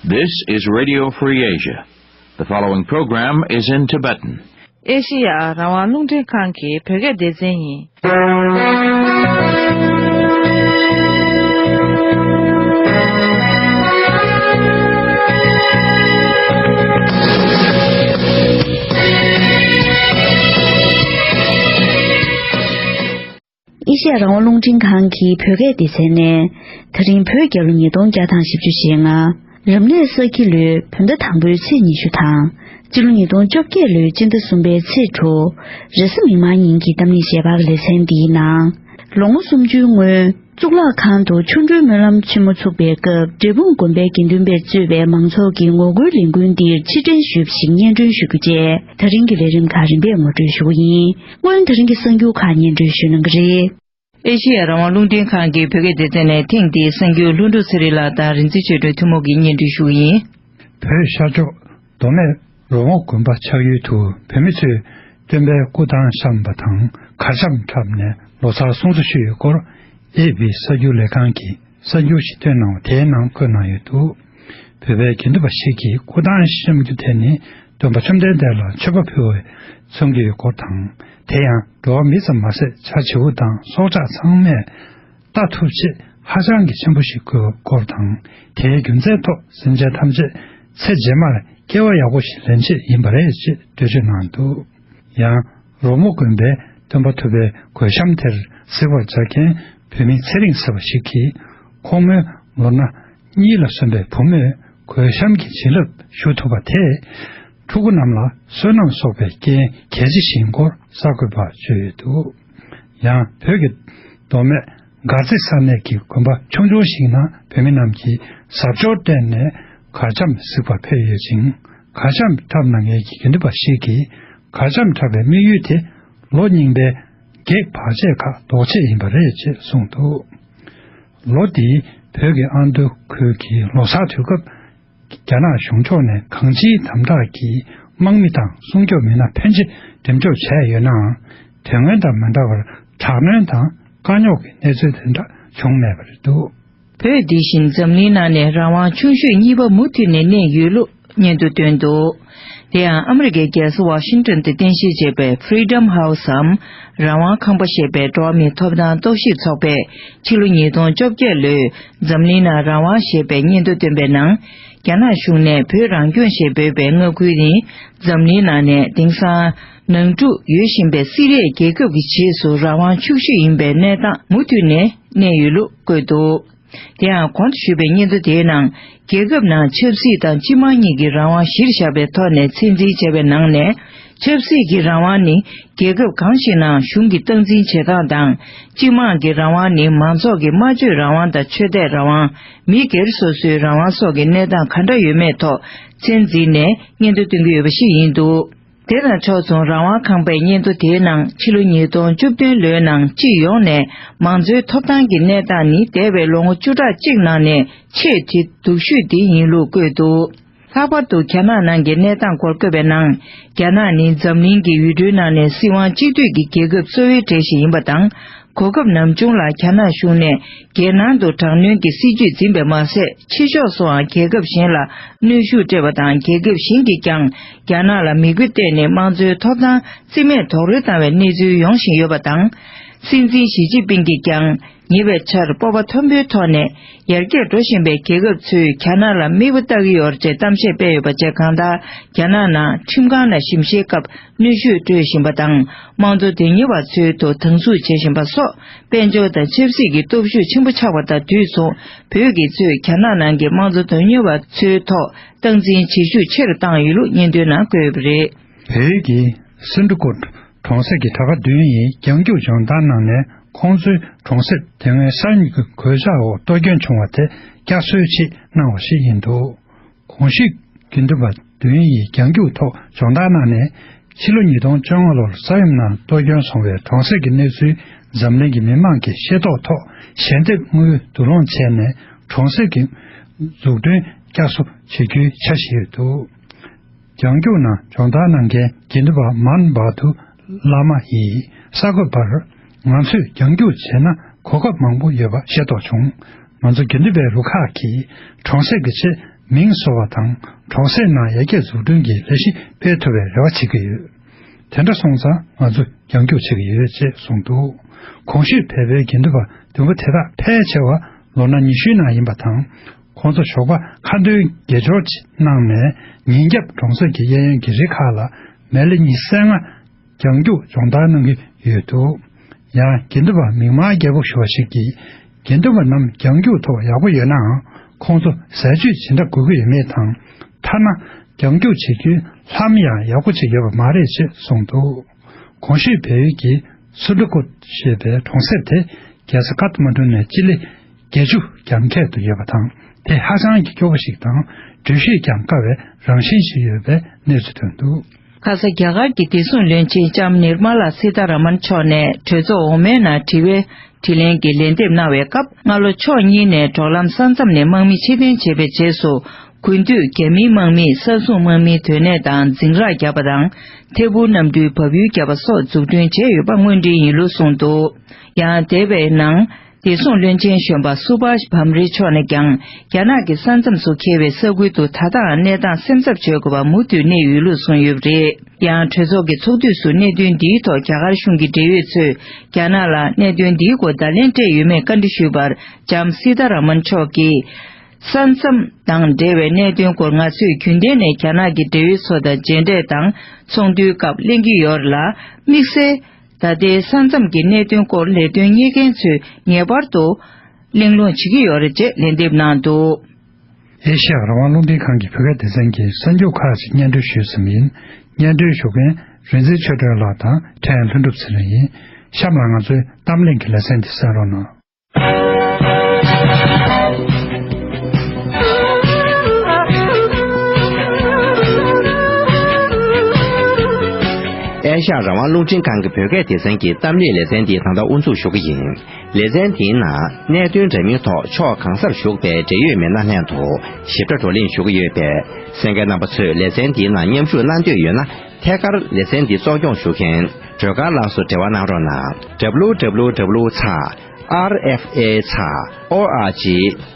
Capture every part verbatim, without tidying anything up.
This is Radio Free Asia. The following program is in Tibetan. ཨེ་ཤེ་ཡ་རང་དབང་རླུང་འཕྲིན་ཁང་གི་བོད་སྐད་སྡེ་ཚན་ཡིན། ཨེ་ཤེ་ཡ་རང་དབང་རླུང་འཕྲིན་ཁང་གི་བོད་སྐད་སྡེ་ཚན་ནས། ད་རིང་བོད་རྒྱལ་ལོ་ཉིས་སྟོང་བརྒྱ་དང་བཞི་བཅུ་ཞེ་ལྔ། རབ་གནས་ས་ཁྱི་ལོའི་བོད་ཟླ་དང་པོའི་ཚེས་ཉི་ཤུ་དང་། སྤྱི་ལོ་ཉིས་སྟོང་བཅོ་བརྒྱད་ལོའི་སྤྱི་ཟླ་གསུམ་པའི་ཚེས་དྲུག་རེས་གཟའ་མིག་དམར་ཉིན་གྱི་གཏམ་གླེང་ཞལ་པར་ལེ་ཚན་འདིའི་ནང་། ལོ་ངོ་སུམ་ཅུའི་སྔོན། གཙུག་ལག་ཁང་དུ་ཆོ་འཕྲུལ་སྨོན་ལམ་ཆེན་མོ་ཚུགས་པའི་སྐབས། འབྲས་སྤུངས་དགོན་པའི་དགེ་འདུན་པས་གཙོས་པའི་མང་ཚོགས་ཀྱིས་ངོ་རྒོལ་ལས་འགུལ་འདིར་ཕྱིར་དྲན་ཞུས་པ་ཞིག་སྙན་སྒྲོན་ཞུ་རྒྱུ་བཅས། ད་རིང་གི་ལས་རིམ་ཁག་རིམ་པས་ངོ་སྤྲོད་ཞུ་གི་ཡིན། སྔོན་ད་རིང་གི་གསར་འགྱུར་ཁག་སྙན་སྒྲོན་ཞུ་གནང་གི་རེད། ཨེ་ཤེ་ཡ་རང་དབང་རླུང་འཕྲིན་ཁང་གི་བོད་སྐད་སྡེ་ཚན་ནས་ཐེངས་འདིའི་གསར་འགྱུར་ལྷུན་གྲུབ་ཚེ་རིང་ལགས་དང་རིག་འཛིན་ཆོས་སྒྲོན་ཐུན་མོང་གིས་སྙན་སྒྲོན་ཞུ་གི་ཡིན། བོད་ཤར་ཕྱོགས་མདོ་སྨད་རོལ་མོ་དགོན་པ་ཆགས་ཡུལ་དུ་བོད་མི་ཚོས་སྟོན་པའི་སྐུ་ཐང་བཤམས་པ་དང་གར་འཆམ་འཁྲབ་ནས་ལོ་གསར་སྲུང་བརྩི་ཞུས་ཡོད་སྐོར། ཨེ་ཕི་གསར་འགྱུར་ལས་ཁང་གིས་གསར་འགྱུར་ཞིག་བཏོན་གནང་བ་དེའི་ནང་བཀོད་གནང་ཡོད་འདུག་བོད་པའི་དགེ་འདུན་པ་ཞིག་གིས་སྐུ་ཐང་བཤམས་རྒྱུ་དེ་ནི་སྟོན་པ་བཅོམ་ལྡན་འདས་ལ་མཆོད་པ་ཕུལ་བའི་མཚོན་གྱི་ཡོད་སྐོར་དང་། དེ་ཡང་འགྲོ་བ་མི་ཙམ་མ་ཟད་བྱ་བྱིའུ་དང་སྲོག་ཆགས་ཚང་མས་ལྟ་ཐུབ་ཆེད་ཧ་ཅང་གི་ཆེན་པོ་ཞིག་དགོས་པའི་སྐོར་དང་། དེའི་རྒྱུ་མཚན་ཐོག་སེམས་ཅན་ཐམས་ཅད་ཚེ་རྗེས་མར་སྐྱེ་བ་ཡག་པོ་ཞིག་ལེན་ཆེད་ཡིན་པ་རེད་ཅེས་འགྲེལ་བརྗོད་གནང་འདུག་ཡང་རོལ་མོ་དགོན་པའི་སྟོན་པ་ཐུབ་པའི་གོས་ཤམ་དེར་གཟིགས་པར་བྱ་མཁན་བོད་མི་ཚེ་རིང་ཟེར་བ་ཞིག་གིས། ཁོང་མོའི་ལོ་ན་གཉིས་ལ་སོན་པའི་བུ་མོས་གོས་ཤམ་གྱི་བྱིན་རླབས་ཞུ་ཐུབ་པ་དེས། ཕྲུ་གུ་རྣམས་ལ་བསོད་ནམས་གསོག་པའི་རྐྱེན་གལ་ཆེ་ཞིག་ཡིན་སྐོར་གསར་འགོད་པར་བརྗོད་ཡོད་འདུག་ཡང་བོད་ཀྱི་མདོ་སྨད་མགར་རྩེ་ས་གནས་ཀྱི་དགོན་པ་ཆུང་ཆུང་ཞིག་ནང་བོད་མི་རྣམས་ཀྱིས་གཟབ་མཆོར་སྤྲས་ནས་གར་འཆམ་གཟིགས་པར་ཕེབས་ཡོད་ཅིང་། གར་འཆམ་འཁྲབ་གནང་མཁན་གྱི་དགེ་འདུན་པ་ཞིག་གིས་གར་འཆམ་འཁྲབ་པའི་དམིགས་ཡུལ་དེ་ལོ་རྙིང་པའི་བགེགས་བར་ཆད་ཁག་ཟློག་ཆེད་ཡིན་པ་རེད་ཅེས་གསུངས་འདུག་ལོ་འདིའི་བོད་ཀྱི་ཨ་མདོ་ཁུལ་གྱི་ལོ་གསར་དུས་སྐབས། རྒྱ་ནག་གཞུང་ཕྱོགས་ནས་གང་ཅིའི་དམ་དྲག་གིས་དམག་མི་དང་སྲུང་སྐྱོབ་མི་སྣ་ཕོན་ཆེ་འགྲེམས་འཇོག་བྱས་ཡོད་ནའང་། དོན་དངོས་དང་མི་འདྲ་བར་དྲག་གནོན་དང་དཀའ་རྙོག་གི་གནས་ཚུལ་དེ་འདྲ་བྱུང་མེད་པ་རེད་འདུག་བོད་འདི་བཞིན་འཛམ་གླིང་ནང་ནས་རང་དབང་ཆུང་ཤོས་གཉིས་པ་མུ་མཐུད་ནས་གནས་ཡོད་ལུགས་སྙན་ཐོ་བཏོན་འདུག་དེ་ཡང་ཨ་མི་རི་ཀའི་རྒྱལ་ས་ཝ་ཤིང་ཏོན་དུ་རྟེན་གཞི་བྱས་པའི་Freedom House་འམ་རང་དབང་ཁང་པ་ཞེས་པའི་འགྲོ་བ་མིའི་ཐོབ་ཐང་རྟོག་ཞིབ་ཚོགས་པས་ཕྱི་ལོ་ཉིས་སྟོང་བཅོ་བརྒྱད་ལོའི་འཛམ་གླིང་ནང་རང་དབང་ཞེས་པའི་སྙན་ཐོ་བཏོན་པའི་ནང་། རྒྱ་ནག་གཞུང་ནས་བོད་རང་སྐྱོང་ཞེས་འབོད་པའི་མངའ་ཁུལ་ནི་འཛམ་གླིང་ནང་ནས་དེང་སང་ནང་འཁྲུག་ཡོད་བཞིན་པའི་སི་རི་ཡའི་རྒྱལ་ཁབ་ཀྱི་རྗེས་སུ་རང་དབང་ཕྱུག་ཤོས་ཡིན་པའི་གནས་སྟངས་མུ་མཐུད་ནས་གནས་ཡོད་ལུགས་བཀོད་འདུག་དེ་ཡང་གོང་དུ་ཞུས་པའི་སྙན་ཐོ་དེའི་ནང་། རྒྱལ་ཁབ་ནང་ཆབ་སྲིད་དང་སྤྱི་དམངས་གཉིས་ཀྱི་རང་དབང་གཞིར་བཞག་པའི་ཐོག་ནས་ཚད་འཛིན་བྱས་པའི་ནང་ནས། ཆབ་སྲིད་ཀྱི་རང་དབང་ནི་རྒྱལ་ཁབ་གང་ཞིག་ནང་གཞུང་གི་སྟངས་འཛིན་བྱེད་སྟངས་དང་། སྤྱི་དམངས་ཀྱི་རང་དབང་ནི་མང་ཚོགས་ཀྱི་སྨྲ་བརྗོད་རང་དབང་དང་ཆོས་དད་རང་དབང་། མི་སྒེར་སོ་སོའི་རང་དབང་སོགས་ཀྱི་གནས་སྟངས་ག་འདྲ་ཡོད་མེད་ཐོག་ཚད་འཛིན་ནས་སྙན་ཐོ་བཏོན་གྱི་ཡོད་པ་ཞིག་ཡིན་འདུག་དེ་དང་ཕྱོགས་མཚུངས་རང་དབང་ཁང་པའི་སྙན་ཐོ་དེའི་ནང་ཕྱི་ལོ་ཉིས་སྟོང་བཅུ་བདུན་ལོའི་ནང་སྤྱི་ཡོངས་ནས་མང་གཙོའི་ཐོབ་ཐང་གི་གནས་སྟངས་ནི་འདས་པའི་ལོ་ངོ་བཅུ་ཕྲག་གཅིག་ནང་ནས་ཆེས་དེ་སྡུག་ཤོས་དེ་ཡིན་ལུགས་བཀོད་འདུག་ལྷག་པར་དུ་རྒྱ་ནག་ནང་གི་གནས་སྟངས་སྐོར་བཀོད་པའི་ནང་། རྒྱ་ནག་ནི་འཛམ་གླིང་གི་ཡུལ་གྲུའི་ནང་ནས་སྲིད་དབང་གཅིག་སྡུད་ཀྱི་རྒྱལ་ཁབ་གཙོ་བོའི་གྲས་ཤིག་ཡིན་པ་དང་། གོ་སྐབས་ནམ་བྱུང་ལ་རྒྱ་ནག་གཞུང་ནས་རྒྱལ་ནང་དུ་དྲག་གནོན་གྱི་སྲིད་ཇུས་འཛིན་པས་མ་ཟད། ཕྱི་ཕྱོགས་སུའང་རྒྱལ་ཁབ་གཞན་ལ་གནོན་ཤུགས་སྤྲད་པ་དང་། རྒྱལ་ཁབ་གཞན་གྱིས་ཀྱང་རྒྱ་ནག་ལ་མིག་དཔེ་བལྟས་ནས་དམངས་གཙོའི་ཐོབ་ཐང་རྩིས་མེད་རྡོག་རོལ་བཏང་བའི་གནས་ཚུལ་ཡོང་བཞིན་ཡོད་པ་དང་། སྲིད་འཛིན་ཞི་ཅིན་ཕིང་གིས་ཀྱང་། ཉེ་བའི་ཆར་སྤོབས་པ་མཐོན་པོའི་ཐོག་ནས་ཡར་རྒྱས་འགྲོ་བཞིན་པའི་རྒྱལ་ཁབ་ཚོས་རྒྱ་ནག་ལ་མིག་དཔེ་ལྟ་གི་ཡོད་ཅེས་གཏམ་བཤད་སྤེལ་ཡོད་པ་བཅས། གང་ལྟར། རྒྱ་ནག་ནང་ཁྲིམས་ཁང་ནང་ཞིབ་བཤེར་སྐབས་གནོན་ཤུགས་སྤྲོད་བཞིན་པ་དང་། དམངས་གཙོ་དོན་གཉེར་བ་ཚོའི་ཐོག་སྡང་ཟུག་བྱེད་བཞིན་པ་སོགས། དཔལ་འབྱོར་དང་ཆབ་སྲིད་ཀྱི་སྟོབས་ཤུགས་ཆེན་པོ་ཆགས་པ་དང་དུས་མཚུངས། བོད་ཀྱི་གཙོས་རྒྱ་ནག་ནང་གི་དམངས་གཙོ་དོན་གཉེར་བ་ཚོའི་ཐོག་སྟངས་འཛིན་བྱེད་ཤུགས་ཆེ་རུ་བཏང་ཡོད་ལུགས་སྙན་ཐོའི་ནང་བཀོད་ཡོད་པ་རེད། བོད་ཀྱི་སིལ་འབྲུ་ཀོ་གྲོང་གསེབ་ཀྱི་གྲྭ་པ་བདུན་ཡིས་རྒྱང་རྒྱུག་སྦྱོང་བརྡར་གནང་ནས། ཁོང་ཚོའི་གྲོང་གསེབ་དེ་སྔོན་ས་ཡོམ་གྱི་གོད་ཆག་འོག་གཏོར་སྐྱོན་བྱུང་བ་དེ་བསྐྱར་གསོའི་ཆེད་གནང་བ་ཞིག་ཡིན་འདུག་གོང་ཞུས་དགེ་འདུན་པ་བདུན་ཡིས་རྒྱང་རྒྱུག་ཐོག་སྦྱོང་བརྡར་གནང་ནས། ཕྱི་ལོ་ཉིས་སྟོང་བཅོ་ལྔ་ལོར་ས་ཡོམ་ནང་གཏོར་སྐྱོན་སོང་བའི་གྲོང་གསེབ་ཀྱི་གནས་ཚུལ་འཛམ་གླིང་གི་མི་མང་གིས་ཤེས་རྟོགས་ཐོག་ཞལ་འདེབས་དངུལ་བསྡུ་སློང་བྱས་ནས། གྲོང་གསེབ་ཀྱི་འཛུགས་སྐྲུན་བསྐྱར་གསོ་བྱེད་རྒྱུའི་འཆར་གཞི་ཡོད་འདུག་རྒྱང་རྒྱུག་ནང་སྦྱོང་བརྡར་གནང་མཁན་དགེ་འདུན་པ་མཱན་བྷ་དུ་བླ་མ་ཡིས་གསར་འགོད་པར། ང་ཚོས་རྒྱང་རྒྱུག་བྱས་ན་གོ་སྐབས་མང་པོ་ཡོད་པ་ཤེས་རྟོགས་བྱུང་། ང་ཚོ་དགེ་འདུན་པའི་རུ་ཁག་གིས་གྲོང་གསེབ་ཀྱི་ཆེད་ མིང་བཟོ་བ་དང་གྲོང་གསེབ་ནང་ཡར་རྒྱས་འཛུགས་སྐྲུན་གྱི་ལས་གཞི་སྤེལ་ཐུབ་པའི་རེ་བ་བྱེད་ཀྱི་ཡོད། དེ་འདྲ་སོང་ཙང་ང་ཚོ་རྒྱང་རྒྱུག་བྱེད་ཀྱི་ཡོད་ཅེས་གསུངས་འདུག། གོང་ཞུས་བལ་པོའི་དགེ་འདུན་པ་བདུན་པོ་དེ་དག་ཕལ་ཆེ་བ་ལོ་ན་ཉི་ཤུའི་ནང་ཡིན་པ་དང་། ཁོང་ཚོ་ཞོགས་པ་ཁ་འདོན་དགེ་སྦྱོར་གནང་ནས་ཉིན་རྒྱབ་གྲོང་གསེབ་ཀྱི་གཡས་གཡོན་གྱི་རི་ཁག་ལ་མལ་ལེ་ཉི་ཤུ་རྩ་ལྔ་རྒྱང་རྒྱུག་སྦྱོང་བརྡར་གནང་གི་ཡོད་འདུག། ཡང་དགེ་འདུན་པ་མིག་དམར་རྒྱལ་པོ་ཞུ་བ་ཞིག་གིས། དགེ་འདུན་པ་རྣམས་རྒྱང་རྒྱུག་ཐོག་ཡག་པོ་ཡོད་ནའང་ཁོང་ཚོ་ཟས་བཅུད་ཇི་འདྲ་དགོས་ཀྱི་ཡོད་མེད་དང་། ཐ་ན་རྒྱང་རྒྱུག་བྱེད་རྒྱུའི་ལྷམ་ཡང་ཡག་པོ་ཅིག་ཡོད་པ་མ་རེད་ཅེས་གསུངས་འདུག། གོང་ཞུས་བལ་ཡུལ་གྱི་སུ་འབྲུ་ཀུ་ཞེས་པའི་གྲོང་གསེབ་དེ་རྒྱལ་ས་ཀ་ཐ་མན་གྲུ་ནས་སྤྱི་ལེ་བརྒྱད་ཅུ་གྱང་ཁད་དུ་ཡོད་པ་དང་། དེ་ཧ་ཅང་གི་སྐྱོ་པོ་ཞིག་དང་། འགྲུལ་བཞུད་ཀྱང་དཀའ་བའི་རང་བཞིན་ཞིག་ཡོད་པའི་གནས་ཚུལ་ཐོན་འདུག། ཁ་ས་རྒྱ་གར་གྱི་བདེ་སྲུང་བློན་ཆེན་ལྕམ་ནིར་མ་ལ་སི་ཐ་ར་མན་མཆོག་ནས་གྲོས་ཚོགས་འོག་མའི་ནང་དྲི་བའི་དྲིས་ལན་གྱི་ལན་འདེབས་གནང་བའི་སྐབས། སྔ་ལོ་ཕྱོགས་གཉིས་ནས་འབྲོག་ལམ་ས་མཚམས་ནས་དམག་མི་ཕྱིར་འཐེན་བྱས་པའི་རྗེས་སུ། དགུན་དུས་རྒྱ་མིའི་དམག་མིས་ས་སྲུང་དམག་མིའི་སྡོད་གནས་དང་འཛིང་རགས་བརྒྱབ་པ་དང་། ཐད་འཕུར་གནམ་གྲུའི་འབབ་ཡུལ་བརྒྱབ་པ་སོགས་འཛུགས་སྐྲུན་བྱས་ཡོད་པ་དངོས་འབྲེལ་ཡིན་ལུགས་གསུངས་འདུག། ཡང་། འདས་པའི་ནང་། བདེ་སྲུང་བློན་ཆེན་གཞོན་པ་སུ་བྷཱཤ་བྷམ་རེ་མཆོག་ནས་ཀྱང་། རྒྱ་ནག་གི་ས་མཚམས་སུ་འཁེལ་བའི་ས་ཁུལ་དུ་ད་ལྟའང་གནས་སྟངས་སེམས་འཚབ་བྱེད་དགོས་པ་མུ་མཐུད་གནས་ཡོད་ལུགས་གསུངས་ཡོད་པ་རེད། ཡང་། གྲོས་ཚོགས་ཀྱི་ཚོགས་དུས་སུ་གནད་དོན་འདིའི་ཐོག་རྒྱ་གར་གཞུང་གི་འབྲེལ་ཡོད་ཚོས་རྒྱ་ནག་ལ་གནད་དོན་འདིའི་སྐོར་བརྡ་ལན་སྤྲད་ཡོད་མེད་བཀའ་འདྲི་ཞུས་པར། ལྕམ་སི་ཐ་ར་མན་མཆོག་གིས། ས་མཚམས་དང་འབྲེལ་བའི་གནད་དོན་སྐོར་ང་ཚོས་རྒྱུན་ལྡན་ནས་རྒྱ་ནག་གི་འབྲེལ་ཡོད་ཚོ་དང་མཇལ་འཕྲད་དང་ཚོགས་འདུའི་སྐབས་གླེང་གི་ཡོད་ལ། དམིགས་བསལ། ད་ལྟའི་ས་མཚམས་ཀྱི་གནད་དོན་སྐོར་ལས་དོན་གཉེར་མཁན་ཚོས་ངེས་པར་དུ་གླེང་སློང་བྱེད་ཀྱི་ཡོད་རེད་ཅེས་ལན་འདེབས་གནང་འདུག། ཨེ་ཤ་ཡ་རང་དབང་རླུང་འཕྲིན་ཁང་གི་བོད་སྐད་སྡེ་ཚན་གྱིས་གསར་འགྱུར་ཁག་ཅིག་སྙན་སྒྲོན་ཞུས་ཟིན་པ་ཡིན། སྙན་སྒྲོན་ཞུ་མཁན་རིག་འཛིན་ཆོས་སྒྲོན་ལགས་དང་ཕྲན་ལྷུན་གྲུབ་ཚེ་རིང་ཡིན། གཤམ་ལ་ང་ཚོའི་གཏམ་གླེང་གི་ལེ་ཚན་འདི་གསན་རོགས་གནང་། ཨེ་ཤ་ཡ་རང་དབང་རླུང་འཕྲིན་ཁང་གི་བོད་སྐད་སྡེ་ཚན་གྱི་གཏམ་གླེང་ལེ་ཚན་འདི་ད་ལྟ་དབུ་འཛུགས་ཞུ་གི་ཡིན། ལེ་ཚན་འདིའི་ནང་གནད་དོན་འདྲ་མིན་ཐོག་ཕྱོགས་གང་སར་བཞུགས་པའི་འབྲེལ་ཡོད་མི་སྣ་ལྷན་དུ་ཞིབ་ཕྲ་བགྲོ་གླེང་ཞུ་གི་ཡོད་པས། གསན་མཁན་རྣམ་པ་ཚོས་ལེ་ཚན་འདིའི་ནང་མཉམ་ཞུགས་གནང་འདོད་ཡོད་ན། ཐད་ཀར་ལེ་ཚན་འདི་གཙོ་སྐྱོང་ཞུ་མཁན་སྒྲོལ་དཀར་ལགས་སུ་འབྲེལ་བ་གནང་རོགས་གནང་། W W W ཚེག་R F A ཚེག O R G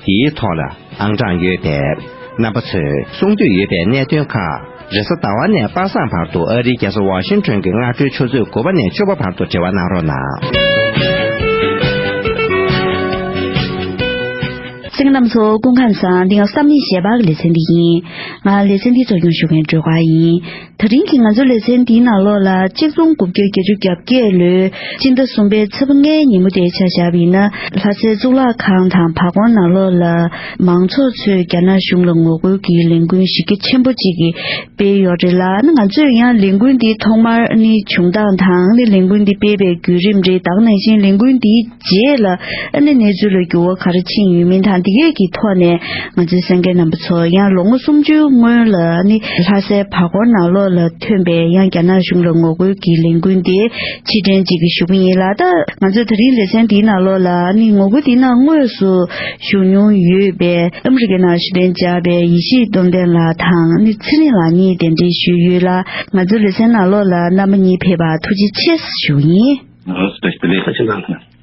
འདིའི་ཐོག་ལ་ཨང་གྲངས་ཡོད་པས། རྣམ་པ་ཚོས་གསུང་འདོད་ཡོད་པའི་གནད་དོན་ཁག་རེས་གཟའ་ཟླ་བ་ནས་པ་སངས་བར་དུ། ཨ་རིའི་རྒྱལ་ས་ཝ་ཤིང་ཊོན་གྱི་སྔ་དྲོའི་ཆུ་ཚོད་དགུ་པ་ནས་བཅུ་པ་བར་དུ་འབྲེལ་བ་གནང་རོགས་གནང་། གསན་མཁན་རྣམ་པ་ཚོ་སྐུ་ཁམས་བཟང་། འདི་ང་བསམ་ཡས་གཞས་པ་གི་ལེ་ཚན་འདི་ཡིན། ང་ལེ་ཚན་འདི་གཙོ་སྐྱོང་ཞུ་མཁན་སྒྲོལ་དཀར་ཡིན། ད་རིང་གི་ང་ཚོའི་ལེ་ཚན་འདིའི་ནང་ལོགས་ལ་གཅིག་སྟོང་དགུ་བརྒྱ་བརྒྱད་ཅུ་གྱ་བརྒྱད་ལོའི་སྤྱི་ཟླ་གསུམ་པའི་ཚེས་པ་ལྔའི་ཉིན་མོ་དེ་ཆ་བཞག་པ་ཡིན་ན། ལྷ་སའི་གཙུག་ལག་ཁང་དང་བར་སྐོར་ནང་ལོགས་ལ་མང་ཚོགས་ཚོས་རྒྱ་ནག་གཞུང་ལ་ངོ་རྒོལ་གྱི་ལས་འགུལ་གཞི་རྒྱ་ཆེན་པོ་གཅིག་གི་སྤེལ་ཡོད་རེད་ལ། ང་ཚོས་ཡང་ལས་འགུལ་འདིའི་ཐོག་མར་ནི་བྱུང་སྟངས་དང་ནི་ལས་འགུལ་འདི་སྤེལ་བའི་བརྒྱུད་རིམ་རེད། ད་ག་ནང་བཞིན་ལས་འགུལ་འདིའི་རྗེས་ལ་ཨ་ནི་གནས་ཚུལ་ལ་འགྱུར་བ་ག་རེ་ཕྱིན་ཡོད་མིན་དང་། འདི་གས་ཀྱི་ཐོག་ནས་ང་ཚོའི་གསན་མཁན་རྣམ་པ་ཚོ་ཡང་ལོ་ངོ་སུམ་ཅུ་སྔོན་ལ་ཨ་ནི་ལྷ་སའི་བར་སྐོར་ནང་ལོགས་ལ་ཐོན་པའི་ཡང་རྒྱ་ནག་གཞུང་ལ་ངོ་རྒོལ་གྱི་ལས་འགུལ་འདི་ཕྱིར་དྲན་ཅིག་གི་ཞུ་གི་ཡིན་ལ། ད་ང་ཚོའི་ད་རིང་ལེ་ཚན་འདིའི་ནང་ལོགས་ལ་ཨ་ནི་ངོ་རྒོལ་འདི་ནང་དངོས་སུ་ཞུགས་མྱོང་ཡོད་པའི་ཨ་མི་རི་ཀའི་ནང་ཞི་བདེ་བྱ་བའི་ཡེ་ཤེས་རྟོགས་ལྡན་ལགས་དང་ཨ་ནི་ཚེ་རིང་ལགས་གཉིས་གདན་འདྲེན་ཞུས་ཡོད་ལ། ང་ཚོའི་ལེ་ཚན་ནང་ལོགས་ལ་རྣམ་པ་གཉིས་ཕེབས་པར་ཐུགས་རྗེ་ཆེ་ཞུ་གི་ཡིན།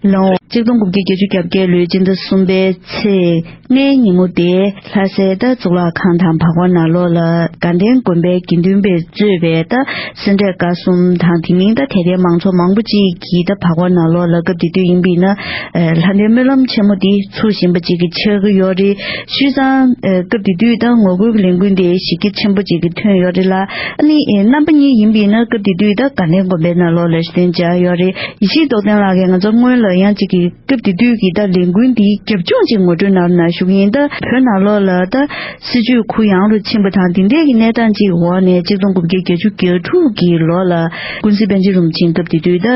ལོ་གཅིག་སྟོང་དགུ་བརྒྱ་བརྒྱད་ཅུ་གྱ་བརྒྱད་ལོའི་སྤྱི་ཟླ་གསུམ་པའི་ཚེས་ལྔའི་ཉིན་མོ་དེ་ལྷ་སའི་ད་གཙུག་ལག་ཁང་དང་བར་སྐོར་ནང་ལོགས་ལ་དགའ་ལྡན་དགོན་པའི་དགེ་འདུན་པས་གཙོས་པའི་ད་སེ་འབྲས་དགའ་གསུམ་དང་དེ་མིན་ད་དད་ལྡན་མང་ཚོགས་མང་པོ་ཅིག་གིས་ད་བར་སྐོར་ནང་ལོགས་ལ་སྐབས་དེ་དུས་ཡིན་པས་ན་ལྷ་ལྡན་སྨོན་ལམ་ཆེན་མོ་འདི་ཚུགས་བཞིན་པ་ཅིག་གི་ཆགས་ཀྱི་ཡོད་རེད། བྱས་ཙང་སྐབས་དེ་དུས་ད་ངོ་རྒོལ་གྱི་ལས་འགུལ་འདི་གཞི་རྒྱ་ཆེན་པོ་ཅིག་གི་ཐོན་ཡོད་རེད་ལ། ཨ་ནི་རྣམ་པ་གཉིས་ཡིན་པས་ན་སྐབས་དེ་དུས་ད་དགའ་ལྡན་དགོན་པའི་ནང་ལོགས་ལ་ཞུ་རྟེན་བྱས་ཡོད་རེད། ཡེ་ཤེས་རྟོགས་ལྡན་ལགས་ཀྱིས་ང་ཚོ་སྔོན་ལ་ཡང་གཅིག་གི་སྐབས་དེ་དུས་ཀྱི་ད་ལས་འགུལ་འདིའི་རྒྱབ་ལྗོངས་ཅིག་ངོ་སྤྲོད་གནང་རོགས་གནང་ཞུ་གི་ཡིན། ད་བོད་ནང་ལོགས་ལ་ད་སྲིད་ཇུས་གུ་ཡངས་རུ་ཕྱིན་པ་དང་དེ་འདྲའི་གི་གནས་སྟངས་ཅིག་འོག་ནས་གཅིག་སྟོང་དགུ་བརྒྱ་བརྒྱད་ཅུ་གྱ་དྲུག་གི་ལོ་ལ་ཀུན་གཟིགས་པཎ་ཆེན་རིན་པོ་ཆེ་སྐབས་དེ་དུས་ད་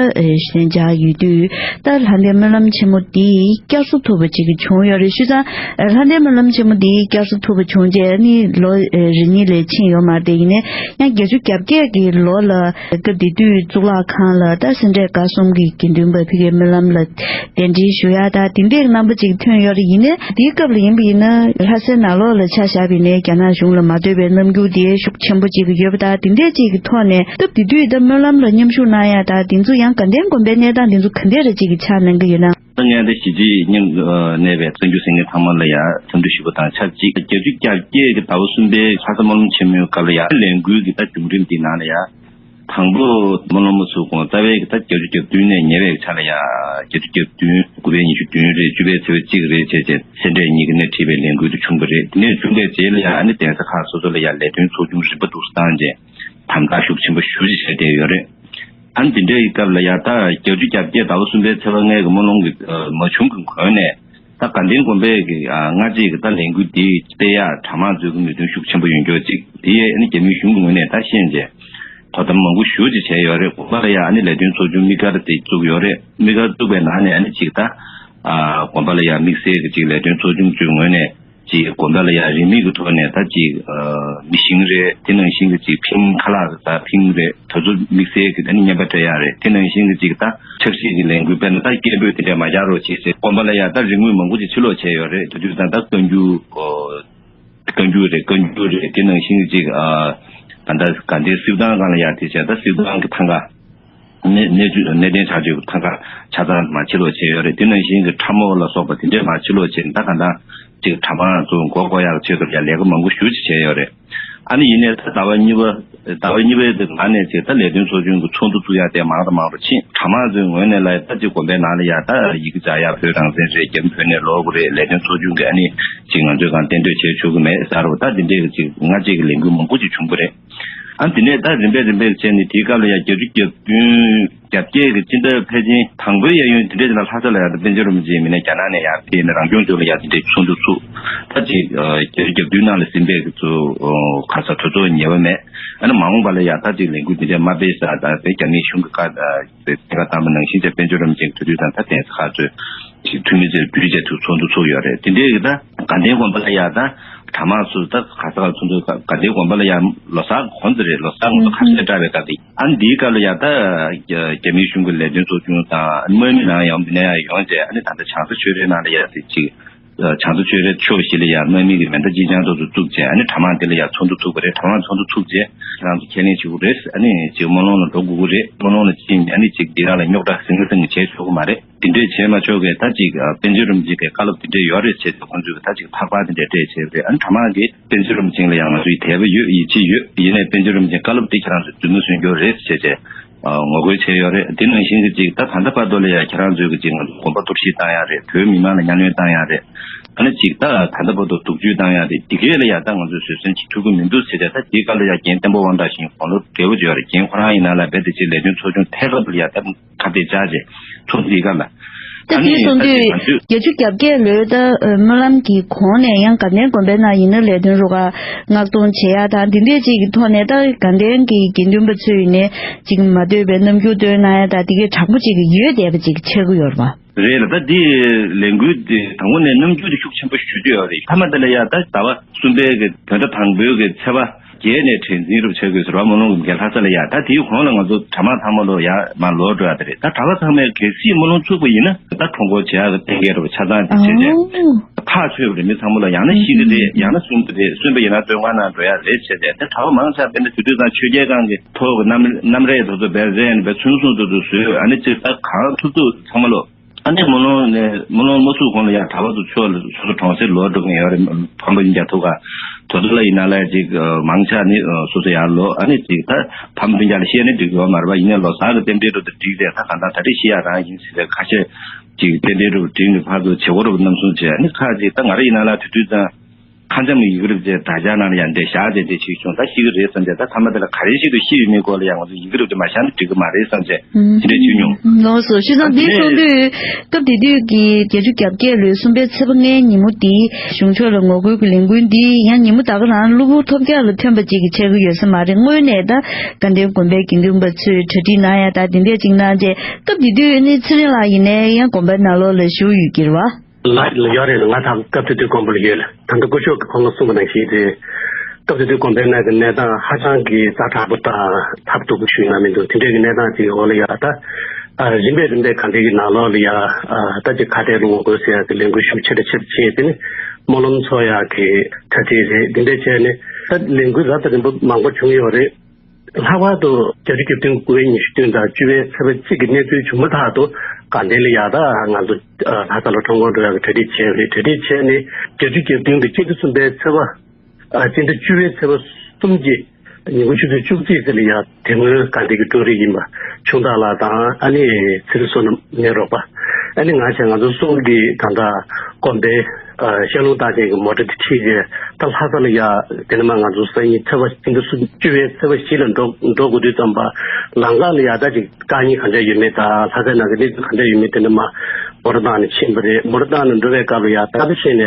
ཞུ་རྟེན་བྱས་ཡོད་དུས་ད་ལྷ་ལྡན་སྨོན་ལམ་ཆེན་མོ་འདི་བསྐྱར་གསོ་ཐུབ་པ་ཅིག་བྱུང་ཡོད་རེད། བྱས་ཙང་ལྷ་ལྡན་སྨོན་ལམ་ཆེན་མོ་འདི་བསྐྱར་གསོ་ཐུབ་པ་བྱུང་རྗེས་ནི་ལོ་རེ་གཉིས་ལས་ཕྱིན་ཡོད་མ་རེད། དེ་ཡིན་ནའི་ཡང་བརྒྱད་ཅུ་གྱ་བརྒྱད་ཀྱི་ལོ་ལ་སྐབས་དེ་དུས་གཙུག་ལག་ཁང་ལ་ད་སེ་འབྲས་དགའ་གསུམ་གྱི་དགེ་འདུན་པ་ཕ་གིའི་སྨོན་ལམ་ལ་ གདན་འདྲེན་ཞུ་ཡ་དང་དེ་འདྲའི་རྣམ་པ་ཅིག་ཐོན་ཡོད་རེད། ཡིན་ནའི་དེའི་སྐབས་ལ་ཡིན་པ་ཡིན་ན་ལྷ་སའི་ནང་ལོགས་ལ་ཆ་བཞག་པ་ཡིན་ནའི་རྒྱ་ནག་གཞུང་ལ་མ་ལྟོས་པའི་རྣམ་འགྱུར་དེ་ཤུགས་ཆེན་པོ་ཅིག་ཡོད་པ་དང་དེ་འདྲའི་ཅིག་གི་ཐོག་ནས་སྐབས་དེ་དུས་ད་སྨོན་ལམ་ལ་མཉམ་ཞུགས་གནང་ཡ་དང་དེ་ཚོ་ཡང་དགའ་ལྡན་དགོན་པའི་གནས་སྟངས་དེ་ཚོ་ག་འདྲ་རེ་ཅིག་གི་ཆགས་གནང་གི་ཡོད་ན། ད་ངས་འདི་གཞིས་བྱེས་མཉམ་གནས་པའི་བཙན་བྱོལ་སེང་གེ་ཚང་མ་ལ་ཡང་འཚམས་འདྲི་ཞུ་བ་དང་ཆབས་ཅིག་བརྒྱད་ཅུ་གྱ་བརྒྱད་ཀྱི་ཟླ་བ་གསུམ་པའི་ལྷ་ས་སྨོན་ལམ་ཆེན་མོའི་སྐབས་ལ་ཡང་ལས་འགུལ་གྱི་ད་བྱུང་རིམ་འདི་ནང་ལ་ཡང་དང་པོ་སྨོན་ལམ་མ་ཚུགས་གོང་རྩ་བའི་གི་ད་བརྒྱད་ཅུ་གྱ་བདུན་ནས་ཉེ་བའི་ཆ་ལ་ཡང་བརྒྱད་ཅུ་གྱ་བདུན་དགུ་པའི་ཉི་ཤུ་བདུན་རེད། བཅུ་པའི་ཚེས་པ་གཅིག་རེད་བྱས་བྱས་སེ་འབྲས་གཉིས་ཀྱི་ནས་ཁྲིད་པའི་ལས་འགུལ་དུ་བྱུང་བ་རེད། དེ་ནས་བྱུང་བའི་རྗེས་ལ་ཡང་ཨ་ནི་གདན་ས་ཁག་སོ་སོ་ལ་ཡང་ལས་དོན་ཚོགས་ཆུང་རིམ་པ་འདུག་སེ་བཏང་རྗེས་དམ་དྲག་ཤུགས་ཆེན་པོ་ཞེ་པོ་ཅིག་བྱས་བསྡད་ཡོད་རེད། ཨ་ནི་དེ་འདྲའི་སྐབས་ལ་ཡང་ད་བརྒྱད་ཅུ་གྱ་བརྒྱད་ཟླ་བ་གསུམ་པའི་ཚེས་པ་ལྔའི་གི་སྨོན་ལམ་གྱི་མ་བྱུང་གི་གོང་ནས་ད་དགའ་ལྡན་དགོན་པའི་གི་སྔ་རྗེས་ཀྱི་ད་ལས་འགུལ་འདི་སྤེལ་ཡག་གྲྭ་མང་ཚོའི་གི་མོས་མཐུན་ཤུགས་ཆེན་པོ་ཡོད་མཁན་ཅིག་དེ་ཡས་ཨ་ནི་རྒྱ་མིའི་གཞུང་གི་ངོས་ནས་ད་ཤེས་བྱས་དོ་དམ་མང་པོ་ཞེ་པོ་ཅིག་བྱས་ཡོད་རེད། དགོན་པ་ལ་ཡང་ཨ་ནི་ལས་དོན་ཚོགས་ཆུང་དམིགས་བཀར་དེ་བཙུགས་ཡོད་རེད། དམིགས་བཀར་བཙུགས་པའི་ནང་ནས་ཨ་ནི་ཅིག་ད་དགོན་པ་ལ་ཡང་དམིགས་བསལ་གྱི་ཅིག་ལས་དོན་ཚོགས་ཆུང་ཚོའི་ངོས་ནས་ཅིག་དགོན་པ་ལ་ཡང་རིན་མེད་ཀྱི་ཐོག་ནས་ད་ཅིག་མི་ཤིང་རེད། དེ་ནང་བཞིན་གྱི་ཅིག་ཕིང་ཁ་ལག་ད་ཕིང་རེད། དེ་ཚོ་དམིགས་བསལ་གྱི་ད་ནི་རྔན་པ་སྤྲད་ཡག་རེད། དེ་ནང་བཞིན་གྱི་ཅིག་ད་ཆབ་སྲིད་ཀྱི་ལས་འགུལ་དཔེར་ན་ད་སྐད་འབོད་དེ་འདྲ་མ་རྒྱག་རོགས་བྱེད་ཟེར་དགོན་པ་ལ་ཡང་ད་རིན་དངུལ་མང་པོ་ཅིག་ཕྱིར་སློག་བྱས་ཡོད་རེད། དེ་དུས་ཙང་ད་བཀའ་འགྱུར་བཀའ་འགྱུར་རེད། བཀའ་འགྱུར་རེད། དེ་ནང་བཞིན་གྱི་ཅིག་ད་ད་དགའ་ལྡན་གསེར་ཐང་སྒང་ལ་ཡང་དེ་བྱས་ད་གསེར་ཐང་གི་ཐང་ག་གནས་གནས་གནས་བརྟན་ཆགས་ཆོས་ཀྱི་ཐང་ག་ཆ་ཚང་མ་ཕྱིར་སློག་བྱས་ཡོད་རེད། དེ་ནང་བཞིན་གྱི་ཁྲབ་མོ་ལ་སོགས་པ་དེ་འདྲས་མ་ཕྱིར་སློག་བྱས་ད་ག་ད་ཅིག་གྲྭ་མང་ཚོ་མགོ་སྐོར་ཡག་ཆེད་དུ་ཡང་ལས་ཀ་མང་པོ་ཞེ་པོ་ཅིག་བྱས་ཡོད་རེད། ཨ་ནི་ཡིན་ནའི་ད་ཟླ་བ་གཉིས་པ་ཟླ་བ་གཉིས་པའི་ནང་ནས་ཅིག་ད་ལས་དོན་ཚོགས་ཆུང་གི་ཚོགས་འདུ་བཙུགས་ཡག་དེ་མང་དུ་མང་དུ་ཕྱིན། གྲྭ་མང་ཚོའི་ངོས་ནས་ལ་ད་ཅིག་དགོན་པའི་ནང་ལ་ཡ་ད་ཡི་གེ་འཇགས་ཡག་བོད་རང་བཙན་རེད། རྒྱ་མི་བོད་ནས་ལོག་དགོས་རེད། ལས་དོན་ཚོགས་ཆུང་གི་ཨ་ནི་ཅིག་ང་ཚོས་གང་གཏན་སྡོད་བྱེད་ཆོག་གི་མེད་ཟེར་བ་ད་དེ་འདྲས་ཀྱི་ཅིག་སྔ་རྗེས་ཀྱི་ལས་འགུལ་མང་པོ་ཅིག་བྱུང་བ་རེད། ཨ་དེ་ནས་ད་རིམ་པས་རིམ་པས་བྱས་ནས་དེའི་སྐབས་ལ་ཡ་བརྒྱད་ཅུ་གྱ་བདུན་གྱ་བརྒྱད་ཀྱི་སྤྱི་ཟླ་ཕལ་ཆེར་དང་པོའི་གཡས་གཡོན་དེ་འདྲས་ལ་ལྷ་ས་ལ་ཡ་ད་པཎ་ཆེན་རིན་པོ་ཆེ་མི་སྣ་རྒྱ་ནག་ནས་ཡ་ཕེབས་ནས་རང་སྐྱོང་ལྗོངས་ལ་ཡ་དེ་འདྲས་ཚོགས་འདུ་ཚུགས། ད་ཅིག་བརྒྱད་ཅུ་གྱ་བདུན་ནང་ལ་ཟིན་པའི་གི་ཚོ་ག་ས་གྲོས་ཚོགས་ཉེ་བ་མེད། ཨ་ནི་མ་འོངས་པ་ལ་ཡ་ད་ཅིག་ལས་འགུལ་དེ་འདྲས་མ་སྤེལ་ས་ད་དེ་རྒྱ་མིའི་གཞུང་གི་བཀའ་ད་དེ་བཀའ་བཏང་པ་ནང་བཞིན་བྱས་པཎ་ཆེན་རིན་པོ་ཆེ་དེ་དུས་ཙང་ད་གདན་ས་ཁག་ཚོས་ཅིག་འཐུས་མི་ཚོས་བསྡུས་བྱས་ཐུག་ཚོགས་འདུ་ཚུགས་ཡོད་རེད། དེ་འདྲས་གི་ད་དགའ་ལྡན་དགོན་པ་ལ་ཡ་ད་གྲྭ་མང་ཚོ་ད་ག་ས་ག་ཚོགས་འདུ་དགའ་ལྡན་དགོན་པ་ལ་ཡ་ལོ་གསར་གོང་ཚོ་རེད། ལོ་གསར་ང་ཚོ་ཁ་ཤས་བཀྲ་བའི་སྐབས་དེ་ཨ་ནི་འདིའི་སྐབས་ལ་ཡ་ད་རྒྱ་མིའི་གཞུང་གི་ལས་དོན་ཚོགས་ཆུང་དང་དམག་མི་ནང་ཡང་མི་སྣ་ཡང་ཡོང་བྱས་ཨ་ནི་ད་ལྟ་བྱང་ས་ཆོས་རའི་ནང་ལ་ཡ་དེ་ཅིག་བྱང་ས་ཆོས་རའི་ཕྱོགས་བཞི་ལ་ཡ་དམག་མི་གི་མེ་མདའ་ཅི་ཅང་ཚོགས་འདུ་བཙུགས་བྱས་ཨ་ནི་གྲྭ་མང་དེ་ལ་ཡ་ཚོགས་འདུ་ཚུགས་པ་རེད། གྲྭ་མང་ཚོགས་འདུ་ཚུགས་བྱས་ཁྱེད་རང་ཚོ་ཁས་ལེན་བྱེད་དགོས་རེད། ཨ་ནི་ཅིག་སྨོན་ལམ་ལ་འགྲོ་དགོས་ཀྱི་རེད། སྨོན་ལམ་ལ་ཕྱིན་ཨ་ནི་ཅིག་འདི་རང་ལ་རྙོག་དྲ་ཟིང་ངེ་ཟིང་ངེ་བྱེད་ཆོག་གི་མ་རེད། དེ་འདྲས་བྱས་མ་ཆོག་གི་ད་ཅིག་པཎ་ཆེན་རིན་པོ་ཆེ་གི་བཀའ་སློབ་དེ་འདྲས་ཡོད་རེད་བྱས་ཏེ་ཁོང་ཚོས་ད་ཅིག་ཕག་པ་དེ་འདྲས་སྤྲད་བྱས་རེད། ཨ་ནི་གྲྭ་མང་གིས་པཎ་ཆེན་རིན་པོ་ཆེ་ལ་ཡང་ང་ཚོ་ཡི་དད་པ་ཡོད་ཡིད་ཆེས་ཡོད། ཡིན་ནའི་པཎ་ཆེན་རིན་པོ་ཆེ་བཀའ་སློབ་དེ་ཁྱེད་རང་ཚོས་རྫུན་མ་སོན་རྒྱུ་རེད་བྱས་ཏེ་ངོ་རྒོལ་བྱས་ཡོད་རེད། དེ་ནང་བཞིན་གྱི་ཅིག་ད་ད་ལྟ་བར་དུ་ལ་ཡང་ཁྱེད་རང་ཚོའི་གི་ཅིག་ང་ཚོ་དགོན་པ་གཏོར་བཤིག་བཏང་ཡག་རེད། བོད་མི་མང་ལ་གཉའ་གནོན་བཏང་ཡག་རེད། ཨ་ནི་ཅིག་ད་ད་ལྟ་བར་དུ་སྡུག་སྦྱོང་བཏང་ཡག་རེད། དེ་གས་ལ་ཡང་ད་ང་ཚོས་བཟོད་བསྲན་བྱེད་ཐུབ་ཀྱི་མི་འདུག་ཟེར་ཏེ་ད་དེའི་སྐབས་ལ་ཡང་རྒན་བསྟན་པ་དབང་གྲགས་ཞིང་དགུང་ལོ་བགྲེས་པོ་ཅིག་ཡོད་རེད། རྒན་ཁོ་རང་ཡིན་ན་ལ་རྦད་དེ་ཅིག་ལས་དོན་ཚོགས་ཆུང་ཐད་ཀར་དུ་ལ་ཡང་ད་ཁ་གཏད་བཅག་རྗེས་ཚོགས་འདུ་དེའི་སྐབས་ལ་ད་ཨ་དེ་ནི་གསུང་ད་དུས་ཅིག་ང་ཚོས་བརྒྱད་ཅུ་གྱ་བརྒྱད་ལོའི་ད་སྨོན་ལམ་གྱི་གོང་ནས་ཡང་དགའ་ལྡན་དགོན་པའི་ནང་ཡིན་ན་ལས་དོན་རུ་ཁག་མངགས་གཏོང་བྱེད་ཡག་དང་དེ་འདྲས་ཅིག་གི་ཐོག་ནས་ད་དགའ་ལྡན་གྱི་དགེ་འདུན་པ་ཚོས་ཡིན་ནའི་ཅིག་མ་འདོད་པའི་རྣམ་འགྱུར་སྟོན་གནང་ཡག་དང་དེ་གས་དྲག་པོ་ཅིག་ཡོད་བསྡད་པ་ཅིག་ཆགས་ཀྱི་ཡོད་རེད་པ། རེད་ལ་ད་འདི་ལས་འགུལ་འདི་དང་པོ་ནས་རྣམ་འགྱུར་འདི་ཤུགས་ཆེན་པོ་ཞུ་རྒྱུ་ཡོད་རེད། མཐའ་མ་དེ་ལ་ཡ་ད་ཟླ་བ་གསུམ་པའི་གི་བོད་ཟླ་དང་པོའི་གི་ཚེས་པ་བརྒྱད་ནས་དྲན་འཛིན་རུ་བྱེད་དགོས་ཟེར་བ་སྨོན་ལམ་གི་མཇལ་ལྷ་ས་ལ་ཡ་ད་དེའི་གོང་ལ་ང་ཚོ་གྲྭ་མང་ཚང་མ་ལོ་ཡ་མ་ལོག་འགྲོ་ཡ་དེ་རེད། ད་གྲྭ་པ་ཚང་མས་གལ་སྲིད་སྨོན་ལམ་ཚུགས་པ་ཡིན་ན་ད་ཁྲོམ་སྐོར་བྱེད་ཡ་གི་གཏན་འཁེལ་རུ་ཆ་ཚང་དེ་བྱེད་བྱས་ཨོ། ཐག་ཆོད་པ་རེད། མི་ཚང་མ་ལ་ཡང་ན་ཤི་གི་རེད། ཡང་ན་གསོན་གི་རེད། གསོན་པ་ཡིན་ན་སྟོན་ཁང་ནང་འགྲོ་ཡ་རེད་བྱས་ཏེ་ད་གྲྭ་པ་མང་ཆེ་བ་དཔེར་ན་དུས་དུས་ཙང་ཆོས་རྒྱལ་ཁང་གི་ཐོག་གི་གནམ་གནམ་རས་དེ་ཚོ་བེལ་ཟེན་བེལ་ཚོན་སྲུང་དེ་ཚོ་བཟོས། ཨ་ནི་ཅིག་ད་གང་ཐུབ་ཐུབ་ཚང་མ་ལོ། ཨ་ནི་སྨོན་ལམ་ནས་སྨོན་ལམ་མ་ཚུགས་གོང་ལ་ཡང་གྲྭ་པ་ཚོ་ཕྱོགས་ལ་སོ་སོ་གྲོང་གསེབ་ལོག་འགྲོ་མཁན་ཡོད་རེད། ཕ་མ་སྤུན་ཀྱག་ཐུག་ག་དོ་དོ་ལ་ཡིན་ན་ལ་ཅིག་མང་ཆེ་ནི་སོ་སོ་ཡར་ལོག་ཨ་ནི་ཅིག་ད་ཕ་མ་སྤུན་ཀྱག་ལ་བཤད་ན་འགྲིག་གི་ཡོད་མ་རེད་པ། ཡིན་ནའི་ལོ་གསར་གི་རྟེན་འབྲེལ་རུ་དུ་འགྲིག་རེད། ད་གང་ལྟར་ད་རེས་ཤི་ཡ་རང་ཡིན་ཟེར་ཏེ་ཁ་ཤས་ཅིག་རྟེན་འབྲེལ་རུ་འགྲིག་ནས་ཕར་ཚུར་བྱེད་སྒོ་རུ་མནམ་སོང་བྱས། ཨ་ནི་ཁ་ཅིག་ད་ང་རང་ཡིན་ན་ལ་དུས་དུས་ཙང་ཁ་འཇམ་ཡི་གེ་རབ་ཅེས་དྲ་རྒྱ་ནང་ལ་ཡང་འདྲེ་བཞག་ཅེས་འདྲེ་བྱས་བྱུང་། ད་ཤི་གི་རེད་བསམ་ཅེས་ད་ཐ་མ་དེ་ལ་ག་རེ་ཞིག་ཏུ་ཤི་ཡོད་མེད་སྐོར་ལ་ཡང་ང་ཚོ་ཡི་གེ་རབ་ཅེས་མ་བཞག་ན་འགྲིག་གི་མ་རེད་བསམ་ཅེས་དེ་འདྲས་བྱུང་མྱོང་། ལགས་སོ། བྱས་ཙང་འདི་གསུང་དུས་སྐབས་དེ་དུས་ཀྱི་བརྒྱད་ཅུ་གྱ་བརྒྱད་ལོའི་གསུམ་པའི་ཚེས་པ་ལྔའི་ཉིན་མོ་འདི་གཞུང་ཕྱོགས་ལ་ངོ་རྒོལ་གྱི་ལས་འགུལ་འདི་ཡང་ཉིན་མོ་ད་ག་རང་གློ་བུར་ཐོལ་རྒྱག་ལ་ཐོན་པ་ཅིག་གི་ཆགས་ཀྱི་ཡོད་ས་མ་རེད། སྔོན་ནས་ད་དགའ་ལྡན་དགོན་པའི་དགེ་འདུན་པ་ཚོས་གྲ་སྒྲིག་གནང་ཡ་ད་དེ་འདྲས་ཅིག་གནང་རྗེས་སྐབས་དེ་དུས་ནི་ཚེ་རིང་ལགས་ཡིན་ནའི་ཡང་དགོན་པའི་ནང་ལོགས་ལ་བཞུགས་ཡོད་ཀྱི་རེད་བ། ལགས་ཡོད་རེད། ང་ད་སྐབས་དེ་དུས་དགོན་པ་ལ་ཡོད་ལ། ད་ལྟ་སྐུ་ཞབས་ཀྱིས་ཁོང་ལ་གསུངས་པ་ནང་བཞིན་དེ་སྐབས་དེ་དུས་དགོན་པའི་ནང་གི་གནས་སྟངས་ཧ་ཅང་གི་ཛ་དྲག་པོ་དང་ཐབས་སྡུག་པོ་ཞིག་ཡིན་ན་མི་འདུག་དེ་འདྲའི་གི་གནས་སྟངས་ཅིག་འོག་ལ་ཡོད་ད། ཨ་རིམ་པས་རིམ་པས་ག་འདྲ་གི་ནང་ལོགས་ལ་ཡ་ཨ་ད་ཅིག་ཁ་བརྡའི་ངོ་རྒོལ་ཟེར་ཡ་གི་ལས་འགུལ་ཤུགས་ཆེ་རུ་ཆེ་རུ་ཕྱིན། དེ་ནི་སྨོན་ལམ་ཚོགས་ཡ་གི་གྲ་སྒྲིག་རེད། འདི་འདྲ་བྱས་ནས་ད་ལས་འགུལ་རབ་དང་རིམ་པ་མང་པོ་བྱུང་ཡོད་རེད། ལྷག་པར་དུ་བརྒྱད་ཅུ་གྱ་བདུན་དགུ་པའི་ཉི་ཤུ་བདུན་དང་བཅུ་པའི་ཚེས་པ་གཅིག་གི་གནས་ཚུལ་བྱུང་མ་ཐག་ཏུ་དགའ་ལྡན་ལ་ཡ་ད་ང་ཚོ་ཨ་ལྷ་ས་ལ་ཁྲོམ་སྐོར་འགྲོ་ཡ་གི་གྲ་སྒྲིག་བྱས་རེད། གྲ་སྒྲིག་བྱས་ནས་བརྒྱད་ཅུ་གྱ་བདུན་གྱི་སྤྱི་ཟླ་གསུམ་པའི་ཚེས་པ་ཨ་སྤྱི་ཟླ་བཅུ་པའི་ཚེས་པ་གསུམ་གྱི་ཉིན་གུང་ཆུ་ཚོད་བཅུ་གཅིག་ཙམ་ལ་ཡ་དེ་སྔོན་དགའ་ལྡན་གྱི་ཀྲུའུ་རིན་ཡིན་པ་ཆུང་བདག་ལགས་དང་ཨ་ནི་ཚེ་རིང་བསོད་ནམས་ངའི་རོགས་པ། ཨ་ནི་ང་ཚོ་ང་ཚོ་གསུམ་གྱིས་ད་ལྟ་དགོན་པའི་ཨ་ཤར་རླུང་རྟགས་ཅན་གྱི་མོ་ཊ་དེ་ཁྲིད་རྗེས་ད་ལྷ་ས་ལ་ཡ་དེ་ནས་མ་ང་ཚོ་སང་ཉིན་ཚེས་པ་སྤྱི་ཟླ་གསུམ་བཅུ་པའི་ཚེས་པ་བཞི་ལ་འགྲོ་འགྲོ་དགོས་དུས་ཙམ་པ་ལམ་ཁ་ལ་ཡ་ད་ཅིག་དཀའ་ངལ་ག་འདྲ་ཡོད་མེད་དང་ལྷ་སའི་ནང་གི་གནས་ཚུལ་ག་འདྲ་ཡོད་མེད་དེ་ནས་མ་མོ་ཊ་བཏང་ནས་ཕྱིན་པ་རེད། མོ་ཊ་བཏང་ནས་འགྲོ་བའི་སྐབས་ལ་ཡ་ད་ལྟ་བྱས་ནས་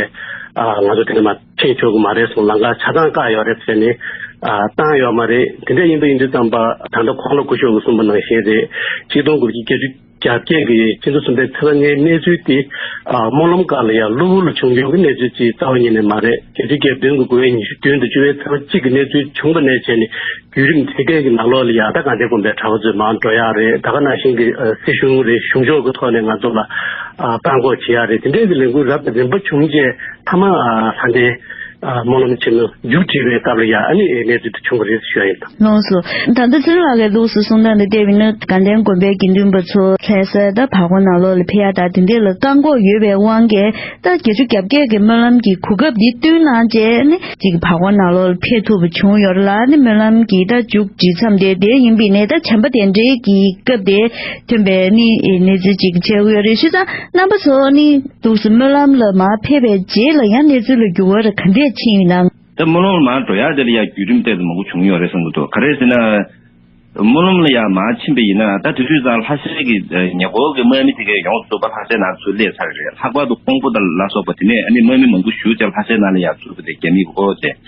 ཨ་ང་ཚོ་དེ་ནས་མ་ཕྱིན་ཆོག་གི་མ་རེད་གསུངས། ལམ་ཁ་ཆ་ཚང་བཀག་ཡོད་རེད་ཟེར་ནས་ཨ་བཏང་ཡོད་མ་རེད། དེ་འདྲ་ཡིན་པ་ཡིན་དུས་ཙམ་པ་ད་ལྟ་ཁོང་ལ་སྐུ་ཞབས་ཀྱིས་གསུངས་པ་ནང་བཞིན་རེད། ཆིག་སྟོང་དགུ་བརྒྱ་བརྒྱད་ཅུ་གྱ་བརྒྱད་ཀྱི་སྤྱི་ཟླ་གསུམ་པའི་ཚེས་པ་ལྔའི་གནས་ཚུལ་དེ་ཨ་སྨོན་ལམ་སྒར་ལ་ཡང་གློ་བུར་ལ་བྱུང་ཡོང་གི་གནས་ཚུལ་ཅིག་རྩ་བ་ཉིད་ནས་མ་རེད། བརྒྱད་ཅུ་གྱ་བདུན་གྱི་དགུ་པའི་ཉི་ཤུ་བདུན་དང་བཅུ་པའི་ཚེས་པ་གཅིག་གི་གནས་ཚུལ་བྱུང་བ་ནས་བྱས་ནས་བརྒྱུད་རིམ་དེ་གའི་གི་ནང་ལོགས་ལ་ཡང་ད་དགའ་ལྡན་དགོན་པའི་གྲྭ་པ་ཚོས་མར་འགྲོ་ཡག་རེད། ད་ག་ནང་བཞིན་གྱི་ཨ་སྲིད་གཞུང་རེད། གཞུང་ཕྱོགས་ཀྱི་ཐོག་ནས་ང་ཚོ་ལ་ཨ་བཀག་འགོག་བྱེད་ཡག་རེད། དེ་འདྲའི་གི་ལས་འགུལ་རབ་དང་རིམ་པ་བྱུང་རྗེས་མཐའ་མ་ཨ་ལྷ་ལྡན་ཨ་སྨོན་ལམ་ཆེན་མོ་མཇུག་སྒྲིལ་བའི་སྐབས་ལ་ཡང་ཨ་ནི་གནས་ཚུལ་དེ་བྱུང་བ་རེད་ཞུ་ཡ་ཡིན། ལགས་སོ། ད་ལྟ་ཚེ་རིང་ལགས་ཀྱིས་ལོགས་སུ་གསུངས་སྟངས་དང་བལྟས་པ་ཡིན་ན་དགའ་ལྡན་དགོན་པའི་དགེ་འདུན་པ་ཚོ་ལྷ་སའི་ད་བར་སྐོར་ནང་ལོགས་ལ་ཕེབས་ཡ་ད་དེ་འདྲས་ལ་བཀག་འགོག་ཡོད་པའི་དབང་གིས་ད་བརྒྱད་ཅུ་གྱ་བརྒྱད་ཀྱི་སྨོན་ལམ་གྱི་གོ་སྐབས་འདི་བསྟུན་གནང་བྱས་ནས་ཅིག་བར་སྐོར་ནང་ལོགས་ལ་ཕེབས་ཐུབ་པ་བྱུང་ཡོད་རེད་ལ། ཨ་ནི་སྨོན་ལམ་གྱི་ད་མཇུག་སྒྲིལ་མཚམས་དེ་དེ་ཡིན་པ་ཡིན་ནའི་ད་བྱམས་པ་དེ་འདྲའི་གི་སྐབས་དེ་ཐོན་པའི་ནི་གནས་ཚུལ་ཅིག་བྱེད་དགོས་ཡོད་རེད། བྱས་ཙང་རྣམ་པ་ཚོ་ནི་འདུག་སེ་སྨོན་ལམ་ལ་མར་ཕེབས་པའི་རྗེས་ལ་ཡང་གནས་ཚུལ་ལ་འགྱུར་བ་རེ་ག་འདྲས་ཕྱིན་ཡོད་ན། ད་སྨོན་ལམ་ལ་མར་འགྲོ་ཡག་དེ་ལ་ཡང་བརྒྱུད་རིམ་ཏོག་ཙམ་མང་པོ་བྱུང་ཡོད་རེད་བསམ་གྱི་འདུག་ག་རེ་ཟེར་ན། སྨོན་ལམ་ལ་ཡང་མར་ཕྱིན་པ་ཡིན་ན་ད་དེ་དུས་ཙང་ལྷ་སའི་གི་ཉེ་འཁོར་གྱི་དམག་མི་དེ་གས་ཡོངས་སུ་རྫོགས་པ་ལྷ་སའི་ནང་ཚུར་སླེབས་ཚར་རེད། ལྷག་པར་དུ་ཀོང་པོ་དང་ལ་སོགས་པ་དེ་ནས་ཨ་ནི་དམག་མི་མང་པོ་ཞུ་བྱས་ལྷ་སའི་ནང་ལ་ཡང་ཚུར་བ་དེ་རྒྱ་མི་གི་སྐོར་བྱས།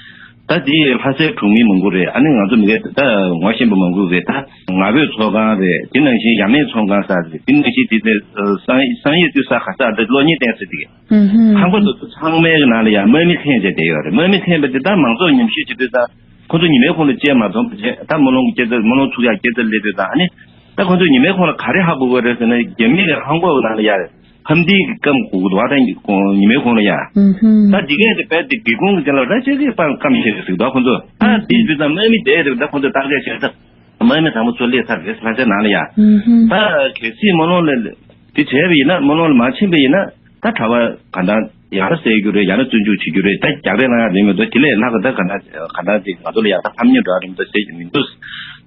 ད་དེ་ལྷ་སའི་གྲོང་མི་མང་པོ་རེད། ཨ་ནི་ང་ཚོ་མི་སྒེར་ད་ངོ་ཤེས་པ་མང་པོ་རེད། ད་ང་ཕོད་ཚོགས་ཁང་རེད། དེ་ནང་བཞིན་ཡབ་མེས་ཚོགས་ཁང་ས་རེད། དེ་ནང་བཞིན་དེ་ཚེ་སང་སང་ཡོད་དུས་ས་ག་ས་ད་གློག་བརྙན་བསྟན་ས་དེ་གས་ཧམ་པ་དེ་ཚོ་ཚང་མའི་ནང་ལ་ཡང་དམག་མི་འཐེན་བྱས་བསྡད་ཡོད་རེད། དམག་མི་འཐེན་པ་དེ་ད་མང་ཚོགས་ཉམས་ཞིབ་བྱེད་དུས་ད། ཁོ་ཚོ་ཉི་མའི་ཁོངས་ལ་བཅད་མ་ཐོན་པ་བྱས། ད་སྨོན་ལམ་གྱི་སྐྱེད་ཚལ་སྨོན་ལམ་ཚུགས་ཡག་སྐྱེད་ཚལ་སླེབས་དུས་ཙང་ཨ་ནི། ད་ཁོ་ཚོ་ཉི་མའི་ཁོངས་ལ་ག་རེ་ཧ་གོ་དགོས་རེད་ཟེར་ན་རྒྱ་མི་གི་ཧང་གོ་གི་ནང་ལ་ཡ། ཧམ་སྡིག་གི་སྐམ་གུ་གུ་འདུག་ད་ཉི་མའི་ཁོངས་ལ་ཡ། ད་འདི་གས་དེ་བས་དེ་སྒེའུ་ཁུང་གི་དེ་ལ་ར་ཅག་གི་པང་སྐམ་ཤེས་ཀྱི་ཟིག་ད་ཁོ་ཚོ་ཨ་དེ་དུས་ཙང་དམག་མི་དེ་དེ་ད་ཁོ་ཚོ་བརྟག་དཔྱད་བྱས་ད་དམག་མི་དང་པོ་ཚོ་སླེབས་ཚར་རེད་ལྷ་སའི་ནང་ལ་ཡ། ད་གལ་སྲིད་སྨོན་ལམ་ལ་དེ་བྱས་པ་ཡིན་ན་སྨོན་ལམ་ལ་མ་ཕྱིན་པ་ཡིན་ན། ད་གྲྭ་པ་ག་འདྲ་ཡར་བསད་རྒྱུ་རེད། ཡར་བཙོན་འཇུག་བྱེད་རྒྱུ་རེད། ད་རྒྱག་རེས་གནང་ཡག་རེད་མི་འདུག་དེ་ལས་ལྷག་ག་ད་ག་འདྲ་ག་འདྲ་ཅིག་ང་ཚོ་ལ་ཡག་ད་ཕམ་ཉེས་འགྲོ་ཡག་རེད་མི་འདུག་ཟེར་གྱི་མི་འདུག་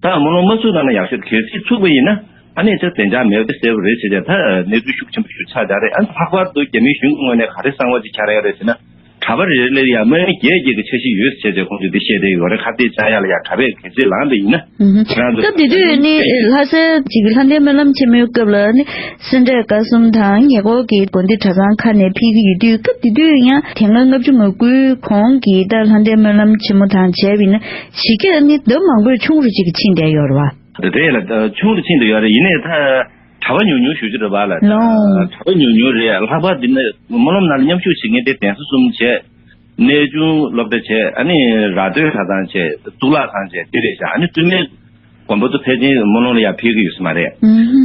ད་སྨོན་ལམ་མ་ཚུགས་ན་ན་ཡག་ཤོས་གལ་སྲིད་ཚུགས་པ་ཡིན་ན་ཨ་ནི་ཅིག་བདེ་འཇགས་མེད་པ་ཟེར་བ་རེད་ཟེར་ཏེ་ད་གནས་ཚུལ་ཤུགས་ཆེན་པོ་ཞིག་ཆགས་བསྡད་རེད། ཨ་ནི་ལྷག་པར་དུ་རྒྱ་མི་གཞུང་གི་ངོས་ནས་ག་རེ་གསང་བ་ཅིག་འཁྱེར་ཡོད་རེད་ཟེར་ན། གྲྭ་པ་རེ་རེ་ལ་ཡང་དམག་མི་བརྒྱད་བརྒྱད་ཀྱི་འཆར་གཞི་ཡོད་ཟེར་བྱས་ཁོང་ཚོས་འདི་བཤད་བསྡད་ཡོད་རེད། ཁ་གཏད་བཅག་ཡག་ལ་ཡང་གྲྭ་པས་གལ་སྲིད་ལངས་པ་ཡིན་ན། ཁྱེད་རང་ཚོ་སྐབས་དེ་དུས་ནི་ལྷ་སའི་ཅིག་ལྷ་ལྡན་སྨོན་ལམ་ཆེན་མོའི་སྐབས་ལ་ནི་སེ་འབྲས་དགའ་གསུམ་དང་ཉེ་འཁོར་གྱི་དགོན་སྡེ་གྲྭ་ཚང་ཁག་ནས་ཕེབས་ཀྱི་ཡོད་དུས། སྐབས་དེ་དུས་ཡང་དེ་སྔ་ལྔ་བཅུ་ང་དགུའི་གོང་གི་ད་ལྷ་ལྡན་སྨོན་ལམ་ཆེན་མོ་དང་བྱས་པ་ཡིན་ན་གཞི་རྒྱ་ནི་ལྡབ་མང་པོས་ཆུང་རུ་ཅིག་ཕྱིན་བསྡད་ཡོད་རེད་བ། དེ་ལ་ཆུང་རུ་ཕྱིན་བསྡད་ཡོད་རེད། ཡིན་ནའི་ད། གྲྭ་པ་ཉུང་ཉུང་ཞུ་རྒྱུ་རེད་པ་ལ། ལོ། གྲྭ་པ་ཉུང་ཉུང་རེད། ལྷག་པར་འདི་ནས་སྨོན་ལམ་ནང་ལ་མཉམ་ཞུགས་བྱེད་མཁན་དེ་གདན་ས་གསུམ་བྱས། གནས་ཆུང་སློབ་གྲྭ་བྱས། ཨ་ནི་ར་སྟོད་གྲྭ་ཚང་བྱས། གཙུག་ལག་ཁང་བྱས། དེ་རེད་ཤག་ཨ་ནི་བཙུན་མའི་དགོན་པ་ཚོ་ཕལ་ཆེར་སྨོན་ལམ་ལ་ཡར་ཕེབས་ཀྱི་ཡོད་ས་མ་རེད།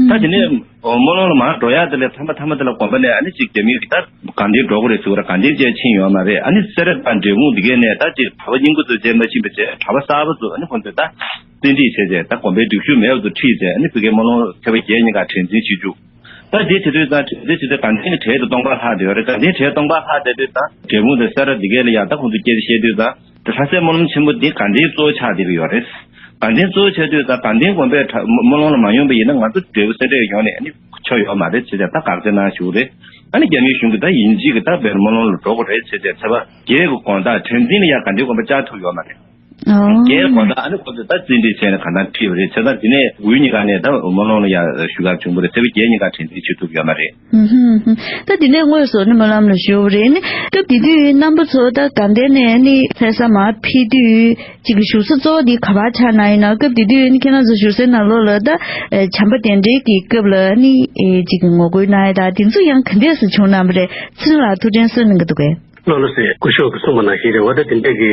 ད་དེ་ནས་སྨོན་ལམ་ལ་མར་འགྲོ་ཡག་དེ་ལས་མཐའ་མ་མཐའ་མ་དེ་ལ་དགོན་པ་ནས་ཨ་ནི་ཅིག་རྒྱ་མིའི་གི་ད་དགའ་ལྡན་འགྲོ་དགོས་རེད་ཟེར་བ་རེད། དགའ་ལྡན་བཅས་ཕྱིན་ཡོད་མ་རེད། ཨ་ནི་སེ་ར་དང་འབྲས་སྤུངས་འདི་གས་ནས་ད་ཅིག་གྲྭ་པ་རྙིང་པ་ཚོ་བཅས་མ་ཕྱིན་པ་བྱས། གྲྭ་པ་གསར་པ་ཚོ་ཨ་ནི་ཁོང་ཚོས་ད། བཙན་ཁྲིད་བྱས་རྗེས་ད་དགོན་པའི་སྒྲིག་ཞུགས་མེད་པ་ཚོ་ཁྲིད་རྗེས་ཨ་ནི་ཕ་གིའི་སྨོན་ལམ་ཚེས་པ་བརྒྱད་ཉིན་ཀ་དྲན་འཛིན་བྱེད་རྒྱུ། ད་དེ་བྱེད་དུས་ད་དེ་བྱེད་དུས་དགའ་ལྡན་གྱི་གྲལ་དུ་སྟོང་པ་ལྷག་བསྡད་ཡོད་རེད། དགའ་ལྡན་གྲལ་སྟོང་པ་ལྷག་བསྡད་དུས་ད་འབྲས་སྤུངས་དང་སེ་ར་འདི་གས་ལ་ཡ་ད་ཁོང་ཚོ་སྐད་ཆ་བཤད་དུས་ད་དེ་ལྷ་སའི་སྨོན་ལམ་ཆེན་མོ་འདི་དགའ་ལྡན་གཙོ་བོ་ཆགས་བསྡད་ཀྱི་ཡོད་རེད། དགའ་ལྡན་གཙོ་བོ་ཆགས་དུས་ད་དགའ་ལྡན་དགོན་པའི་གྲྭ་སྨོན་ལམ་ལ་མ་ཡོང་པ་ཡིན་ན་ང་ཚོ་འབྲས་སྤུངས་སེ་འབྲས་ཡོང་ནས་ཨ་ནི་ཆོ་ཡོད་མ་རེད་ཟེར་ཏེ་ད་དགག་བྱ་གནང་བཞུགས་རེད། ཨ་ནི་རྒྱ་མིའི་གཞུང་གིས་ད་ཡིན་གཅིག་གིས་ད་བེར་སྨོན་ལམ་ལ་འགྲོ་དགོས་རེད་ཟེར་ཏེ་ཚེས་པ་བརྒྱད་ཀྱི་དགོང་དག་དྲན་འཛིན་ལ་ཡ་དགའ་ལྡན་དགོན་པ་བཅར་ཐུབ་ཡོད་མ་རེད། ཨོ། རྒྱའི་དགོང་དག་ཨ་ནི་ཁོ་ཚོས་ད་རྩིས་འགྲེལ་བྱས་ནས་གང་ལྟར་ཁྲིད་པ་རེད། བྱས་ཙང་དེ་ནས་དགུན་གཉིས་ཀ་ནས་ད་སྨོན་ལམ་ལ་ཡ་ཞུ་གར་བྱུང་བ་རེད། ཚེས་པ་བརྒྱད་གཉིས་ཀ་དྲན་རྟེན་བྱེད་ཐུབ་ཡོད་མ་རེད། ཧུམ་ཧུམ། ད་དེ་ནས་དངོས་སུ་ནི་སྨོན་ལམ་ལ་ཞུགས་པ་རེད། ནི་སྐབས་དེ་དུས་རྣམ་པ་ཚོ་ད་དགའ་ལྡན་ནས་ནི་ལྷ་ས་མར་ཕེབས་དུས་ཅིག་གི་བཞུགས་ས་གཙོ་བོ་དེ་ག་པར་ཆགས་གནང་ཡིན་ན། སྐབས་དེ་དུས་ནི་ཁྱེད་རང་ཚོ་བཞུགས་སའི་ནང་ལོགས་ལ་ད་བྱམས་པ་གདན་འདྲེན་གྱི་སྐབས་ལ་ནི་ཅིག་གི་ངོ་རྒོལ་གནང་ཡ་ད་དེ་ཚོ་ཡང་ག་འདྲས་སེ་བྱུང་གནང་བ་རེད། ཚེ་རིང་ལགས་ཐུགས་དྲན་གསོ་གནང་གི་འདུག་གས། ལོ་ལོ་ཟེར་སྐུ་ཞབས་ཀྱིས་གསུངས་པ་ནང་བཞིན་རེད། འོ་ད་དེ་འདྲས་ཀྱི་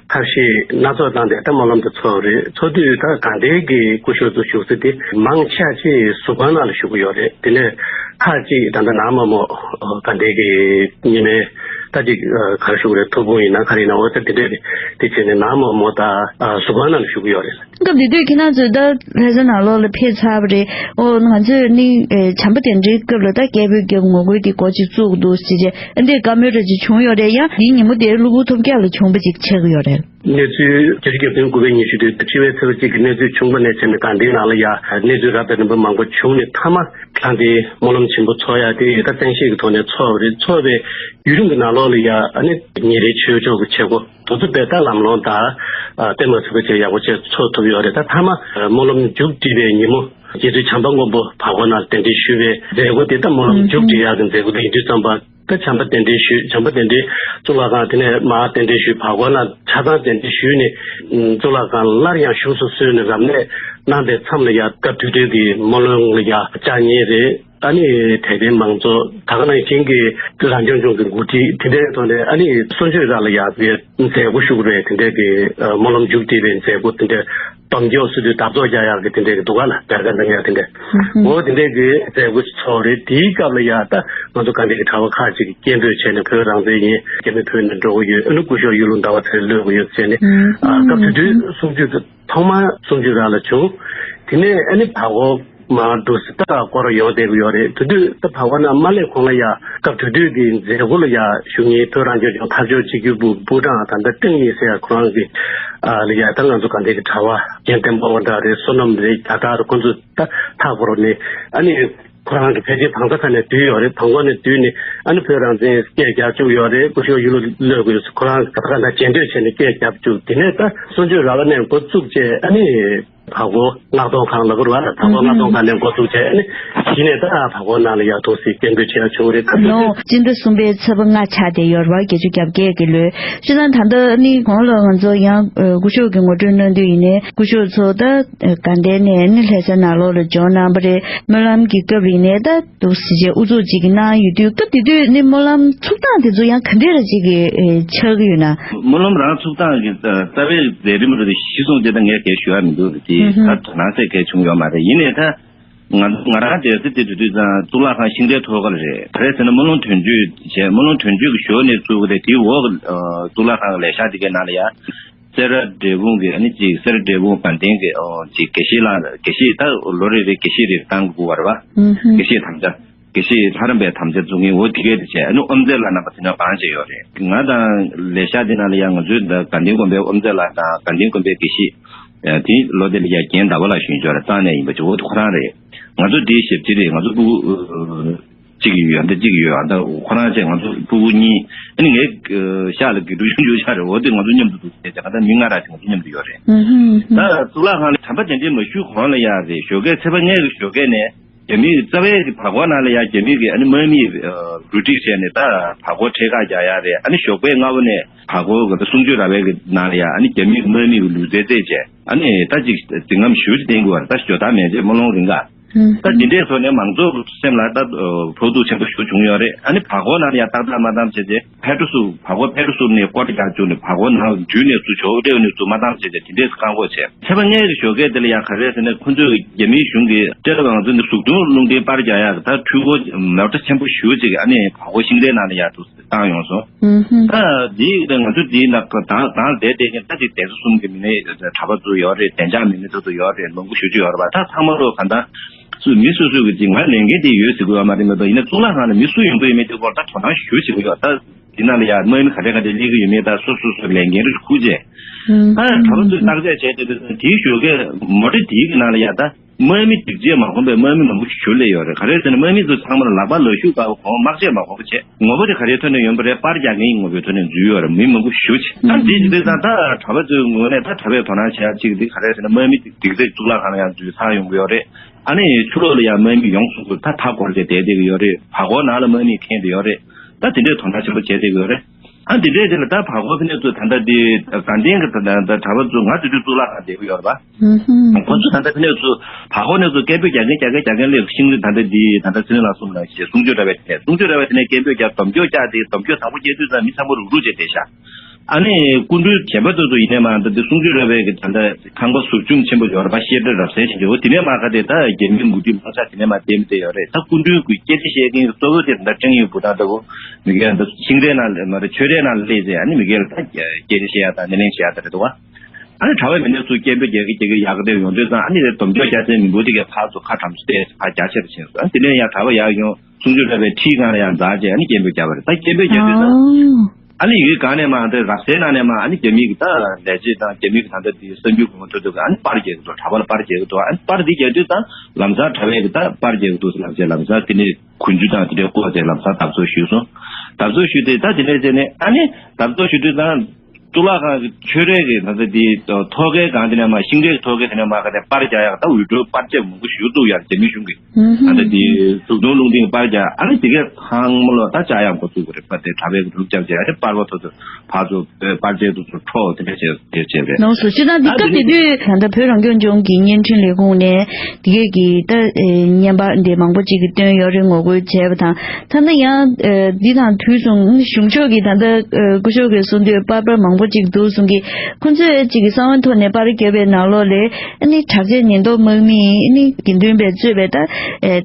ཐབས་ཤེས་སྣ་ཚོགས་བཏང་སྟེ་ད་སྨོན་ལམ་དེ་ཚོགས་རེད། ཚོགས་དུས་ད་དགའ་ལྡན་གྱི་སྐུ་ཞབས་ཚོ་བཞུགས་ས་དེ་མང་ཆེ་ཅིག་གཟུགས་ཁང་ནང་ལ་བཞུགས་ཀྱི་ཡོད་རེད། དེ་ནས་ཁག་ཅིག་ད་ལྟ་ནང་མ་མོ་དགའ་ལྡན་གྱི་ཉི་མའི་ད་ཅིག་ག་རེ་ཞུ་དགོས་རེད། ཐུགས་ཕུང་ཡིན་ན་ག་རེ་ཡིན་ན་འོ་ད་དེ་འདྲས་དེ་བྱས་ནས་ནང་མ་མོ་ད་གཟུགས་ཁང་ནང་ལ་བཞུགས་ཀྱི་ཡོད་རེད། སྐབས་དེ་དུས་ཁྱེད་རང་ཚོས་ད་ལྷ་ས་ནང་ལོགས་ལ་ཕེབས་ཚར་བ་རེད། ཨོ་ང་ཚོས་ནི་ཨེ་བྱམས་པ་དེ་འདྲའི་སྐབས་ལ་ད་སྐད་འབོད་རྒྱབ་ངོ་རྒོལ་དེ་འགོ་ཅིག་བཙུགས་འདུག་ཟེར་བྱས་ཨ་འདྲའི་བཀའ་མོལ་འདྲ་ཅིག་བྱུང་ཡོད་རེད། ཡང་དེའི་ཉིན་མོ་དེ་གློ་བུར་ཐོལ་རྒྱག་ལ་བྱུང་བ་ཅིག་ཆགས་ཀྱི་ཡོད་རེད། གནས་ཚུལ་བརྒྱད་ཅུ་གྱ་བདུན་དགུ་པའི་ཉི་ཤུ་དུས་སྤྱི་པའི་ཚེས་པ་གཅིག་གི་གནས་ཚུལ་བྱུང་བ་ནས་བྱས་ནས་དགའ་ལྡན་ནང་ལ་ཡ་གནས་ཚུལ་རབ་དང་རིམ་པ་མང་པོ་བྱུང་ནས་མཐའ་མ་ཁང་དེའི་སྨོན་ལམ་ཆེན་པོ་ཚོགས་ཡ་དེ་ད་བཙན་ཤེད་ཀྱི་ཐོག་ནས་ཚོགས་པ་རེད། ཚོགས་པའི་ཡུན་རིང་གི་ནང་ལོགས་ལ་ཡ་ཨ་ནི་ཉིན་རེའི་ཆོས་ཕྱོགས་ཀྱི་བྱེད་སྒོ་དེ་ཚོ་དཔེ་ད་ལམ་ལྷོང་དང་དཔེ་མ་སྲིད་པ་བྱས་ཡག་པོ་བྱས་ཚོགས་ཐུབ་ཡོད་རེད། ད་མཐའ་མ་སྨོན་ལམ་མཇུག་སྒྲིལ་བའི་ཉིན་མོ་རྗེ་བཙུན་བྱམས་པ་མགོན་པོ་བར་སྐོར་ནང་གདན་འདྲེན་ཞུས་པའི་མཛད་སྒོ་དེ་ད་སྨོན་ལམ་མཇུག་སྒྲིལ་ཡག་གི་མཛད་སྒོ་དེ་ཡིན་དུས་ཙམ་པ། ད་བྱམས་པ་གདན་འདྲེན་ཞུས། བྱམས་པ་གདན་འདྲེན་གཙུག་ལག་ཁང་དེ་ནས་མར་གདན་འདྲེན་ཞུས། བར་སྐོར་ནང་ཆ་ཚང་གདན་འདྲེན་ཞུས་ནས་གཙུག་ལག་ཁང་སླར་ཡང་བཞུགས་སུ་གསོལ་ནས་རབ་གནས་གནང་པའི་མཚམས་ལ་ཡ་སྐབས་དེ་དུས་ཀྱི་སྨོན་ལམ་ལ་ཡ་བཅར་མཁན་རེད། ཨ་ནི་དད་ལྡན་མང་ཚོགས་ད་ག་ནང་བཞིན་གྱི་རང་སྐྱོང་ལྗོངས་ཀྱི་འགོ་ཁྲིད་དེ་འདྲའི་ཐོག་ནས་ཨ་ནི་གསོལ་མཆོད་ར་ལ་ཡ་བའི་མཛད་སྒོ་ཤུགས་རེད། དེ་འདྲའི་གི་སྨོན་ལམ་མཇུག་སྒྲིལ་བའི་མཛད་སྒོ་དེ་འདྲའི་སྡོམ་རྒྱག་སྲོལ་དུས་འདབ་ཚོགས་རྒྱག་ཡག་གི་དེ་འདྲའི་གི་འདུག་ག་ལ་བེར་ཀ་འདོན་ཡག་དེ་འདྲའི་འོ་དེ་འདྲའི་གི་མཛད་སྒོ་ཚོགས་རེད། དེའི་སྐབས་ལ་ཡ་ད་ང་ཚོ་དགའ་ལྡན་གྱི་གྲྭ་པ་ཁག་ཅིག་གིས་སྐད་འབོད་བྱས་ནས་བོད་རང་བཙན་ཡིན། རྒྱ་མི་བོད་ནས་འགྲོ་གི་ཡོད། ཨ་ནི་སྐུ་ཞབས་གཡུ་ལོ་ཟླ་བ་ཚེ་རིང་སླེབས་ཀྱི་ཡོད་ཟེར་ནས་སྐབས་དེ་དུས་གསུང་ཆོས་ཐོག་མར་གསུང་ཆོས་རང་ལ་བྱུང་། དེ་ནས་ཨ་ནི་བར་སྐོར་མར་འགྲོ་སྲིད་ད་སྐོར་ཡོང་བསྡད་ཀྱི་ཡོད་རེད། དེ་དུས་ད་བར་སྐོར་ནང་མ་སླེབས་གོང་ལ་ཡ་སྐབས་དེ་དུས་ཀྱི་མཛད་སྒོ་ལ་ཡ་ཞུགས་མཁན་བོད་རང་སྐྱོང་ལྗོངས་འཐབ་ཕྱོགས་གཅིག་གྱུར་པུའུ་པུའུ་ཀྲང་ད་ལྟ་ཀྲེང་ཡེ་ཟེར་ཡ་ཁོ་རང་གི་ཨ་ལ་ཡ་ད་ང་ཚོ་དགའ་ལྡན་གྱི་གྲྭ་པ་རྒན་བསྟན་པ་དབང་གྲགས་རེད། བསོད་ནམས་རེད། རྒྱ་སྟག་རེད། ཁོ་ཚོ་ད་མཐའ་འཁོར་ནས་ཨ་ནི་ཁོ་རང་གི་ཕལ་ཆེར་བང་ས་ཁ་ནས་བསྡུས་ཡོད་རེད། བང་སྐོར་ནས་བསྡུས་ནས་ཨ་ནི་བོད་རང་བཙན་སྐད་རྒྱག་བཅུག་ཡོད་རེད། སྐུ་ཞབས་གཡུ་ལོ་ལོས་དགོས་ཁོ་རང་གི་ད་ག་ད་རྗེས་ཟློས་བྱས་ནས་སྐད་རྒྱབ་བཅུག་དེ་ནས་ད་གསུང་ཆོས་ར་བ་ནས་འགོ་བཙུགས་བྱས་ཨ་ནི། བར་སྐོར་མངགས་གཏོང་ཁང་ལ་བུར་བ་ལ་བར་སྐོར་མངགས་གཏོང་ཁང་ནས་འགོ་བཙུགས་བྱས་ནས་གཞི་ནས་ད་བར་སྐོར་ནང་ལ་ཡར་ཐོག་སྲིད་སྐད་འབོད་བྱས་ཡ་བྱུང་རེད། ད་ལོ་སྤྱི་ཟླ་གསུམ་པའི་ཚེས་པ་ལྔ་ཆགས་བསྡད་ཡོད་རེད་བ། བརྒྱད་ཅུ་གྱ་བརྒྱད་ཀྱི་ལོའི་སྤྱིར་བཏང་ད་ལྟ་ནི་གོང་ལ་ང་ཚོ་ཡང་སྐུ་ཞབས་ཀྱི་ངོ་སྤྲོད་གནང་དུས་ཡིན་ནའི་སྐུ་ཞབས་ཚོ་ད་དགའ་ལྡན་ནས་ནི་ལྷ་ས་ནང་ལོགས་ལ་འབྱོར་གནང་བ་རེད། སྨོན་ལམ་གྱི་སྐབས་ཡིན་ནའི་ད་འདུག་སེ་བྱས་ཨུ་ཚུགས་ཅིག་གིས་གནང་ཡོད་དུས་སྐབས་དེ་དུས་ནི་སྨོན་ལམ་ཚུགས་སྟངས་དེ་ཚོ་ཡང་ག་འདྲས་ར་ཅིག་གི་ཆགས་ཀྱི་ཡོད་ན། སྨོན་ལམ་རང་ཚུགས་སྟངས་ཀྱི་རྩ་བའི་མཛད་རིམ་རེ་གཞི་བཟུང་དེ་ད་ངས་གལ་ཞུ་ཡ་མི་འདུག་དེ་ད་དོ་སྣང་སེ་གལ་བྱུང་ཡོད་མ་རེད། ཡིན་ནའི་ད་ང་ང་རང་བསྡད་ས་དེ་དུས་དུས་ཙང་གཙུག་ལག་ཁང་ཤིང་རྟའི་ཐོག་ཁ་ལ་རེད། ག་རེ་ཟེར་ན་སྨོན་ལམ་དོན་གཅོད་བྱས་སྨོན་ལམ་དོན་གཅོད་ཀྱི་ཞོར་ནས་བཙུགས་པ་རེད། དེའི་འོག་གི་གཙུག་ལག་ཁང་གི་ལས་ཤག་དེ་གའི་ནང་ལ་ཡ། སེ་ར་འབྲས་སྤུངས་ཀྱི་ཨ་ནི་གཅིག་སེ་ར་འབྲས་སྤུངས་དགའ་ལྡན་གྱི་ཨོ་གཅིག་དགེ་བཤེས་ལགས་དགེ་བཤེས་ད་ལོ་རེ་རེ་དགེ་བཤེས་རེ་བཏང་དགོས་པ་རེད་བ། དགེ་བཤེས་དམ་བཅའ་དགེ་བཤེས་ལྷ་རམས་པའི་དམ་བཅའ་འཛུགས་མཁན་འོ་དེ་གས་དེ་བྱས་ཨ་ནི་དབུ་མཛད་ལགས་རྣམ་པ་དེ་འདྲ་མང་ཆེ་ཡོད་རེད། ང་དང་ལས་ཤག་དེ་ནང་ལ་ཡང་ང་ཚོའི་ད་དགའ་ལྡན་དགོན་པའི་དབུ་མཛད་ལགས་དང་དགའ་ལྡན་དགོན་པའི་དགེ་བཤེས་དེ་ལོ་དེ་ལ་ཡ་རྒན་ཟླ་བ་ལགས་གཞོན་ཆོག་རེད། གཙང་ནས་ཡིན་པ་ཅིག་འོ་དེ་ཁོ་རང་རེད། ང་ཚོ་དེའི་ཞབས་ཕྱི་རེད། ང་ཚོ་སྤུ་གུ་གཅིག་ཡོད་ཨ་ད་གཅིག་ཡོད་ཨ་ད་ཁོ་རང་བཅས་ང་ཚོ་སྤུ་གུ་གཉིས་ཨ་ནི་ངའི་ཤག་ལ་དགེ་ཕྲུག་ཆུང་ཆུང་ཤག་རེད། འོ་དེ་ང་ཚོ་མཉམ་དུ་འདུག་ཟེར་ཏེ་ང་ད་མི་ལྔ་ར་ཅིག་ང་ཚོ་མཉམ་དུ་ཡོད་རེད། ད་གཙུག་ལག་ཁང་ལ་བྱམས་པ་གདན་འདྲེན་མ་ཞུས་གོང་ལ་ཡ་རེད། ཞོགས་ཀས་ཚེས་པ་ལྔའི་གི་ཞོགས་ཀས་ནས་རྒྱ་མིའི་རྩ་བའི་གི་བར་སྐོར་ནང་ལ་ཡ་རྒྱ་མིའི་གི་ཨ་ནི་དམག་མིས་རུ་སྒྲིག་བྱས་ནས་ད་བར་སྐོར་ཁྲལ་ཁག་རྒྱག་ཡ་རེད། ཨ་ནི་ཞོགས་པའི་སྔ་པོ་ནས་བར་སྐོར་གི་ད་གསུང་ཆོས་ར་བའི་གི་ནང་ལ་ཡ་ཨ་ནི་རྒྱ་མིའི་དམག་མིའི་གི་ལུས་རྩལ་རྩེད་བྱས་ཨ་ནི་ད་ཅིག་འཛིན་རྔམ་ཞུ་ཅིག་བསྟན་དགོས་པ་རེད། ད་ཞོ་ད་མེད་ཅེས་སྨོན་ལམ་རིང་ག་ད་འདི་འདྲའི་ཐོག་ནས་མང་ཚོགས་སེམས་ལ་ད་ཕོག་ཐུག་ཆེན་པོ་ཞིག་བྱུང་ཡོད་རེད། ཨ་ནི་བར་སྐོར་ནང་ལ་ཡང་ཏག་ཏག་མ་བཏང་བྱས་ཏེ་ཕེ་ཏྲོ་སུ་བར་སྐོར་ཕེ་ཏྲོ་སུ་ནས་སྐོར་རྒྱག་བཅུག་ནས་བར་སྐོར་ནང་འདུས་ནས་ཚུར་ཇོ་བོ་ཏྲེའུ་ནས་ཚུར་མ་བཏང་བྱས་ཏེ་དེ་འདྲས་སུ་བཀག་འགོག་བྱས། ཚེས་པ་ལྔའི་གི་ཞོགས་ཀས་དེ་ལ་ཡང་ག་རེ་ཟེར་ན་ཁོ་ཚོས་རྒྱ་མིའི་གཞུང་གིས་སྤྲེལ་ལ་ང་ཚོ་འདི་གཟུགས་མཐོང་རླུང་འཕྲིན་པར་རྒྱག་ཡག་གི་ད་འཕྲུལ་འཁོར་མོ་ཊ་ཆེན་པོ་ཞེ་པོ་ཅིག་ཨ་ནི་བར་སྐོར་ཤིང་རྟའི་ནང་ལ་ཡར་དུ་བཏང་ཡོང་སོང་། ད་འདི་ང་ཚོ་འདི་ན་དང་དང་བསྡད་བསྡད་ཀྱིན་ད་ཅིག་གདན་ས་གསུམ་གྱི་མི་སྣའི་གྲྭ་པ་ཚོ་ཡོད་རེད། གདན་འཇགས་མི་སྣ་ཚོ་ཚོ་ཡོད་རེད། མང་པོ་ཞེ་པོ་ཅིག་ཡོད་རེད་པ། ད་ཚང་མ་ལོ་ག་འདྲ་སུ་མི་སོ་སོ་གི་ཅིག་ང་ལས་འགན་དེ་ཡོད་ཟེར་གི་ཡོད་མ་རེད། མེད་པ་ཡིན་ན་གཙུག་ལག་ཁང་ལ་མི་སུ་ཡོང་གི་ཡོད་མེད་དེ་སྐོར་ད་དོ་སྣང་ཞེ་པོ་བྱེད་ཀྱི་ཡོད། ད་འདི་ནང་ལ་ཡ་དམག་མི་ག་འདྲ་ག་འདྲ་སླེབས་ཀྱི་ཡོད་མེད་ད་སོ་སོ་སོའི་ལས་འགན་རེ་ཁུར་བྱས། ད་གྲྭ་པ་ཚོས་བརྟག་དཔྱད་བྱས་ཏེ་དེའི་ཞོགས་ཀས་མོ་ཊ་དེའི་གི་ནང་ལ་ཡ་ད་དམག་མི་སྒྲིག་ཆས་མ་གོན་པའི་དམག་མི་མང་པོ་ཞིག་ཞུགས་སླེབས་ཡོད་རེད། ག་རེ་ཟེར་ན་དམག་མི་ཚོ་ཚང་མ་ལ་ལག་པ་ལག་ཤུབས་དཀར་པོ་གོན། དམག་ཆས་མ་གོན་པ་བྱས། ངོ་བོ་དེ་ག་རེའི་ཐོག་ནས་ཡོང་པ་རེད། པར་རྒྱག་མཁན་ངོ་བོའི་ཐོག་ནས་འཛུལ་ཡོད་རེད། མི་མང་པོ་ཞེ་པོ་ཅིག་ད་འདི་ཅིག་རེད། ད་ད་གྲྭ་པ་ཚོའི་ངོས་ནས་ད་གྲྭ་པས་དོ་སྣང་བྱེད་ཡ་གཅིག་འདི་ག་རེ་ཟེར་ན་དམག་མི་སྒྲིག་ཆས་གཙུག་ལག་ཁང་ལ་ཡང་འཛུལ་ཚར་ཡོང་གི་ཡོད་རེད། ཨ་ནི་ཕྱི་ལོགས་ལ་ཡང་དམག་མི་ཡོང་སོང་ཚུལ་ད་མཐའ་སྐོར་བྱས་བསྡད་བསྡད་ཀྱི་ཡོད་རེད། བར་སྐོར་ནང་ལ་དམག་མིས་ཁེངས་བསྡད་ཡོད་རེད། ད་དེ་འདྲའི་དོ་སྣང་ཆེན་པོ་བྱས་བསྡད་ཀྱི་ཡོད་རེད། ཨ་འདི་འདྲའི་དེ་ལ་ད་བར་སྐོར་ཕན་ནས་ཚུར་ད་ལྟ་འདི་དགའ་ལྡན་གྱི་ད་ད་གྲྭ་པ་ཚོ་ང་དེ་དུས་གཙུག་ལག་ཁང་བསྡད་ཀྱི་ཡོད་རེད་པ། ཧུམ་ཧུམ་ཁོ་ཚོ་ད་ལྟ་ཕན་ནས་ཚུར་བར་སྐོར་ནས་ཚུར་སྐད་འབོད་རྒྱག་མཁན་རྒྱག་མཁན་རྒྱག་མཁན་སླེབས། ཤིང་རི་ད་ལྟ་འདི་ད་ལྟ་ཚེ་རིང་ལགས་གསུངས་པ་ནང་བཞིན་གསུང་ཆོས་གྲྭ་པའི་དེ་ནས་གསུང་ཆོས་གྲྭ་པའི་དེ་ནས་སྐད་འབོད་རྒྱག་སྡོམ་སྐྱོར་རྒྱག་དེ་སྡོམ་སྐྱོར་དང་པོ་རྒྱག་དུས་ཙང་མི་ཚང་མ་རུག་རུག་བྱས་བསྡད་ཤག་ཨ་ནི་སྐུ་མགྲོན་གཞན་པ་ཚོ་ཚོ་ཡིན་ནའི་མ་ད་འདི་གསུང་ཆོས་ར་བའི་གི་ད་ལྟ་ཁང་པ་ཟུར་ཆུང་ཆེན་པོ་ཡོད་རེད་པ། བཤད་གྲྭ་རབ་གསལ་ཞིག་འདུག་དེ་ནས་མ་ག་དེ་ད་རྒྱ་མིའི་མུ་ཏིག་མང་ཆ་དེ་ནས་མ་བསྟན་དེ་ཡོད་རེད། ད་སྐུ་མགྲོན་གྱི་སྐད་ཆ་བཤད་མཁན་གཙོ་བོ་དེ་ད་ཀྲང་ཡུས་པུ་དང་ལྟ་བུ་མི་སྒེར་ད་ཤིང་རའི་ནང་ལ་མ་རེད་ཆོས་རའི་ནང་ལ་སླེབས་ཚེ་ཨ་ནི་མི་སྒེར་ལ་ད་སྐད་ཆ་བཤད་ཡ་དང་སྣེ་ལེན་བྱེད་ཡ་ད་རེད་འདུག་བ། ཨ་ནི་གྲྭ་པའི་མི་སྣ་ཚོ་སྐད་འབོད་རྒྱག་གི་རྒྱག་གི་ཡག་གི་དེ་ཡོང་དུས་ཙང་ཨ་ནི་སྡོམ་སྐྱོར་རྒྱག་སའི་མི་འབོར་དེ་གའི་ཕར་ཚུར་ཁ་གྲམ་ཚོ་བལྟས་ཕར་རྒྱ་ཆེར་ཕྱིན་སོང་། ཨ་ནི་དེ་ནས་ཡང་གྲྭ་པ་ཡར་ཡོང་། གསུང་ཆོས་གྲྭ་པའི་ཁྲིའི་སྒང་ལ་ཡང་འཛེགས་བྱས་ཨ་ནི་སྐད་འབོད་རྒྱག་པ་རེད། ད་སྐད་འབོད་རྒྱག་དུས་ཙང་། ཨ་ནི་ཡུལ་སྒང་ནས་མ་འདི་རབ་གསལ་ནང་ནས་མ་ཨ་ནི་རྒྱ་མི་གི་ད་ལས་བྱེད་དང་རྒྱ་མི་གི་ད་ལྟ་དེ་གསར་འགྱུར་གོང་མ་ཐོག་ཏུ་ཨ་ནི་པར་རྒྱག་གི་འདུག་གྲྭ་པ་ལ་པར་རྒྱག་གི་འདུག་ཨ་ནི་པར་འདི་རྒྱག་དུས་ཙང་ལམ་སང་གྲྭ་པས་གི་ད་པར་རྒྱག་གི་འདུག་ཟེར་ལབ་བྱས་ལམ་སང་དེ་ནས་གོན་རྒྱུ་དང་དེ་འདྲའི་བཀོག་བྱས་ལམ་སང་བརྡབ་གསིག་ཞུས་སོང་། བརྡབ་གསིག་ཞུས་ཏེ་ད་དེ་ནས་བྱས་ནས་ཨ་ནི་བརྡབ་གསིག་ཞུ་དུས་ཙང་། གཙུག་ལག་ཁང་གི་ཆོས་རའི་གི་ད་ལྟ་དེ་ཐོག་ཁའི་སྒང་དེ་ནས་མ་ཤིང་རའི་ཐོག་ཁའི་དེ་ནས་མ་ག་དེ་པར་རྒྱག་ཡག་ད་འུད་སྒྲོག་པར་ཆས་མང་པོ་ཞིག་བཙུགས་ཡག་རྒྱ་མི་གཞུང་གི་ད་ལྟ་དེ་གཟུགས་མཐོང་རླུང་འཕྲིན་པར་རྒྱག་ཨ་ནི་དེ་གའི་ཚང་མ་ལོ་ད་བཅག་ཡག་འགོ་བཙུགས་པ་རེད་པ། དེ་གྲྭ་པའི་གི་རུབ་རྒྱབ་བྱས་ཨ་ནི་པར་བ་ཐོག་ཏུ་ཕར་ཚུར་པར་ཆས་ཐོག་ཏུ་འཕྲོག་དེ་འདྲ་བྱས་དེ་བྱས་རེད། ནང་སོ་སྤྱིར་བཏང་འདི་སྐབས་དེ་དུས་ད་ལྟ་བོད་རང་སྐྱོང་ལྗོངས་ཀྱི་བརྙན་འཕྲིན་ལས་ཁུངས་ནས་དེ་གའི་གི་ད་བརྙན་པར་འདི་མང་པོ་ཅིག་གི་བཏོན་ཡོད་རེད། ངོ་རྒོལ་བྱས་པ་དང་། ཐ་ན་ཡང་འདི་དང་དུས་མཚུངས་གཞུང་ཕྱོགས་ཀྱི་ད་ལྟ་སྐུ་ཞབས་ཀྱིས་གསུངས་དུས་པར་པར་མང་པོ་ཅིག་འདུག་གསུང་གི་ཁོང་ཚོས་ཅིག་གི་གསང་བའི་ཐོག་ནས་པར་བརྒྱབ་པའི་ནང་ལོགས་ལས་ཨ་ནི་དྲག་ཆས་ཉེན་རྟོག་དམག་མིས་ཨ་ནི་དགེ་འདུན་པས་གཙོས་པའི་ད་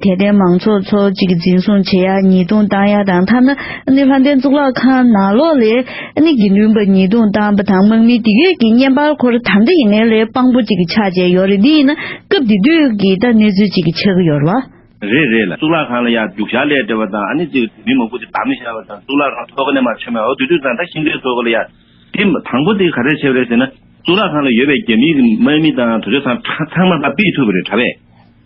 དད་ལྡན་མང་ཚོགས་ཚོ་ཅིག་གི་འཛིན་བཟུང་བྱེད་ཡ་ཉེས་རྡུང་བཏང་ཡ་དང་། ཐ་ན་ཨ་ནི་ལྷ་ལྡན་གཙུག་ལག་ཁང་ནང་ལོགས་ལས་ཨ་ནི་དགེ་འདུན་པ་ཉེས་རྡུང་བཏང་པ་དང་། དམག་མིའི་དེ་གས་ཀྱི་བརྙན་པར་ཁོ་ར་ད་ལྟ་ཡིན་ནའི་ལས་དཔང་པོ་ཅིག་གི་ཆགས་བྱས་ཡོད་རེད། འདི་ཡིན་ན་སྐབས་དེ་དུས་ཀྱི་ད་གནས་ཚུལ་ཅིག་གི་ཆགས་ཀྱི་ཡོད་རེད་བ། རེད་རེད་ལ། གཙུག་ལག་ཁང་ལ་ཡར་རྒྱུག་ཤར་སླེབས་བསྡད་པ་དང་ཨ་ནི་ཅིག་མི་མང་པོ་ཅིག་བདམས་བཞག་པ་དང་གཙུག་ལག་ཁང་ཐོག་ཁ་ནས་མར་ཆོད་མེད། འོ་དེ་དུས་ཙང་ད་ཤིང་རྟའི་ཐོག་ཁ་ལ་ཡར་དེ་དང་པོ་དེ་ག་རེ་བྱས་པ་རེད་ཟེར་ན་གཙུག་ལག་ཁང་ལ་ཡོད་པའི་རྒྱ་མིའི་དམག་མི་དང་དེ་ཚོ་ཚང་ཚང་མ་ད་ཕུད་ཐུབ་པ་རེད། གྲྭ་པས་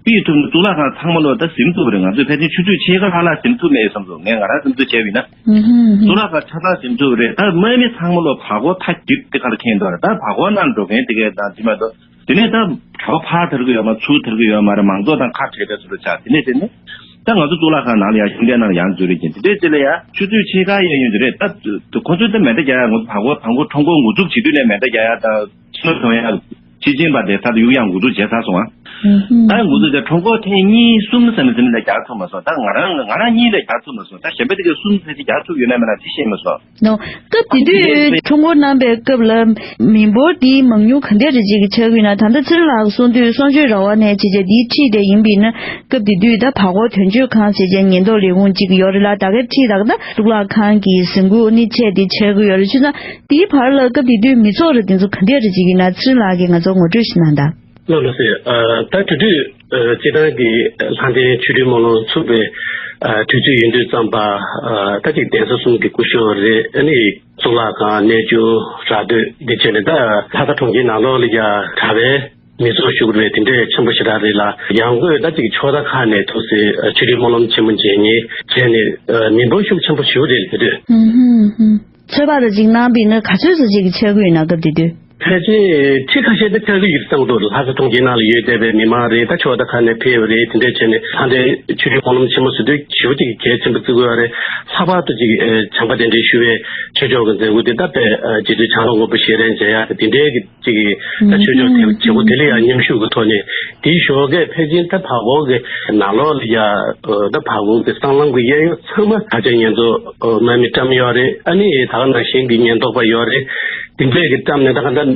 ཕུད་ཐུབ་ན་གཙུག་ལག་ཁང་ཚང་མ་ལོ་ད་ཟིན་ཐུབ་པ་རེད། ང་ཚོས་ཕལ་ཆེར་ཆུ་ཚོད་ཕྱེད་ཀ་ལྷག་ལྷག་ཟིན་ཐུབ་མེད་བསམ་སོང་། ངས་ང་རང་བསམ་ཚུལ་བྱས་པ་ཡིན་ན། ཨུ་ཧུམ་ཧུམ། གཙུག་ལག་ཁང་ཆ་ཚང་ཟིན་ཐུབ་པ་རེད། ད་དམག་མི་ཚང་མ་ལོ་བར་སྐོར་མཐའ་གཅིག་དེ་ག་ལ་ཁེངས་འདུག་རེད། ད་བར་སྐོར་ནང་འགྲོ་མཁན་དེ་གས་དང་དེ་མ་གཏོགས། དེ་ནས་ད་གྲྭ་པ་ཕར་ཐར་གི་ཡོད་མ་ཚུར་ཐར་གི་ཡོད་མ་རེད། མང་ཚོགས་དང་ཁ་བྲལ་བའི་བཟོ་འདྲ་ཆགས། དེ་ནས་དེ་ནས་ད་ང་ཚོ་གཙུག་ལག་ཁང་ནང་ལ་ཡང་ཤིང་རྟའི་ནང་ལ་ཡང་འཛུལ་རེད་ཀྱིན་དེ་འདྲའི་ཚེ་ལ་ཡང་ཆུ་ཚོད་ཕྱེད་ཀ་གཡས་གཡོན་དེ་རེད། ད་ཁོ་ཚོས་ད་མེ་མདའ་རྒྱག་ཡ་ངོ་བར་སྐོར་བར་སྐོར་ཁྲོམ་སྐོར་འགོ་འཛུགས་བྱེད་དུས་ནས་མེ་མདའ་རྒྱག་ཡ་དང་ཕྱི་ལོགས་ཐོན་ཡ་ཕྱི་ཆིན་པ་དེ་ད་ཡུག་ཡང་འགོ་འཛུགས་བྱས་ཚར་སོང་ཨ། ད་འགོ་འཛུགས་བྱས་ཁྲོམ་སྐོར་ཐེངས་གཉིས་གསུམ་ཙམ་ཙམ་ལ་རྒྱག་ཐུབ་མ་སོང་། ད་ང་རང་ང་རང་གཉིས་ལ་རྒྱག་ཐུབ་མ་སོང་། ད་གཞན་པ་དེ་གས་གསུམ་ཙམ་ཅིག་རྒྱག་ཐུབ་ཡོད་ན་མེད་ན་དེ་ཤེས་མ་སོང་། ནོ། སྐབས་དེ་དུས་ཁྲོམ་སྐོར་གནང་པའི་སྐབས་ལ་མི་འབོར་དེའི་མང་ཉུང་ག་འདྲ་རེ་ཅིག་གི་ཆགས་ཀྱི་ཡོད་ན། ད་ལྟ་ཚེ་རིང་ལགས་གསུངས་དུས་གསང་སྤྱོད་ར་བ་ནས་བྱས་རྗེས་འདིའི་འཁྲིས་དེ་ཡིན་པས་ན། སྐབས་དེ་དུས་ད་བར་སྐོར་དོན་གཅོད་ཁང་བྱས་རྗེས་ཉེན་རྟོག་ལས་ཁུངས་གཅིག་ཡོད་རེད་ལ། ད་གའི་འཁྲིས་ད་ག་ད་གཙུག་ལག་ཁང་གི་ཟིན་འགུག་ནི་ཆད་དེ་ཆགས་ཀྱི་ཡོད་རེད། བྱས་ཙང་དེའི་བར་ལ་སྐབས་དེ་དུས་མི་ཚོགས་ར་དེ་ཚོ་ག་འདྲ་རེ་ཅིག་ཡིན་ན་ཚེ་རིང་ལགས་ཀྱིས་ང་ཚོར་ངོ་སྤྲོད་ཞིག་གནང་དང་། ལགས་ལགས་སེ། ཨ། ད་དེ་དུས་ཨ། སྤྱིར་བཏང་གི་ལྷ་ལྡན་ཆོས་ཁྲིད་སྨོན་ལམ་ཚུགས་པའི་ཨ། དུས་ཚོད་ཡིན་དུས་ཙམ་པ། ཨ། ད་ཅིག་གདན་ས་གསུམ་གྱི་སྐུ་ཞབས་རེད། ཨ་ནི་གཙུག་ལག་ཁང་གནས་མཇལ་ར་སྟོད་འདི་བྱས་ནས་ད་ལྷ་ས་གྲོང་ཁྱེར་ནང་ལོགས་ལ་ཡ་གྲྭ་པའི་མི་ཚོགས་ཤུགས་རེད། དེ་འདྲས་ཆེན་པོ་ཞེ་དྲག་རེད་ལ། ཡང་སྒོས་ད་ཅིག་ཕྱོགས་མཐའ་ཁག་ནས་ཐུགས་སྲས་ཆོས་ཁྲིད་སྨོན་ལམ་ཆེན་མོ་མཇལ་མཁན་བྱས་ནས་ཨ། མི་འབོར་ཤུགས་ཆེན་པོ་ཞིག་རེད་དེ་དུས། ཧུམ་ཧུམ་ཧུམ། ཚོད་དཔག་རེ་ཅིག་གནང་པ་ཡིན་ན་ག་ཚོད་ཙམ་ཅིག་གི་ཆགས་ཀྱི་ཡོད་ན་སྐབས་དེ་དུས། ཕལ་ཆེར་ཁྲི་ཁ་ཤས་དེ་ཆགས་ཀྱི་ཡོད་བསམ་འདུག་ལྷ་ས་གྲོང་ཁྱེར་ནང་ལ་ཡོད་བསྡད་པའི་མི་མང་རེད། ད་ཕྱོགས་མཐའ་ཁག་ནས་ཕེབས་པ་རེད། དེ་འདྲས་བྱས་ནས་ལྷ་ལྡན་ཆོས་ཁྲིད་སྨོན་ལམ་ཆེན་མོ་ཟེར་དུས་ཞེ་པོ་ཅིག་གལ་ཆེན་པོ་བརྩི་དགོས་པ་རེད། ལྷག་པར་དུ་ཅིག་ཨ། བྱམས་པ་གདན་འདྲེན་ཞུ་བའི་ཆོས་ཕྱོགས་ཀྱི་མཛད་སྒོ་དེ་ད་དཔེ་ཨ། རྗེ་བཙུན་བྱང་སྒྲོལ་དངོས་པོ་ཞལ་རས་མཇལ་ཡག་དེ་འདྲས་ཀྱི་ཅིག་ད་ཆོས་ཕྱོགས་དེ་བྱེད་སྒོ་དེ་ལ་ཡང་མཉམ་ཞུགས་ཀྱི་ཐོག་ནས་དེའི་ཞོགས་ཀས་ཕལ་ཆེར་ད་བར་སྐོར་གྱི་ནང་ལོགས་ལ་ཡ། ད་བར་སྐོར་གྱི་སྲང་ལམ་གྱི་གཡས་གཡོན་ཚང་མ་དྲག་ཆས་ཉེན་རྟོག་དམག་མིས་བཀྲམ་ཡོད་རེད། ཨ་ནི་ད་ག་ནང་བཞིན་གྱི་ཉེན་རྟོག་པ་ཡོད་རེད། དེ་འདྲས་ཀྱི་བཀྲམ་ནས་ད་ག་ད་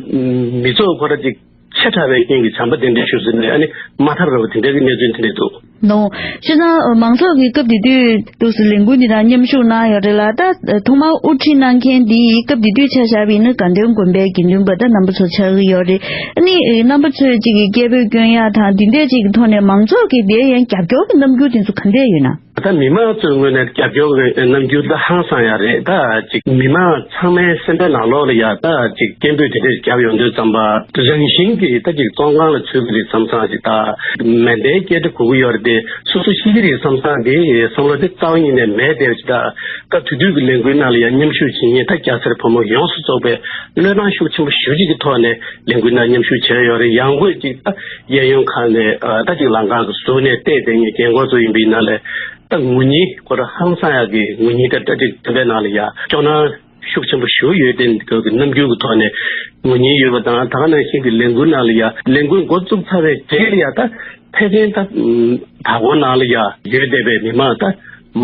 མི་ཚོགས་ཁོ་ར་ཅིག་ཆེ་དྲགས་པའི་རྐྱེན་གྱིས་བྱམས་པ་གདན་འདྲེན་ཞུ་ཟེར་ནས་ཨ་ནི་མ་ཐར་བ་དེ་འདྲ་གི་གནས་ཚུལ་དེ་འདྲ་འདུག་ནོ། བྱས་ཙང་མང་ཚོགས་ཀྱིས་སྐབས་དེ་དུས་དུས་སུ་ལས་འགུལ་འདི་དང་མཉམ་ཞུགས་གནང་ཡོད་རེད་ལ། ད་ཐོག་མར་དབུ་ཁྲིད་གནང་མཁན་འདི་སྐབས་དེ་དུས་ཆ་བཞག་པ་ཡིན་ན་དགའ་ལྡན་དགོན་པའི་དགེ་འདུན་པ་ད་རྣམ་པ་ཚོ་ཆགས་ཀྱི་ཡོད་རེད། ཨ་ནི་རྣམ་པ་ཚོས་ཅིག་གི་སྐད་འབོད་སྐྱོན་ཡག་དང་འདི་འདྲས་ཅིག་གི་ཐོག་ནས་མང་ཚོགས་ཀྱི་དེ་ཡང་རྒྱབ་སྐྱོར་གྱི་རྣམ་འགྱུར་དེ་ཚོ་ག་འདྲས་ཡོད་ན། ད་མི་མང་ཚོའི་ངོས་ནས་རྒྱབ་སྐྱོར་གྱི་རྣམ་འགྱུར་ད་ཧང་སང་ཡག་རེད། ད་ཅིག་མི་མང་ཚང་མའི་སེམས་པའི་ནང་ལོགས་ལ་ཡ་ད་ཅིག་སྐད་འབོད་དེ་འདྲས་བརྒྱབ་ཡོང་དུས་ཙམ་པ་རང་བཞིན་གྱིས་ད་ཅིག་བཙོན་ཁང་ལ་ཚུད་ཀྱི་རེད་བསམ་བསམ་ཞིག་ད་མེ་མདའི་སྐད་སྒྲ་གོ་གི་ཡོད་རེད་དེ་སོ་སོ་ཤི་གི་རེད་བསམ་བསམ་གྱི་བསམ་བློ་དེ་རྩ་བ་ཉིད་ནས་མེད་བསྡད་པ་ཞིག་ད་སྐབས་དེ་དུས་ཀྱི་ལས་འགུལ་ནང་ལ་ཡང་མཉམ་ཞུགས་བྱེད་མཁན་ད་སྐྱ་སེར་ཕོ་མོ་ཡོངས་སུ་རྫོགས་པའི་བློས་བཏང་ཤུགས་ཆེན་པོ་ཞེ་པོ་ཅིག་གི་ཐོག་ནས་ལས་འགུལ་ནང་མཉམ་ཞུགས་བྱས་ཡོད་རེད། ཡང་སྒོས་ཅིག་ད་གཡས་གཡོན་ཁག་ནས་ད་ཅིག་ལམ་ཁ་གི་ཟུར་ནས་བལྟས་བསྡད་མཁན་རྒན་རྒོན་ཚོ་ཡིན་པའི་ནང་ལས་ད་ངུ་སྙིང་ཁོ་རང་ཧང་སང་ཡག་གི་ངུ་སྙིང་ད་ད་ཅིག་དེ་འདྲའི་ནང་ལ་ཡ་སྐྱོ་སྣང་ ཤུགས་ཆེན་པོ་ཞུ་ཡོད་དེ་འདི་གི་རྣམ་འགྱུར་གྱི་ཐོག་ནས་ངོས་ཉིན་ཡོད་པ་དང་། ད་ག་ནང་བཞིན་གྱི་ལས་འགུལ་ནང་ལ་ཡ་ལས་འགུལ་འགོ་བཙུགས་ཚར་བའི་རྗེས་ལ་ཡ་ད་ཕལ་ཆེར་ད་བར་སྐོར་ནང་ལ་ཡ་ཡོད་བསྡད་པའི་མི་མང་ད་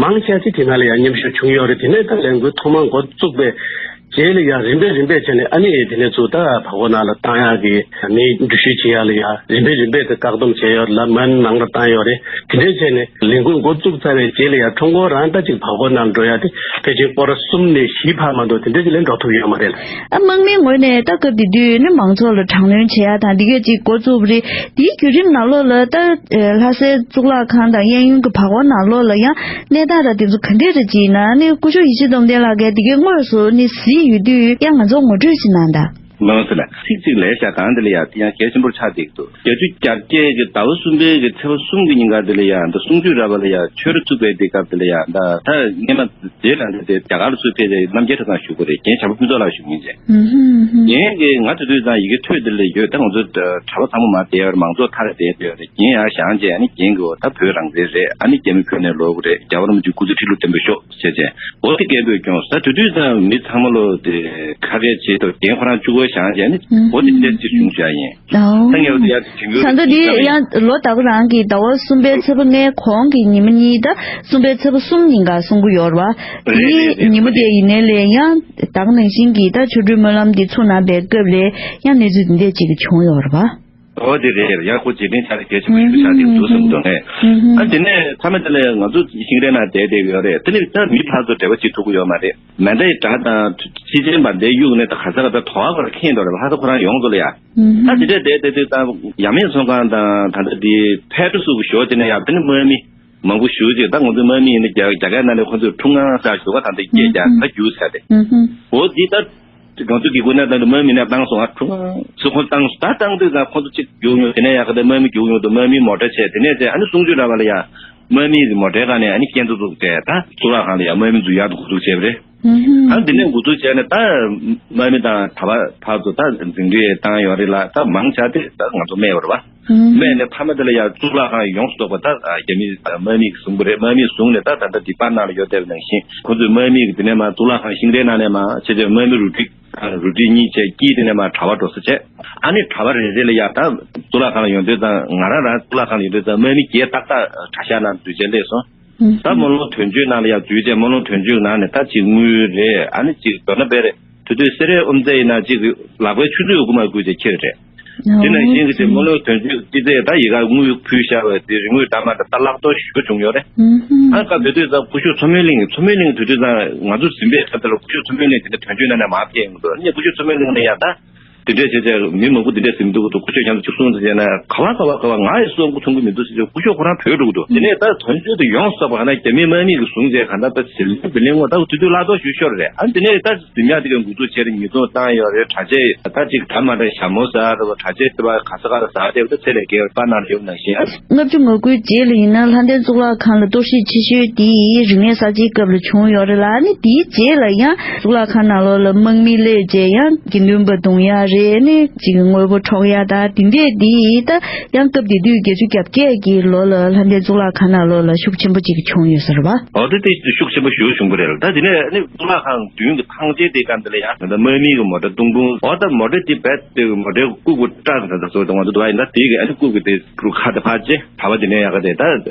མང་ཆེ་ཅིག་དེ་ནང་ལ་ཡ་མཉམ་ཞུགས་བྱུང་ཡོད་རེད། དེ་ནས་ད་ལས་འགུལ་ཐོག་མ་འགོ་བཙུགས་པའི་རྗེས་ལ་ཡ་རིམ་པས་རིམ་པས་བྱས་ནས་ཨ་ནི་དེ་ནས་ཚུར་ད་བར་སྐོར་ནང་ལ་བཏང་ཡག་གི་མི་འགྲུལ་བཞུད་བྱེད་ཡག་ལ་ཡ་རིམ་པས་རིམ་པས་དེ་བཀག་སྡོམ་བྱས་ཡོད་ལ་མ་ནང་ལ་བཏང་ཡོད་རེད། དེ་འདྲས་བྱས་ནས་ལས་འགུལ་འགོ་བཙུགས་ཚར་བའི་རྗེས་ལ་ཡ་ཁྲོམ་སྐོར་རང་ད་ཅིག་བར་སྐོར་ནང་འགྲོ་ཡ་དེ་ཕལ་ཆེར་སྐོར་ར་གསུམ་ནས་བཞི་བར་མ་གཏོགས་དེ་འདྲས་ཅིག་ལས་འགྲོ་ཐུབ་ཡོད་མ་རེད། ཨ་དམག་མིའི་ངོས་ནས་ད་སྐབས་དེ་དུས་ནི་མང་ཚོགས་ལ་དྲག་གནོན་བྱེད་ཡ་དང་འདི་གས་ཅིག་འགོ་བཙུགས་པ་རེད། དེའི་བརྒྱུད་རིམ་ནང་ལོགས་ལ་ད་ལྷ་སའི་གཙུག་ལག་ཁང་དང་གཡས་གཡོན་གྱི་བར་སྐོར་ནང་ལོགས་ལ་ཡང་གནས་སྟངས་ར་དེ་ཚོ་ག་འདྲས་རེད་ཅེ་ན་ནི་སྐུ་ཞབས་ཡེ་ཤེས་སྟོབས་ལྡན་ལགས་ཀྱིས་དེ་གས་དངོས་སུ་ནི་གཟིགས་ཡོད་དུས་ཡང་ང་ཚོ་ངོ་སྤྲོད་ཅིག་གནང་དང་། མང་སེ་ལ་ཚིག་གཅིག་ལས་བྱ་གང་དེ་ལ་ཡ་དེ་ཡང་གལ་ཆེན་པོར་ཆགས་བསྡད་ཀྱི་འདུག་བརྒྱད་ཅུ་གྱ་བརྒྱད་ཀྱི་ཟླ་བ་གསུམ་པའི་གི་ཚེས་པ་གསུམ་གྱི་ཉིན་ཀ་དེ་ལ་ཡ་ད་གསུང་ཆོས་ར་བ་ལ་ཡ་ཆོས་ར་བཙུགས་པའི་དེ་སྐབས་དེ་ལ་ཡ་ད་ད་སྔས་མ་རྗེས་ལ་འདི་དེ་རྒྱ་གར་ལ་ཚུར་ཕེབས་ཏེ་རྣམ་རྒྱལ་གྲྭ་ཚང་བཞུགས་པ་རེད། རྒན་བྱམས་པ་ཕུན་ཚོགས་ལགས་བཞུགས་མིན་བྱས། ཧུམ་ཧུམ་ཧུམ། རྒན་གྱིས་ང་དེ་དུས་ཙང་ཡི་གེ་ཐོས་དེ་ལ་ཡོད། ད་ང་ཚོ་གྲྭ་པ་ཚང་མ་མར་བསྡད་ཡོད་རེད། མང་ཚོགས་མཐའ་ལ་བསྡད་ཡོད་རེད། རྒན་ཡར་བཞེངས་བྱས་ཨ་ནི་རྒན་གྱིས་འོ་ད་བོད་རང་བཙན་རེད། ཨ་ནི་རྒྱ་མི་བོད་ནས་ལོག་དགོས་རེད། རྒྱལ་བ་རིན་པོ་ཆེ་སྐུ་ཚེ་ཁྲི་ལོ་བརྟན་པར་ཤོག་ཟེར་བྱས་འོ་དེ་སྐད་འབོད་བྱུང་། ད་དེ་དུས་ཙང་མི་ཚང་མ་ལོ་དེ་ཁ་སྐད་བྱེད་དུ་རྒན་ཁོ་རང་གཅིག་པོ་བཞེངས་བྱས་ནི་འོ་དེ་སྐད་ཅིག་བྱུང་བཞག་ཡིན། ད་ངས་འོ་དེ་ཡར་དེ་དྲན་གྱི་ད་ལྟ་འདི་ཡང་ལོ་ཟླ་བ་རང་གི་ཟླ་བ་གསུམ་པའི་ཚེས་པ་ལྔའི་གོང་གི་ཉི་མ་གཉིས་ད་གསུམ་པའི་ཚེས་པ་གསུམ་ཉིན་ག་གསུང་གི་ཡོད་རེད་བ། རེད་རེད་དེ་རེད། ཉི་མ་དེ་ཡིན་ནའི་ལས་ཡང་ད་ག་ནང་བཞིན་གྱི་ད་ཆོ་འཕྲུལ་སྨོན་ལམ་འདི་ཚུགས་གནང་པའི་སྐབས་ལས་ཡང་གནས་ཚུལ་འདི་འདྲས་ཅིག་བྱུང་ཡོད་རེད་བ། ཨོ་དེ་རེད། ཡང་ཁོ་རྗེས་དྲན་ཆགས་ཏེ་གལ་ཆེན་པོ་ཞིག་ཆགས་ཏེ་འདུག་བསམ་འདུག་ངས། ཨ་དེ་ནས་མཐའ་མ་དེ་ལ་ང་ཚོ་ཤིང་རས་ནང་བསྡད་བསྡད་ཡོད་རེད། དེ་ནས་ད་མི་ཕར་ཚུར་འབྲེལ་བ་བྱེད་ཐུབ་ཀྱི་ཡོད་མ་རེད། མེ་མདའི་སྒྲ་དང་ཕྱི་ཆེན་པ་འདའི་གཡུག་ནས་ད་ག་ས་ག་ད་དོ་བ་བར་ཁེངས་འགྲོ་རེད། ལྷ་ས་ཁོ་རང་ཡོངས་རྫོགས་ལ་ཡ། ད་དེ་འདྲས་བསྡད་བསྡད་དུས་ད་ཡ་མེད་ཚོང་ཁང་དང་ད་ལྟ་དེ་ཕལ་ཆེར་སུ་ཞོག་དེ་ནས་ཡ་དེ་ནས་དམག་མི་མང་པོ་ཞུ་ཅིག་ད་ང་ཚོའི་དམག་མི་ཡིན་ན་རྒྱ་རྒྱ་སྐད་ནང་ནས་ཁོ་ཚོས་ཁྲུང་ཨང་ཟེར་ཞུ་བ་ད་ལྟ་སྐད་རྒྱག་ད་རྒྱུག་ཟེར་ཏེ། འོ་འདི་ད་ང་ཚོ་གི་སྒོ་ནས་ད་དམག་མི་ནས་བཏང་སོང་ཨ། ཁྲུང་ཨང་ཟེར་ཁོ་བཏང་སོང་། ད་བཏང་དུས་ཙང་ཁོ་ཚོ་གཅིག་རྒྱུག་ཡོང་། དེ་ནས་ཡག་ག་ད་དམག་མི་རྒྱུག་ཡོང་དུས་དམག་མི་མོ་ཊ་བྱས། དེ་ནས་བྱས་ཨ་ནི་གསུང་ཆོས་ར་བ་ལ་ཡ་དམག་མི་གི་མོ་ཊའི་སྒང་ནས་ཨ་ནི་སྐྱེལ་འཛུགས་བཙུགས་བྱས་ད་གཙུག་ལག་ཁང་ལ་ཡ་དམག་མི་འཛུལ་ཡག་ཏུ་འགོ་འཛུགས་བྱས་པ་རེད། ཨ་འདི་ནས་འགོ་འཛུགས་བྱས་ནས་ད་དམག་མི་དང་གྲྭ་པ་ཕར་ཚུར་ད་འཛིང་རེས་བཏང་ཡོད་རེད་ལ། ད་མང་ཆ་དེ་ད་ང་ཚོ་རྨས་པ་རེད་བ། རྨས་ནས་མཐའ་མ་དེ་ལ་ཡང་གཙུག་ལག་ཁང་ཡོངས་སུ་རྫོགས་པ་ད་རྒྱ་མི་དམག་མི་གིས་བཟུང་པ་རེད། དམག་མིས་བཟུང་ནས་ད་ད་ལྟ་འདི་པར་ནང་ལ་ཡོད་བསྡད་པ་ནང་བཞིན་ཁོ་ཚོས་དམག་མི་གིས་འདི་ནས་མར་གཙུག་ལག་ཁང་ཤིང་རྟའི་ནང་ནས་མར་ཆེ་ཆེ་དམག་མི་རུ་སྒྲིག་རུ་སྒྲིག་གཉིས་བྱས་དཀྱིལ་དེ་ནས་མར་གྲྭ་པ་འགྲོ་ས་བྱས། ཨ་ནི་གྲྭ་པ་རེ་རེ་ལ་ཡ་ད་གཙུག་ལག་ཁང་ལ་ཡོང་དུས་ཙང་ང་རང་རང་གཙུག་ལག་ཁང་ལ་ཡོང་དུས་ཙང་དམག་མི་བརྒྱད་ཏག་ཏག་གྲྭ་ཤག་ནང་འཛུལ་བྱས་སླེབས་སོང་། ད་སྨོན་ལམ་དོན་གཅོད་ནང་ལ་ཡང་འཛུལ་བྱས་སྨོན་ལམ་དོན་གཅོད་ནང་ནས་ད་ཅིག་དངུལ་རེད། ཨ་ནི་ཅིག་མདོར་ན་བས་རེད། དེ་དུས་སེ་རའི་དབུ་མཛད་ཡིན་ན་ཅིག་ལག་པའི་ཆུ་ཚོད་དགུ་མ་བསྐུས་བྱས་ཁྱེར་རེད། དེ་ནང་བཞིན་གྱི་ཅིག་སྨོན་ལམ་དོན་གཅོད་ཅི་ཚེ་ད་ཡི་ག་དངུལ་ཕུལ་བཞག་པའི་དེ་རིན་དངུལ་འདྲ་མ་འདྲ་ད་བརླག་གཏོར་ཞུ་བྱུང་ཡོད་རེད། ཨ་སྐབས་དེ་དུས་ཙང་སྐུ་ཞབས་མཚོ་སྨན་གླིང་། མཚོ་སྨན་གླིང་དེ་དུས་ཙང་ང་ཚོ་འཛིན་པའི་ཁ་ཐུག་ལ་སྐུ་ཞབས་མཚོ་སྨན་གླིང་དེ་ནས་དོན་གཅོད་ནང་ནས་མར་ཕེབས་ཡོང་གི་འདུག་ཨ་ནི་སྐུ་ཞབས་མཚོ་སྨན་གླིང་ནས་ཡང་ད། དེ་འདྲས་བྱས་བྱས་མི་མང་པོ་དེ་འདྲས་ཟིན་འདུག་གི་འདུག་སྐུ་ཞབས་ཁྱེད་ཚོ་ཅིག་གསུངས་ཟེར་བྱས་ན་ག་བ་ག་བ་ག་བ་ང་ཡི་སྲོག་མགོ་ཐུང་གི་མི་འདུག་ཟེར་བྱས་སྐུ་ཞབས་ཁོ་རང་བྲོས་འགྲོ་གི་འདུག་དེ་ནས་ད་དོན་གཅོད་དེ་ཡོངས་སུ་རྫོགས་པ་ག་ན་རྒྱ་མིའི་དམག་མི་གིས་བཟུང་བྱས་ག་ན་ད་ཟིལ་སློག་བི་ལིང་ངོ་ད་དུས་དུས་བརླག་གཏོར་ཞུ་ཤོར་རེད། ཨ་དེ་ནས་ད་འཛིན་ཡག་དེ་གའི་འགོ་འཛུགས་བྱས་རེད། ཉེས་རྡུང་བཏང་ཡོད་རེད། གྲྭ་ཆས་ད་ཅིག་ད་མ་ད་ཞྭ་མོ་ཟ་རེད་བ། གྲྭ་ཆས་དེ་བ་ག་ས་ག་ལ་ཟ་བསྡད་པ་ད་ཚད་ལས་བརྒལ་བའི་པར་ནང་ལ་ཡོད་ནང་བཞིན། ཨ་ལྔ་བཅུ་ང་དགུའི་རྗེས་ལ་ཡིན་ན་ལྷ་ལྡན་གཙུག་ལག་ཁང་ལ་གཏོར་བཤིག་ཆེ་ཤོས་དེ་རིག་གནས་གསར་བརྗེའི་སྐབས་ལ་བྱུང་ཡོད་རེད་ལ། ཨ་ནི་དེའི་རྗེས་ལ་ཡང་གཙུག་ལག་ཁང་ནང་ལོགས་ལ་དམག་མི་སླེབས་རྗེས་ཡང་དགེ་འདུན་པ་རྡུང་ཡ་རེད། ཨ་ནི་ཅིག་དངོས་པོ་འཕྲོག་ཡ་དང་དེ་འདྲས་དེ་ད་ཡང་སྐབས་དེ་དུས་བརྒྱད་ཅུ་གྱ་བརྒྱད་ཀྱི་ལོ་ལ་ལྷ་ལྡན་གཙུག་ལག་ཁང་ནང་ལོགས་ལ་ཤུགས་ཆེན་པོ་ཅིག་བྱུང་ཡོད་ས་རེད་བ། འོ་དེ་དེ་ཤུགས་ཆེན་པོ་ཞེ་པོ་བྱུང་གི་རེད་ལ། ད་དེ་ནས་ཨ་ནི་གཙུག་ལག་ཁང་མདུན་གྱི་ཐང་ཆེན་དེ་སྒང་དེ་ལ་ཡང་ད་དམག་མི་གི་མོ་ཊ་ཏུང་ཏུང་འོ་ད་མོ་ཊ་དེ་བས་དེ་མོ་ཊའི་ལྐུགས་པ་སྐྲག་ད་ད་སོ་ད་ང་ཚོ་དུ་བ་ཡིན་ད་དེ་གི་ཨ་ནི་ལྐུགས་པ་དེ་རུ་ཁ་དེ་ཕར་བཅད་གྲྭ་པ་དེ་ནས་ཡག་ག་དེ་ད་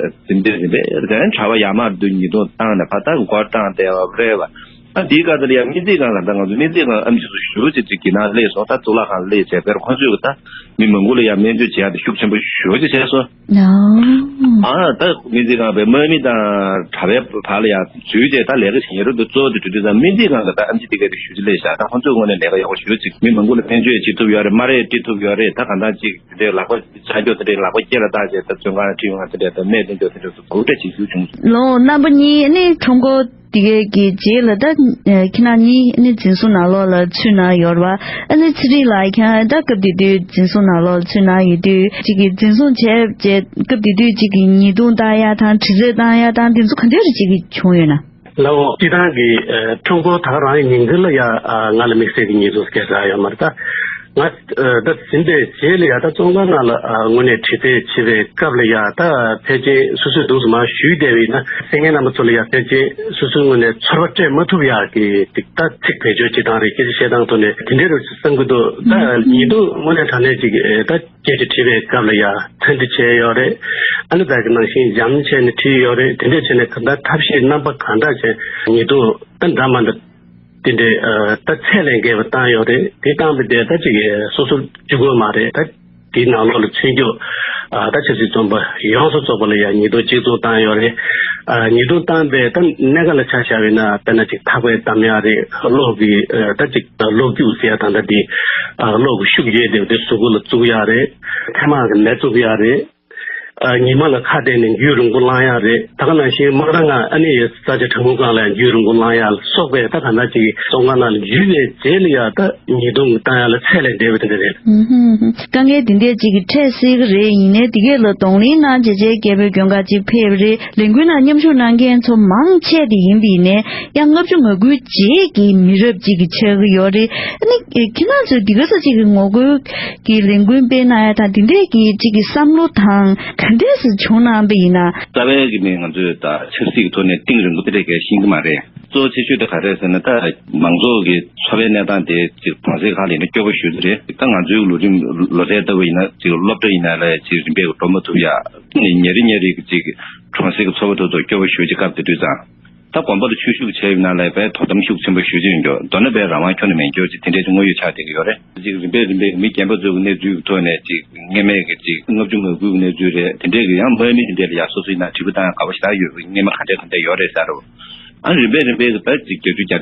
འཛིན་པས་འཛིན་པས་དེ་ནས་གྲྭ་པ་ཡར་མར་དུ་ཉེས་རྡུང་བཏང་ནས་ཕར་ད་མགོ་བཏང་བསྡད་པ་རེད་བ། ཨ་དེའི་སྐབས་དེ་ལ་ཡང་སྨན་རྩིས་ཁང་ལ་ད་ང་ཚོ་སྨན་རྩིས་ཁང་ཨེམ་ཆི་ཚོ་ཞེ་པོ་ཅིག་ཅིག་གི་ནང་སླེབས་སོང་། ད་གཙུག་ལག་ཁང་ལ་སླེབས་བྱས་པས་ཁོང་ཚོས་ད་མི་མང་པོ་ལ་ཡང་སྨན་བཅོས་བྱེད་ཡག་དེ་ཤུགས་ཆེན་པོ་ཞེ་པོ་ཅིག་བྱས་སོང་། ཨ་ད་སྨན་རྩིས་ཁང་པའི་དམག་མི་དང་གྲྭ་པའི་བར་ལ་ཡང་འཛུལ་བྱས་ད་ལས་ཀ་བྱེད་ཡ་རུ་འདུག་གཙོ་བོ་དེ་དུས་དུས་ཙང་སྨན་རྩིས་ཁང་གི་ད་ཨེམ་ཆི་དེ་ག་དེ་ཞེ་པོ་ཅིག་སླེབས་ཤག་ད་ཁོང་ཚོའི་ངོས་ནས་ལས་ཀ་ཡག་པོ་ཞེ་པོ་ཅིག་མི་མང་པོ་ལ་སྨན་བཅོས་བྱེད་ཐུབ་ཡོད་རེད། སྨ་རེ་སྤྲད་ཐུབ་ཡོད་རེད། ད་གང་ལྟར་ཅིག་དེ་འདྲའི་ལག་པ་ཆག་འཇོག་དེ་འདྲའི་ལག་པ་སྐེ་ལ་བཏགས་བྱས་ད་བཙོན་ཁང་ཁྲིད་ཡོང་བ་དེ་འདྲའི་ད་སྨན་དེ་འཇོག་དེ་འདྲའི་ཚོ་གོ་སྒྲ་ཇི་ཞུ་བྱུང་། ལོ་རྣམ་པ་གཉིས་ནི་ཁྲོམ་སྐོར་དེ་གའི་གི་རྗེས་ལ་ད་ཁྱེད་རང་གཉིས་ནི་འཛིན་བཟུང་ནང་ལོགས་ལ་ཚུད་གནང་ཡོད་རེད་བ། ཨ་ནི་ཚེ་རིང་ལགས་ཁྱེད་རང་ད་སྐབས་དེ་དུས་འཛིན་བཟུང་ནང་ལོགས་ལ་ཚུད་གནང་ཡོད་དུས་གཅིག་གི་འཛིན་བཟུང་བྱས་རྗེས་སྐབས་དེ་དུས་གཅིག་གི་ཉེས་རྡུང་བཏང་ཡ་དང་དྲི་རྩད་བཏང་ཡ་དང་དེ་ཚོ་ག་འདྲ་རེ་གཅིག་གི་བྱུང་ཡོད་ན། ལའོ་སྤྱི་བཏང་གི་ཁྲོམ་སྐོར་ད་ག་རང་ཡི་ཉིན་དཀར་ལ་ཡ་ང་ལ་དམིགས་བསལ་གྱི་ཉེས་རྡུང་སྐད་ཆ་ཡོད་མ་རེད་ད། ང་ད་ཟིན་པའི་རྗེས་ལ་ཡ་ད་བཙོན་ཁང་ནང་ལ་དངོས་གནས་དྲི་རྩད་བྱེད་པའི་སྐབས་ལ་ཡ་ད་ཕལ་ཆེར་སོ་སོས་འདུག་སེ་མར་ཞུས་བསྡད་པ་ཡིན་ན་གསན་མཁན་རྣམ་པ་ཚོ་ལ་ཡ་ཕལ་ཆེར་སོ་སོའི་ངོས་ནས་ཚོར་བ་སྤྲད་མ་ཐུབ་ཡག་གི་ད་ཚིག་བེད་སྤྱོད་བྱེད་སྟངས་རེད། སྐད་ཆ་བཤད་སྟངས་ཐོག་ནས་དེ་འདྲའི་རུ་བསམ་གྱི་འདུག་ད་ཉེས་རྡུང་དངོས་གནས་དྲང་གནས་ཅིག་ད། སྐད་ཆ་དྲིས་པའི་སྐབས་ལ་ཡང་ཚན་རིག་བྱས་ཡོད་རེད། ཨ་ནི་ད་གི་ནང་བཞིན་འཇམ་བྱས་ནས་དྲིས་ཡོད་རེད། དེ་འདྲས་བྱས་ནས་གང་ལྟར་ཐབས་ཤེས་རྣམ་པ་གང་འདྲ་བྱས་ཉེས་རྡུང་ད་འདྲ་མ་འདྲ་དེ་འདྲས་ད་ཚད་ལས་བརྒལ་བ་བཏང་ཡོད་རེད། དེ་བཏང་པ་དེ་ད་ཅིག་སོ་སོར་གཅིག་པོ་མ་རེད། ད་དེའི་ནང་ལོགས་ལ་ཚུད་རྒྱུ་ད་ཆབ་སྲིད་བཙོན་པ་ཡོངས་སུ་རྫོགས་པ་ལ་ཡང་ཉེས་རྡུང་གཅིག་མཚུངས་བཏང་ཡོད་རེད། ཉེས་རྡུང་བཏང་པའི་ད་གནད་འགག་ལ་ཆ་བཞག་པ་ཡིན་ན་དཔེར་ན་ཅིག་ཐག་པས་བསྡམ་ཡག་རེད། གློག་གི་ད་ཅིག་གློག་རྒྱུག་ཟེར་ཡ་ད་ལྟ་དེ་གློག་གི་ཤུགས་ཡོད་དེ་དེ་གཟུགས་པོ་ལ་བཙུགས་ཡག་རེད། ཐལ་མག་གི་མེ་བཙུགས་ཡག་རེད། ཉི་མ་ལ་ཁ་གཏད་ནས་རྒྱུན་རིང་པོ་བསླང་ཡག་རེད། ད་ག་ནང་བཞིན་དམག་ར་ལྔ་ཨ་ནི་ས་ཆ་གྲང་མོའི་སྒང་ལ་རྒྱུན་རིང་པོ་བསླང་ཡག་ལ་སོགས་པའི་ད་ག་ནང་ཅིག་བཙོན་ཁང་ནང་ལ་འཇུས་པའི་རྗེས་ལ་ཡ་ད་ཉེས་རྡུང་བཏང་ཡག་ལ་ཚད་ལས་འདས་པ་དེ་འདྲ་རེད། ཨུ་ཧུམ་ཧུམ། དཀའ་ངལ་འདི་འདྲས་ཅིག་གིས་འཕྲད་སྲིད་ཀྱི་རེད། ཡིན་ནའི་འདི་གས་ལ་གདོང་ལེན་གནང་བྱས་བྱས་རྒྱལ་པོའི་མགོན་ཁང་ཅིག་ཕེབས་རེད། ལས་འགུལ་ནང་མཉམ་ཞུགས་གནང་མཁན་ཚོ་མང་ཆེ་དེ་ཡིན་པ་ཡིན་ནའི་ཡང་ལྔ་བཅུ་ང་དགུའི་རྗེས་ཀྱི་མི་རབས་ཅིག་གི་ཆགས་ཀྱི་ཡོད་རེད། ཨ་ནི་ཁྱེད་རང་ཚོས་འདི་ག་ས་ཅིག་གི་ངོ་རྒོལ་གྱི་ལས་འགུལ་སྤེལ་གནང་ཡ་དང་འདི་འདྲས་ཀྱི་ཅིག་གི་བསམ་བློ་དང་ག་འདྲས་སུ་བྱུང་གནང་པ་ཡིན་ན། རྩ་བའི་གི་ནི་ང་ཚོས་ད་ཆབ་སྲིད་ཀྱི་ཐོག་ནས་གཏིང་རིང་པོ་དེ་འདྲས་གས་ཤེས་ཀྱི་མ་རེད། གཙོ་ཆེ་ཤོས་དེ་ག་རེ་ཟེར་ན་ད་མང་ཚོགས་ཀྱི་འཚོ་བའི་གནས་སྟངས་དེ་ཅིག་གྲོང་གསེབ་ཁག་ལ་ཡིན་ན་སྐྱོ་པོ་ཞེ་པོ་ཅིག་རེད། ད་ང་ཚོའི་ལོ་རིམ་ལོ་ཚད་ལྟ་བུ་ཡིན་ན་ཅིག་སློབ་གྲྭ་ཡིན་ན་ལས་ཅིག་རིམ་པས་འགྲོ་མ་ཐུབ་ཡ། ཉིན་རེ་ཉིན་རེ་གི་ཅིག་གྲོང་གསེབ་ཀྱི་འཚོ་བ་དེ་ཚོ་སྐྱོ་པོ་ཞེ་པོ་ཅིག་སྐབས་དེ་དུས་ཙང་། ད་དགོན་པ་ལ་ཆོས་ཞུགས་བྱས་ཡོད་ན་ལས་པའི་དོ་དམ་ཤུགས་ཆེན་པོ་ཞུ་རྒྱུ་ཡིན་འགྲོ། མདོར་ན་པའི་རང་དབང་ཁྱོན་ནས་མེད་འགྱོ་ཅིག་དེ་འདྲའི་དངོས་ཡོད་ཆགས་བསྡད་ཀྱི་ཡོད་རེད། ཅིག་རིམ་པས་རིམ་པས་མི་རྒན་པ་ཚོའི་གནས་ཚུལ་གྱི་ཐོག་ནས་ཅིག་སྔོན་མའི་གི་ཅིག་ལྔ་བཅུ་ང་དགུའི་གནས་ཚུལ་རེད། དེ་འདྲའི་གི་ཡང་མ་ཡིན་མི་དེ་འདྲའི་ལ་ཡ་སོ་སོའི་ནང་དྲི་བ་བཏང་ཡ་དགའ་པོ་ཞེ་དྲག་ཡོད་པའི་སྔོན་མ་ག་འདྲ་ག་འདྲ་ཡོད་རེད་ཟེར་རོ། ཨ་རིམ་པས་རིམ་པས་གི་ད་ཅིག་བརྒྱད་ཅུ་གྱ་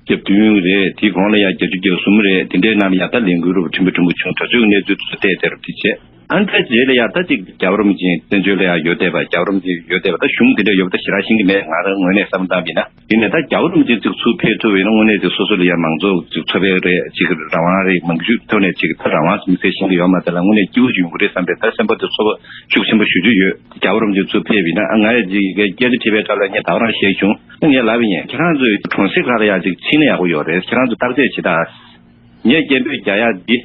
གྱ་བདུན་རེད། དེའི་གོང་ལ་ཡ་བརྒྱད་ཅུ་གྱ་གསུམ་རེད། དེ་འདྲའི་ནང་ལ་ཡ་ད་ལས་འགུལ་རུ་ཁྲིམས་པ་ཁྲིམས་པ་བྱུང་། དེ་ཚོའི་གནས་ཚུལ་དེ་ཚོ་བལྟས་བལྟས་རུ་དེ་བྱས། ཨ་ནི་ད་རྗེས་ལ་ཡ་ད་ཅིག་རྒྱལ་བ་རིན་པོ་ཆེ་བཙན་བྱོལ་ལ་ཡ་ཡོད་བསྡད་པ། རྒྱལ་བ་རིན་པོ་ཆེ་ཡོད་བསྡད་པ་ད་གཞུང་དེ་འདྲ་ཡོད་པ་ད་ཞེ་དྲག་ཤེས་ཀྱི་མེད། ང་རང་ངོས་ནས་བསམ་བློ་བཏང་བ་ཡིན་ན། ཡིན་ནའི་ད་རྒྱལ་བ་རིན་པོ་ཆེ་ཚུར་ཕེབས་ཐུབ་པ་ཡིན་ན་དངོས་གནས་ཅིག་སོ་སོ་ལ་ཡ་མང་ཚོགས་ཅིག་འཚོ་བའི་རེད། ཅིག་རང་དབང་རེད། མང་ཤོས་ཐོག་ནས་ཅིག་ད་རང་དབང་དམིགས་བསལ་ཤེས་ཀྱི་ཡོད་མ་རེད་ལ། དངོས་གནས་སྐྱིད་པོ་ཅིག་ཡོང་གི་རེད་བསམ་པའི་ད་སེམས་པ་དེ་ཚོར་བ་ཤུགས་ཆེན་པོ་ཞེ་པོ་ཅིག་ཡོད། རྒྱལ་བ་རིན་པོ་ཆེ་ཚུར་ཕེབས་ཡིན་ན་ང་ཡ་ཅིག་སྐད་ཆ་དྲིས་པའི་སྐབས་ལ་ངས་ད་ག་རང་བཤད་བྱུང་། ངས་ལབ་པ་ཡིན། ཁྱེད་རང་ཚོས་གྲོང་གསེབ་ཁག་ལ་ཡ་ཅིག་ཕྱིན་ན་ཡག་པོ་ཡོད་རེད། ཁྱེད་རང་ཚོ་བརྟག་དཔྱད་བྱེད་ད། ངས་སྐད་འབོད་རྒྱག་ཡ་འདི།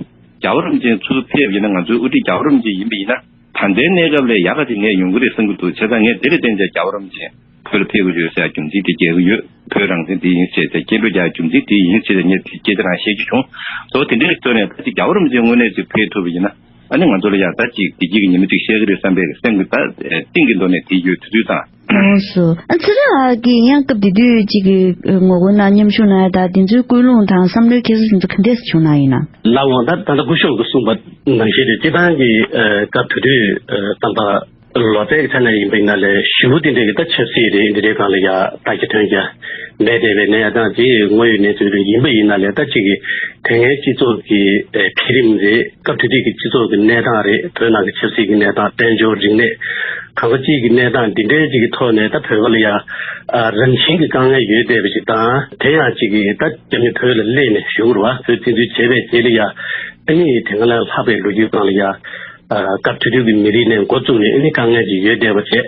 རྒྱལ་བ་རིན་པོ་ཆེ་ཚུར་ཕེབས་ཡིན་ན། ང་ཚོའི་དབུ་ཁྲིད་རྒྱལ་བ་རིན་པོ་ཆེ་ཡིན་པ་ཡིན་ན། ད་ལྟའི་གནས་སྐབས་ལས་ཡག་ག་ཅིག་ངས་ཡོང་གི་རེད་བསམ་གྱི་འདུག་བྱས་ཙང་ངས་དེ་ལ་བརྟེན་བྱས་རྒྱལ་བ་རིན་པོ་ཆེ་བོད་ལ་ཕེབས་ཀྱི་ཡོད་ཟེར་ཡ་རྒྱུ་མཚན་དེ་རྒྱག་གི་ཡོད། བོད་རང་བཙན་དེ་ཡིན་ཟེར་ཏེ་སྐད་འབོད་རྒྱག་ཡ་རྒྱུ་མཚན་དེ་ཡིན་ཟེར་ཏེ་ངས་དེ་སྐད་ཆ་རང་བཤད་རྒྱུ་བྱུང་། གཙོ་བོ་དེ་འདྲའི་ཐོག་ནས་ད་ཅིག་རྒྱལ་བ་རིན་པོ་ཆེ་དངོས་གནས་ཅིག་ཕེབས་ཐུབ་པ་ཡིན་ན། ཨ་ནི་ང་ཚོ་ལ་ཡང་ད་ཅིག་བདེ་སྐྱིད་ཀྱི་ཉི་མ་ཅིག་ཤར་གྱི་རེད་བསམ་པའི་སེམས་ཀྱི་ད་གཏིང་གི་ཐོག་ནས་དེ་ཡོད་དུས་ཙང་། ལགས་སོ། ཨ་ཚེ་རིང་ལགས་ཀྱིས་ཡང་སྐབས་དེ་དུས་ཅིག་གི་ངོ་རྒོལ་ནང་མཉམ་ཞུགས་གནང་ཡ་དང་དེ་ཚོའི་ཀུན་སློང་དང་བསམ་བློའི་འཁྱེར་སོ་དེ་ཚོ་ག་འདྲས་སེ་བྱུང་གནང་ཡིན་ན། ལགས་འོང་། ད་ད་ལྟ་སྐུ་ཞབས་ཀྱིས་གསུངས་པ་ནང་བཞིན་རེད། སྤྱིར་བཏང་གི་སྐབས་དེ་དུས་བསམ་པ་ལོ་ཙཱའི་ཆ་ནས་ཡིན་པ་ཡིན་ན་ལས་ཞེ་པོ་དེ་འདྲས་ཀྱི་ད་ཆབ་སྲིད་རེད། འདི་འདྲའི་སྒང་ལ་ཡ་བརྡ་ཁྱབ་ཐོན་རྒྱ་མེད་བསྡད་པའི་གནས་སྟངས་དེ་དངོས་ཡོད་གནས་ཚུལ་རེད། ཡིན་པ་ཡིན་ན་ལས་ད་ཅིག་གི་དེ་སྔའི་སྤྱི་ཚོགས་ཀྱི་འཕེལ་རིམ་རེད། སྐབས་དེ་དུས་ཀྱི་སྤྱི་ཚོགས་ཀྱི་གནས་སྟངས་རེད། བོད་ནང་གི་ཆབ་སྲིད་ཀྱི་གནས་སྟངས། དཔལ་འབྱོར་རིག་གནས་གང་ཅིའི་གི་གནས་སྟངས་འདི་འདྲའི་ཅིག་གི་ཐོག་ནས་ད་བོད་པ་ལ་ཡ་རང་བཞིན་གྱི་དཀའ་ངལ་ཡོད་བསྡད་པ་ཞིག་དང་། དེ་ཡང་ཅིག་གི་ད་རྒྱ་མི་བོད་ལ་སླེབས་ནས་བཞུགས་རུ་བ་བོད་བཙན་འཛུལ་བྱས་པའི་རྗེས་ལ་ཡ་ཨ་ནི་དེ་སྔ་ལས་ལྷག་པའི་ལོ་རྒྱུས་སྒང་ལ་ཡ་སྐབས་དེ་དུས་ཀྱི་མི་རིགས་ནས་འགོ་བཙུགས་ནས་ཨ་ནི་དཀའ་ངལ་ཅིག་ཡོད་བསྡད་པ་བྱས།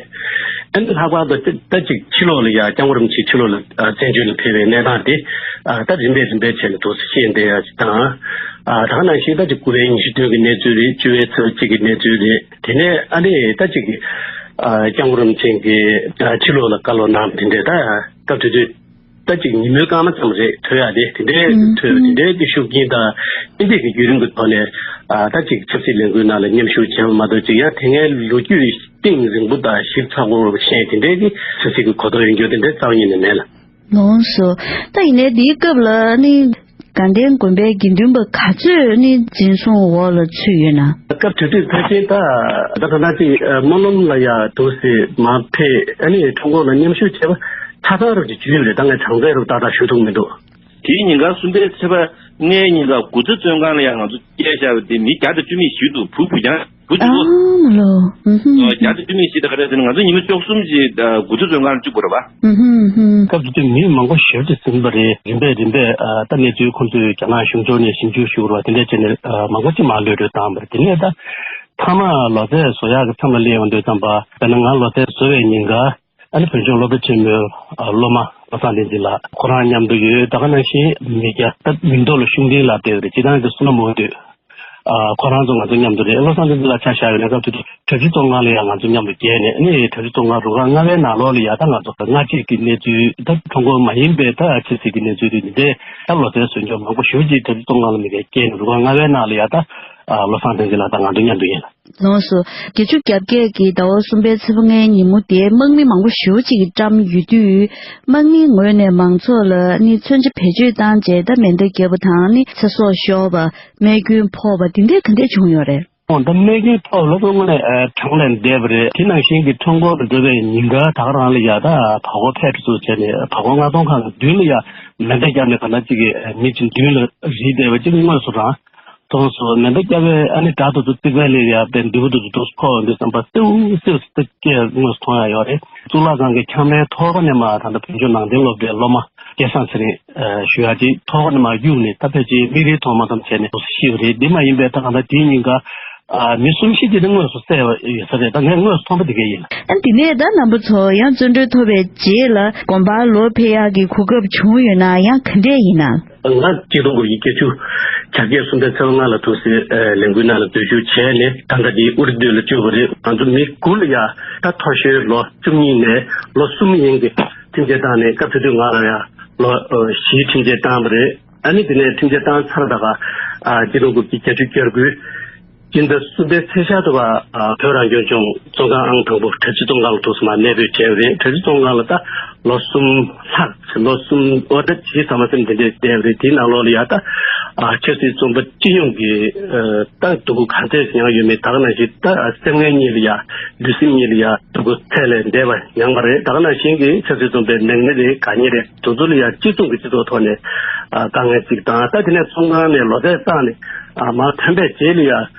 ཨ་ནི་ལྷག་པར་དུ་ད་ཅིག་ཕྱི་ལོགས་ལ་ཡ་སྐྱབས་མགོན་རིན་པོ་ཆེ་ཕྱི་ལོགས་ལ་བཙན་བྱོལ་ལ་ཕེབས་པའི་གནས་སྟངས་དེ་ད་རིམ་པས་རིམ་པས་བྱས་ནས་འདུག་སེ་ཤེས་བསྡད་ཡ་ཅིག་དང་། ད་ག་ནང་བཞིན་ད་ཅིག་དགུ་པའི་ཉི་ཤུ་བདུན་གྱི་གནས་ཚུལ་རེད། བཅུ་པའི་ཚེས་གཅིག་གི་གནས་ཚུལ་རེད། དེ་ནས་ཨ་ནི་ད་ཅིག་སྐྱབས་མགོན་རིན་པོ་ཆེ་གིས་ཕྱི་ལོགས་ལ་བཀའ་སློབ་གནང་བ་དེ་འདྲས་ད་སྐབས་དེ་དུས་ད་ཅིག་ཉིན་མོའི་སྐར་མ་ཙམ་རེད་ཐོས་ཡ་དེ། དེ་འདྲས་ཐོས་པ་དེ་འདྲས་ཀྱི་ཤུགས་རྐྱེན་དང་ཨ་འདྲས་ཀྱི་བརྒྱུད་རིམ་གྱི་ཐོག་ནས་ད་ཅིག་ཆབ་སྲིད་ལས་འགུལ་ནང་ལ་མཉམ་ཞུགས་བྱས་པ་མ་གཏོགས་ཅིག་ཡང་དེ་སྔའི་ལོ་རྒྱུས་གཏིང་རིང་པོ་དང་ཞིབ་ཚགས་པོ་ཤེས་དེ་འདྲས་ཀྱི་ཆབ་སྲིད་ཀྱི་གོ་རྟོགས་ཡོད་རྒྱུ་དེ་འདྲས་རྩ་བ་ཉིད་ནས་མེད་ལ། ལགས་སོ། ད་ཡིན་ནའི་འདིའི་སྐབས་ལ་ནི་དགའ་ལྡན་དགོན་པའི་དགེ་འདུན་པ་ག་ཚོད་ནི་འཛིན་བཟུང་འོག་ལ་ཚུད་ཡོད་ན། སྐབས་དེ་དུས་ཕལ་ཆེར་ད་ད་ད་ད་ཅིག་སྨོན་ལམ་ལ་ཡ་འདུག་སེ་མར་ཕེབས། ཨ་ནི་ཁྲོམ་སྐོར་ལ་མཉམ་ཞུགས་བྱས་པ་ཆ་ཚང་རབ་ཀྱི་བརྗོད་རེད། ད་ངས་གྲངས་ཚད་རུ་ཏག་ཏག་ཞུ་ཐུབ་མི་འདུག་དེའི་ཉིན་ག་གསུམ་པའི་ཚེས་པ་ལྔའི་ཉིན་ག་དགུ་ཚེ་བཙོན་ཁང་ལ་ཡང་ང་ཚོ་བསྐྱལ་བཞག་པ་དེ་མི་བརྒྱ་དང་བཅུ་མེད་བཞི་འདུག་བུ་བུ་རྐྱང་བུ་གཅིག་པོ། ཨ་མ་ལོ། ཨུ་ཧུམ། བརྒྱ་དང་བཅུ་མེད་བཞི་དེ་ག་རེ་ཟེར་ན་ང་ཚོ་ཉི་མ་བཅུ་གསུམ་ཞིག་དགུ་ཚེ་བཙོན་ཁང་ལ་བཅུག་དགོས་རེད་པ། ཨུ་ཧུམ་ཧུམ། སྐབས་དེ་དུས་མི་མང་པོ་ཞེ་པོ་ཅིག་ཟིན་པ་རེད། རིམ་པས་རིམ་པས་ད་གནས་ཚུལ་ཁོང་ཚོས་རྒྱ་ནག་གཞུང་ཕྱོགས་ནས་ཞིབ་འཇུག་ཞུ་དགོས་རེད་པ། དེ་འདྲས་བྱས་ནས་མང་པོ་ཅིག་མར་གློད་གྲོལ་བཏང་བ་རེད། དེ་ནས་ད་མཐའ་མ་ལོ་ཙཱ་བཟོ་ཡག་གི་མཚམས་ལ་སླེབས་ཡོང་དུས་ཙམ་པ་དཔེར་ན་ང་ལོ་ཙཱ་བཟོ་བའི་ཉིན་ག་ཨ་ནི་བོད་ལྗོངས་སློབ་གྲྭ་ཆེན་མོའི་སློབ་མ་བློ་བཟང་བསྟན་འཛིན་ལགས་ཁོ་རང་མཉམ་དུ་ཡོད། ད་ག་ནང་བཞིན་མི་སྐྱ་ད་མིང་ཐོག་ལ་ཤུགས་ལྡན་ལགས་བསྡད་ཡོད་རེད། སྤྱིར་བཏང་དེ་བསོད་ནམས་འོང་དུས། ཨ་ཁོ་རང་ཚོ་ང་ཚོ་མཉམ་དུ་རེད། བློ་བཟང་བསྟན་འཛིན་ལགས་ཆ་བཞག་ཡོད་ན་སྐབས་དེ་དུས་གྲྭ་བཞི་བཙོན་ཁང་ལ་ཡང་ང་ཚོ་མཉམ་དུ་བསྡད་ནས། ཨ་ནི་གྲྭ་བཞི་བཙོན་ཁང་རུ་ཁག་ལྔ་པའི་ནང་ལོགས་ལ་ཡང་ད་ང་ཚོ་སྔ་རྗེས་ཀྱི་གནས་ཚུལ། ད་ཁྲོམ་སྐོར་མ་ཡིན་པའི་ད་ཕྱི་སྲིད་ཀྱི་གནས་ཚུལ་དེ་འདི་འདྲའི་ད་ལོ་ཙཱའི་ཟུར་འཇོག་མང་པོ་ཞེ་པོ་ཅིག་གྲྭ་བཞི་བཙོན་ཁང་ལ་མི་སྒེར་བསྐྱལ་ནས། རུ་ཁག་ལྔ་པའི་ནང་ལ་ཡང་ད་ཨ་བློ་བཟང་བསྟན་འཛིན་ལགས་དང་ང་ཚོ་མཉམ་དུ་ཡིན་ལ། ལོངས་སུ། བརྒྱད་ཅུ་གྱ་བརྒྱད་ཀྱི་ཟླ་བ་གསུམ་པའི་ཚེས་པ་ལྔའི་ཉིན་མོ་དེ་དམག་མི་མང་པོ་ཞེ་པོ་ཅིག་གིས་བཀྲམ་ཡོད་དུས། དམག་མིའི་ངོས་ནས་མང་ཚོགས་ལ་ནི་མཚོན་ཆ་བེད་སྤྱོད་བཏང་རྗེས་ད་མེ་མདའ་བརྒྱབ་པ་དང་ནི་ཚེ་སྲོག་ཤོར་བ། རྨས་སྐྱོན་ཕོག་པ་དེ་འདྲས་ག་འདྲས་བྱུང་ཡོད་རེད། ཨོ་ད་རྨས་སྐྱོན་ཕོག་ལ་སོགས་དངོས་གནས་ཨ་གྲངས་ལས་འདས་པ་རེད། དེ་ནང་བཞིན་གྱི་ཁྲོམ་སྐོར་དུ་འགྲོ་བའི་ཉིན་ག་ད་ག་རང་ལ་ཡ་ད་བར་སྐོར་ཕེབས་བསུ་བྱས་ནས། བར་སྐོར་ལྔ་སྟོང་ཁག་གི་མདུན་ལ་ཡ་མེ་མདའ་བརྒྱབ་ནས། ག་ན་གཅིག་གི་མི་གཅིག་མདུན་ལ་རིལ་བསྡད་པ་གཅིག་དངོས་སུ་རང་མཐོང་སོང་། མེ་མདའ་བརྒྱབ་པའི་ཨ་ནི་སྒྲ་དེ་ཚོ་རྩིག་པ་ལ་ཡ་དཔེ་མདུད་པ་དེ་ཚོ་ཐོགས་ཡོང་དུས་ཙམ་པ་སེའུ་སེའུ་ཟེར་སྐད་དངོས་སུ་མཐོང་ཡ་ཡོད་རེད། གཙུག་ལག་ཁང་གི་ཁྱམས་རའི་ཐོག་ཁ་ནས་མར་ད་ལྟ་བོད་ལྗོངས་ནང་བསྟན་སློབ་གྲྭའི་སློབ་མ་སྐལ་བཟང་ཚེ་རིང་ཞུ་ཡ་ཅིག་ཐོག་ཁ་ནས་མར་གཡུགས་ནས། ད་ཕལ་ཆེར་མིག་རིལ་མཐོང་མ་ཐུབ་བྱས་ནས་ཤི་བ་རེད། འདི་མ་ཡིན་པའི་ད་གང་ལྟར་དེའི་ཉིན་ཀ་ཨ་མི་གསུམ་བཞི་དེ་ནི་དངོས་སུ་བསད་པ་ཡོད་ས་རེད། ད་ངས་དངོས་སུ་མཐོང་པ་དེ་གས་ཡིན། ཨ་འདི་ནས་ད་རྣམ་པ་ཚོ་ཡང་བཙོན་གྲོལ་ཐོབ་པའི་རྗེས་ལ་དགོན་པར་ལོག་ཕེབས་ཡག་གི་གོ་སྐབས་བྱུང་ཡོད་ན་ཡང་ག་འདྲས་ཡིན་ན། ང་གཅིག་སྟོང་དགུ་བརྒྱ་བརྒྱད་ཅུ་གྱ་བརྒྱད་གསུམ་པའི་ཚེས་པ་ལྔ་ལ་ཐུག་སའི་ལས་འགུལ་ནང་ལ་འཛུལ་ཞུགས་བྱས་ནས། ད་ལྟ་འདི་ཨུ་རི་སྡོད་ལ་བསྐྱོད་པ་རེད། ང་ཚོ་མི་དགུ་ལ་ཡ་ད་མཐོ་ཤོས་ལོ་བཅུ་གཉིས་ནས་ལོ་གསུམ་ཡན་གྱི་ཁྲིམས་ཆད་བཏང་ནས། སྐབས་དེ་དུས་ང་ལ་ཡ་ལོ་བཞིའི་ཁྲིམས་ཆད་བཏང་བ་རེད། ཨ་ནི་དེ་ནས་ཁྲིམས་ཆད་བཏང་ཚར་ད་ག་ཨ་གཅིག་སྟོང་དགུ་བརྒྱ་བརྒྱད་ཅུ་གྱ་དགུའི་སྤྱི་ཟླ་གསུམ་པའི་ཚེས་ཤར་དུ་བ་ཨ་བོད་རང་སྐྱོང་ལྗོངས་བཙོན་ཁང་ཨང་དང་པོ་གྲྭ་བཞི་བཙོན་ཁང་ལ་ཐུག་སོང་། མར་གནས་སྤོས་བྱས་པ་རེད། གྲྭ་བཞི་བཙོན་ཁང་ལ་ད་ལོ་གསུམ་ལྷག་ལོ་གསུམ། འོ་ད་ཇི་ཟ་མ་ཟིན་དེ་འདྲས་བསྡད་པ་རེད། དེའི་ནང་ལོགས་ལ་ཡ་ད་ཨ་ཆབ་སྲིད་བཙོན་པ་སྤྱི་ཡོངས་ཀྱི་ཨ་ད་སྡུག་པོ་ག་ཚད་མྱངས་ཡོད་མེད། ད་ག་ནང་བཞིན་ད་སེམས་ངལ་གཉིས་ལ་ཡ་ལུས་སེམས་གཉིས་ལ་ཡ་སྡུག་པོ་ཚད་ལས་འདས་པ་མྱངས་པ་རེད། ད་ག་ནང་བཞིན་གྱི་ཆབ་སྲིད་བཙོན་པའི་ནད་ངན་རེད། ག་ཉེན་རེད། དེ་ཚོ་ལ་ཡ་གཅིག་མཚུངས་ཀྱི་སྤྱི་ཚོགས་ཐོག་ནས་ཨ་དཀའ་ངལ་གཅིག་དང་། ད་དེ་ནས་བཙོན་ཁང་ནས་ལོ་ཚད་བཏང་ནས་ཨ་མར་ཐོན་པའི་རྗེས་ལ་ཡ་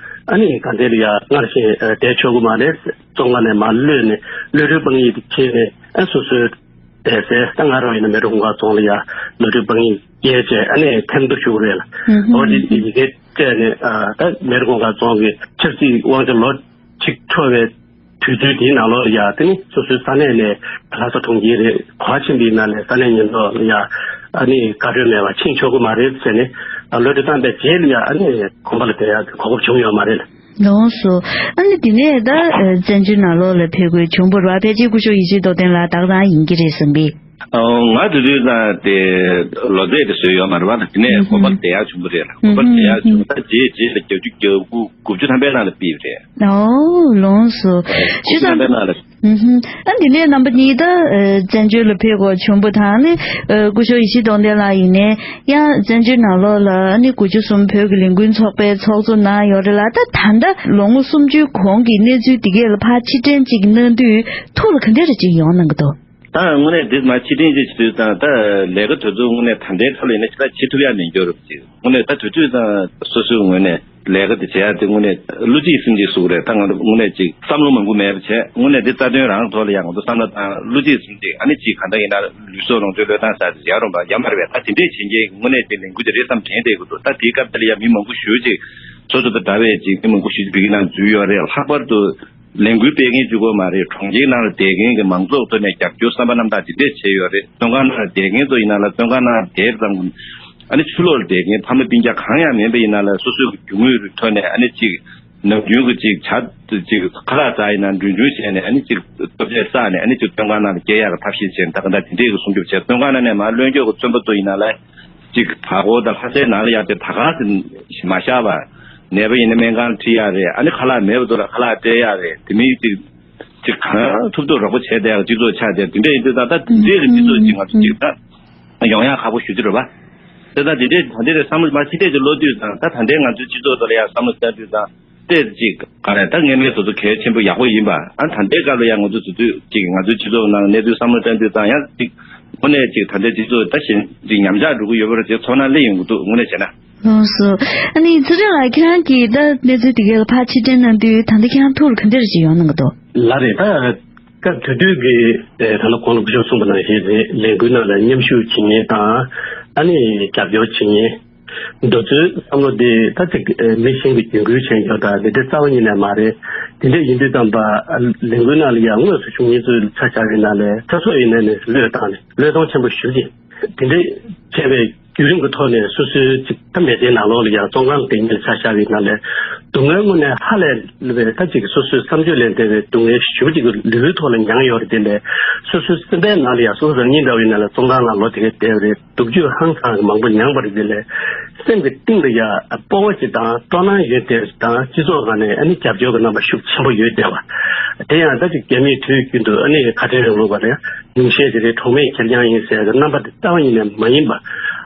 ཨ་ནི་ག་འདྲས་ལ་ཡ་སྔར་བཞིན་ཨ་བསྡད་ཆོག་གི་མ་རེད། བཙོན་ཁང་ནས་མར་གློད་ནས་གློད་གྲོལ་དཔང་ཡིག་དེ་ཁྱེར་ནས་ཨ་སོ་སོའི་བསྡད་སའི། ད་ང་རང་ཡིན་ན་མལ་གྲོ་གུང་དཀར་རྫོང་ལ་ཡ་གློད་གྲོལ་དཔང་ཡིག་བསྐྱལ་བྱས་ཨ་ནི་ཐེམ་ཐོ་ཞུ་གི་རེད་ལ། ཨོ་དེ་ཡི་གེ་སྤྲད་ནས་ཨ་ད་མལ་གྲོ་གུང་དཀར་རྫོང་གི་ཆབ་སྲིད་དབང་ཆ་ལོ་གཅིག་འཕྲོ་བའི་དུས་ཚོད་དེའི་ནང་ལོགས་ལ་ཡ་དེ་ནི་སོ་སོའི་ས་གནས་ནས་ལྷ་ས་གྲོང་ཁྱེར་རེད། ག་པར་ཕྱིན་པ་ཡིན་ན་ལས་ས་གནས་ཉེན་རྟོག་ལ་ཡ་ཨ་ནི་བཀའ་འཁྲོལ་མེད་པར་ཕྱིན་ཆོག་གི་མ་རེད་ཟེར་ནས། ཨ་གློད་གྲོལ་བཏང་པའི་རྗེས་ལ་ཡ་ཨ་ནི་དགོན་པ་ལ་བསྡད་ཡག་གི་གོ་སྐབས་བྱུང་ཡོད་མ་རེད། ལོངས་སུ། ཨ་ནི་དེ་ནས་ད་ཨ་བཙན་བྱོལ་ནང་ལོགས་ལ་ཕེབས་དགོས་བྱུང་བ་རེད་བ། ཕལ་ཆེར་སྐུ་ཞབས་ཡེ་ཤེས་རྡོར་གདན་ལགས་ད་ག་རང་ཡིན་གྱི་རེད་བསམ་གི། ཨོ་ང་དེ་དུས་ཙང་དེ་ལོ་ཚད་དེ་བཟོས་ཡོད་མ་རེད་བ། དེ་ནས་ཨུ་ཧུམ། དགོན་པར་བསྡད་ཡག་བྱུང་བ་རེད་ལ། དགོན་པར་ཨུ་ཧུམ། བསྡད་ཡག་བྱུང་། ད་རྗེས་རྗེས་ལ་བརྒྱད་ཅུ་གྱ་དགུ་དགུ་བཅུ་ཐམ་པའི་ནང་ལ་ཕེབས་པ་རེད། ཨོ་ལོངས་སུ། ཨོ་དགུ་བཅུ་ཐམ་པའི་ནང་ལ། ཨུ་ཧུམ། ཨ་འདི་ནས་རྣམ་པ་གཉིས་ད་ཨ་བཙན་བྱོལ་ལ་ཕེབས་དགོས་བྱུང་བ་དང་ནི། ཨ་སྐུ་ཞབས་ཡེ་ཤེས་རྡོར་གདན་ལགས་ཡིན་ནའི་ཡང་བཙན་བྱོལ་ནང་ལོགས་ལ་ཨ་ནི་དགུ་བཅུ་གསུམ་བོད་ཀྱི་ལས་འགུལ་ཚོགས་པའི་ཚོགས་གཙོ་གནང་ཡོད་རེད་ལ། ད་ད་ལྟ་ལོ་ངོ་སུམ་ཅུའི་གོང་གི་གནས་ཚུལ་འདི་གས་ལ་ཕར་ཕྱིར་དྲན་ཅིག་གནང་དུས་ཐུགས་ལ་ག་འདྲ་རེ་ཅིག་ཡོང་གནང་གི་འདུག་ད་དངོས་གནས་འདི་མར་ཕྱིར་དྲན་ཅིག་བྱེད་དུས་ཙང་ད་ལས་ཀ་དེ་ཚོ་དངོས་གནས་ད་ལྟའི་སྐབས་ལ་ཡིན་ན་ཞེ་དྲག་བྱེད་ཐུབ་ཡག་མེད་འགྱུར་ཅིག་དངོས་གནས་ད་དུས་ཚོད་དང་སོ་སོའི་ངོས་ནས་ལས་ཀ་དེ་བྱེད་ཡག་དེ་དངོས་གནས་བློ་གཅིག་སེམས་གཅིག་ཟེར་དགོས་རེད། ད་ང་ཚོ་དངོས་གནས་ཅིག་བསམ་བློ་མང་པོ་མེད་པ་བྱས། དངོས་གནས་དེ་རྩ་དོན་རང་ཐོག་ལ་ཡང་ང་ཚོ་བསམ་བློ་བཏང་། བློ་གཅིག་སེམས་གཅིག་ཨ་ནི་ཅིག་གང་ལྟར་ཡིན་ན་ལུས་སྲོག་ལོངས་སྤྱོད་བློས་བཏང་ཟེར་དེ་ཡག་རུང་བ་ཡག་མ་རེད་པས། ད་དེ་འདྲས་བྱེད་མཁན་དངོས་གནས་ཅིག་ལས་འགུལ་དེ་རེད་བསམ་དྲན་བསྡད་ཀྱི་འདུག་ད་དེའི་སྐབས་དེ་ལ་ཡང་མི་མང་པོ་ཞེ་པོ་ཅིག་སོ་སོ་དང་འདྲ་བའི་ཅིག་མི་མང་པོ་ཞེ་པོ་ཅིག་བོད་ཀྱི་ནང་འཛུལ་ཡོད་རེད། ལྷག་པར་དུ་ལས་འགུལ་སྤེལ་མཁན་གཅིག་པོ་མ་རེད། གྲོང་ཁྱེར་ནང་ལ་བསྡད་མཁན་གྱི་མང་ཚོགས་ཐོག་ནས་རྒྱབ་སྐྱོར་བསམ་པ་རྣམ་དག་དེ་འདྲས་བྱས་ཡོད་རེད། བཙོན་ཁང་ནང་ལ་བསྡད་མཁན་ཚོ་ཡིན་ན་ལ་བཙོན་ཁང་ནང་བསྡད་ཙམ། ཨ་ནི་ཕྱི་ལོགས་ལ་བསྡད་མཁན་ཕ་མ་སྤུན་ཀྱག་གང་ཡང་མིན་པ་ཡིན་ན་ལ་སོ་སོའི་རྒྱུ་དངོས་རིགས་ཐོག་ནས་ཨ་ནི་ཅིག་ནམ་རྒྱུན་གྱི་ཅིག་ཇ་ཅིག་ཁ་ལག་ཟ་ཡིན་ན་འགྲོ་མགོན་བྱས་ནས་ཨ་ནི་ཅིག་ལྟོ་ཆས་བསགས་ནས་ཨ་ནི་ཅིག་བཙོན་ཁང་ནང་ལ་སྐྱེལ་ཡག་གི་ཐབས་ཤེས་བྱས་ནས་ད་ག་འདྲ་དེ་འདྲས་ཀྱི་སྲུང་སྐྱོབ་བྱས། བཙོན་ཁང་ནང་ནས་མར་གློད་སྐྱོབ་ཀྱི་བཙོན་པ་ཚོ་ཡིན་ན་ལ། ཅིག་བར་སྐོར་དང་ལྷ་སའི་ནང་ལ་ཡང་དེ་ད་ག་སེ་མ་བཞག་པར། ནད་པ་ཡིན་ན་སྨན་ཁང་ཁྲིད་ཡག་རེད། ཨ་ནི་ཁ་ལག་མེད་པ་ཚོ་ལ་ཁ་ལག་སྤྲད་ཡག་རེད། དེ་མིན་ཅིག་ཅིག་གང་ཐུབ་ཐུབ་རོགས་པ་བྱས་བསྡད་ཡག་སྤྱི་ཚོགས་ཆགས་བསྡད། དེ་འདྲ་ཡིན་དུས་ད་ལྟ་དེ་འདྲའི་གི་སྤྱི་ཚོགས་ཅིག་ང་ཚོ་ཅིག་ད་ཡོང་ཡག་ཁག་པོ་ཞེ་པོ་ཅིག་རེད་པ། དེ་ད་དེ་འདྲའི་ད་འདྲའི་བསམ་བློ་མ་ཕྱི་བལྟས་ཅིག་ལོག་དུས་ཙང་ད་ད་ལྟའི་ང་ཚོའི་སྤྱི་ཚོགས་ཐོག་ལ་ཡང་བསམ་བློ་བཏང་དུས་ཙང་། ཏོག་ཙམ་ཅིག་ག་རེ་ད་ངན་མེད་སོ་སོ་གལ་ཆེན་པོ་ཡག་པོ་ཡིན་པ། ཨ་ད་ལྟའི་སྐབས་ལ་ཡང་ང་ཚོ་དེ་དུས་ཅིག་ང་ཚོའི་སྤྱི་ཚོགས་ནང་གནས་ཚུལ་བསམ་བློ་བཏང་དུས་ཙང་ཡང་ཅིག་དངོས་གནས་ཅིག་ད་ལྟའི་སྤྱི་ཚོགས་ད་གཞན་ཅིག་ཉམས་ཆག་འགྲོ་གི་ཡོད་པ་རེད་ཅེས་ཚོར་སྣང་སླེབས་ཡོང་གི་འདུག་དངོས་གནས་བྱས་ན། ལགས་སོ། ཨ་ནི་ཚེ་རིང་ལགས་ཁྱེད་རང་གིས་ད་གནས་ཚུལ་དེ་གའི་ལ་ཕར་ཕྱིར་དྲན་གནང་དུས་ད་ལྟ་ཁྱེད་རང་ཐུགས་ལ་ག་འདྲ་ཞིག་ཡོང་གནང་གི་འདུག་ལགས་རེད། ད་སྐབས་དེ་དུས་ཀྱི་ད་ལྟ་གོང་ལ་སྐུ་ཞབས་གསུངས་པ་ནང་བཞིན་རེད། ལས་འགུལ་ནང་ལ་མཉམ་ཞུགས་བྱེད་མཁན་དང་ཨ་ནི་རྒྱབ་སྐྱོར་བྱེད་མཁན། འདི་ཚོའི་བསམ་བློ་དེ་ད་ཅིག་མི་གཞན་གྱི་རྒྱུད་སྐུལ་བྱས་ཡོད་ད་དེ་འདྲ་རྩ་བ་ཉིད་ནས་མ་རེད། དེ་འདྲ་ཡིན་དུས་ཙམ་པ་ལས་འགུལ་ནང་ལ་ཡང་དངོས་སུ་ཞུགས་མཁན་ཚོའི་ཆ་བཞག་ཡིན་ན་ལས་ཚེ་སྲོག་ཡིན་ན་ནས་བློས་བཏང་ནས་བློས་གཏོང་ཆེན་པོ་ཞུ་གི། དེ་འདྲ་བྱས་པའི་ བརྒྱུད་རིམ་གྱི་ཐོག་ནས་སོ་སོའི་ཅིག་ད་མི་ཚེའི་ནང་ལོགས་ལ་ཡང་བཙོན་ཁང་ལ་བསྡད་མཁན་ཆ་བཞག་པའི་ནང་ལ་སྡུག་བསྔལ་དངོས་གནས་ཧ་ལས་པའི་ད་ཅིག་སོ་སོའི་བསམ་བརྗོད་ལས་འདས་པའི་སྡུག་བསྔལ་ཞེ་པོ་ཅིག་གི་ལུས་པོའི་ཐོག་ལ་མྱངས་ཡོད་རེད། དེ་ལས་སོ་སོའི་སེམས་པའི་ནང་ལ་ཡང་སོ་སོ་རང་ཉིད་འདྲ་བའི་ནང་ལ་བཙོན་ཁང་ནང་ལོ་དེ་ག་བསྡད་པ་རེད། སྡུག་སྦྱོང་ཧང་སང་མང་པོ་མྱངས་པ་རེད། དེ་ལས་སེམས་ཀྱི་གཏིང་ལ་ཡང་སྤོབས་པ་ཅིག་དང་སྤྲོ་སྣང་ཡོད་བསྡད་པ་ཅིག་དང་སྤྱི་ཚོགས་ཁག་ནས་ཨ་ནི་རྒྱབ་སྐྱོར་གྱི་རྣམ་པ་ཤུགས་ཆེན་པོ་ཡོད་བསྡད་པ། དེ་ཡང་ད་ཅིག་རྒྱ་མིས་དུས་རྒྱུན་དུ་ཨ་ནི་ཁ་བྲལ་རིང་ལུགས་པ་རེད། ཉུང་ཤས་ཅིག་རེད། གྲོགས་མེད་ཁེར་རྐྱང་ཡིན་ཟེར་གྱི་རྣམ་པ་དེ་རྩ་བ་ཉིད་ནས་མ་ཡིན་པ།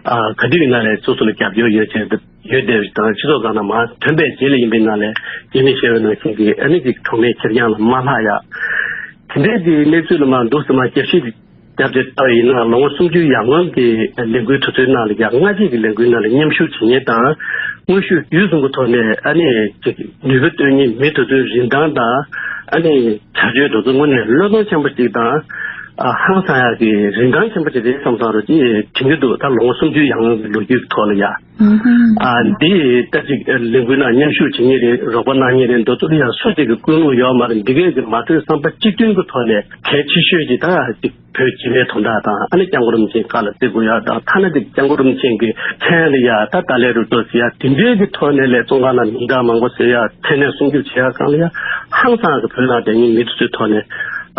ཨ་ག་དུས་ཡིན་ན་རེད། སོ་སོ་ལ་རྒྱབ་སྐྱོར་ཡོད་ཅེས་ཡོད་བསྡད་པ་དང་སྤྱི་ཚོགས་སྒང་ནས་མར་ཐོན་པའི་རྗེས་ལ་ཡིན་པའི་ནང་ལས་རྒྱ་མིས་བཤད་པའི་ནང་བཞིན་གྱི་ཨ་ནི་ཅིག་གྲོགས་མེད་ཁེར་རྐྱང་ལ་མ་ལྷག་ཡ། དེ་འདྲའི་གི་གནས་ཚུལ་ལ་མར་འདུག་སེ་མར་རྒྱབ་བཤིག་བརྒྱབ་བྱས་ལྟ་བ་ཡིན་ན་ལོ་ངོ་སུམ་ཅུ་ཡར་སྔོན་གྱི་ལས་འགུལ་དེ་ཚོའི་ནང་ལ་ཡང་སྔ་རྗེས་ཀྱི་ལས་འགུལ་ནང་ལ་མཉམ་ཞུགས་བྱེད་མཁན་དང་དངོས་ཤུགས་དུས་གསུམ་གྱི་ཐོག་ནས་ཨ་ནི་ཅིག་ནུས་པ་བཏོན་མཁན་མི་དེ་ཚོའི་རིན་ཐང་དང་ཨ་ནི་བྱ་སྤྱོད་དེ་ཚོ་དངོས་གནས་བློས་གཏོང་ཆེན་པོ་ཅིག་དང་ཨ་ཧང་སང་ཡག་གི་རིན་ཐང་ཆེན་པོ་ཅིག་རེད་བསམ་བསམ་རོ་ཅིག་དྲན་གྱི་འདུག་ད་ལོ་ངོ་སུམ་ཅུ་ཡར་སྔོན་གྱི་ལོ་རྒྱུས་ཀྱི་ཐོག་ལ་ཡ། ཨ་འདི་ད་ཅིག་ལས་འགུལ་ནང་མཉམ་ཞུགས་བྱེད་མཁན་རེད། རོགས་པ་གནང་མཁན་རེད། འདི་ཚོ་ལ་ཡང་སུ་གཅིག་གི་བཀོད་ལུགས་ཡོད་མ་རེད། འདི་གས་ཀྱི་མ་ཐོས་བསམ་པ་གཅིག་མཐུན་གྱི་ཐོག་ནས་གལ་ཆེ་ཤོས་ཀྱི་ད་ཅིག་བོད་སྤྱི་པའི་དོན་དག་དང་ཨ་ནི་སྐྱབས་མགོན་རིན་པོ་ཆེའི་བཀའ་ལ་བརྩི་དགོས་ཡ་དང་ཐ་ན་ཅིག་སྐྱབས་མགོན་རིན་པོ་ཆེ་གི་མཚན་ལ་ཡ་ད་ཏཱ་ལའི་རུ་ཏོ་ཟེར་ཡ་དེ་འདྲའི་གི་ཐོག་ནས་ལས་བཙོན་ཁང་ནང་མིང་རྟགས་མང་པོ་ཟེར་ཡ་མཚན་གནས་སྲུང་སྐྱོབ་བྱེད་ཡ་སྒང་ལ་ཡ་ཧང་སང་གི་བོད་ནང་བསྡད་མཁན་མི་དེ་ཚོའི་ཐོག་ནས་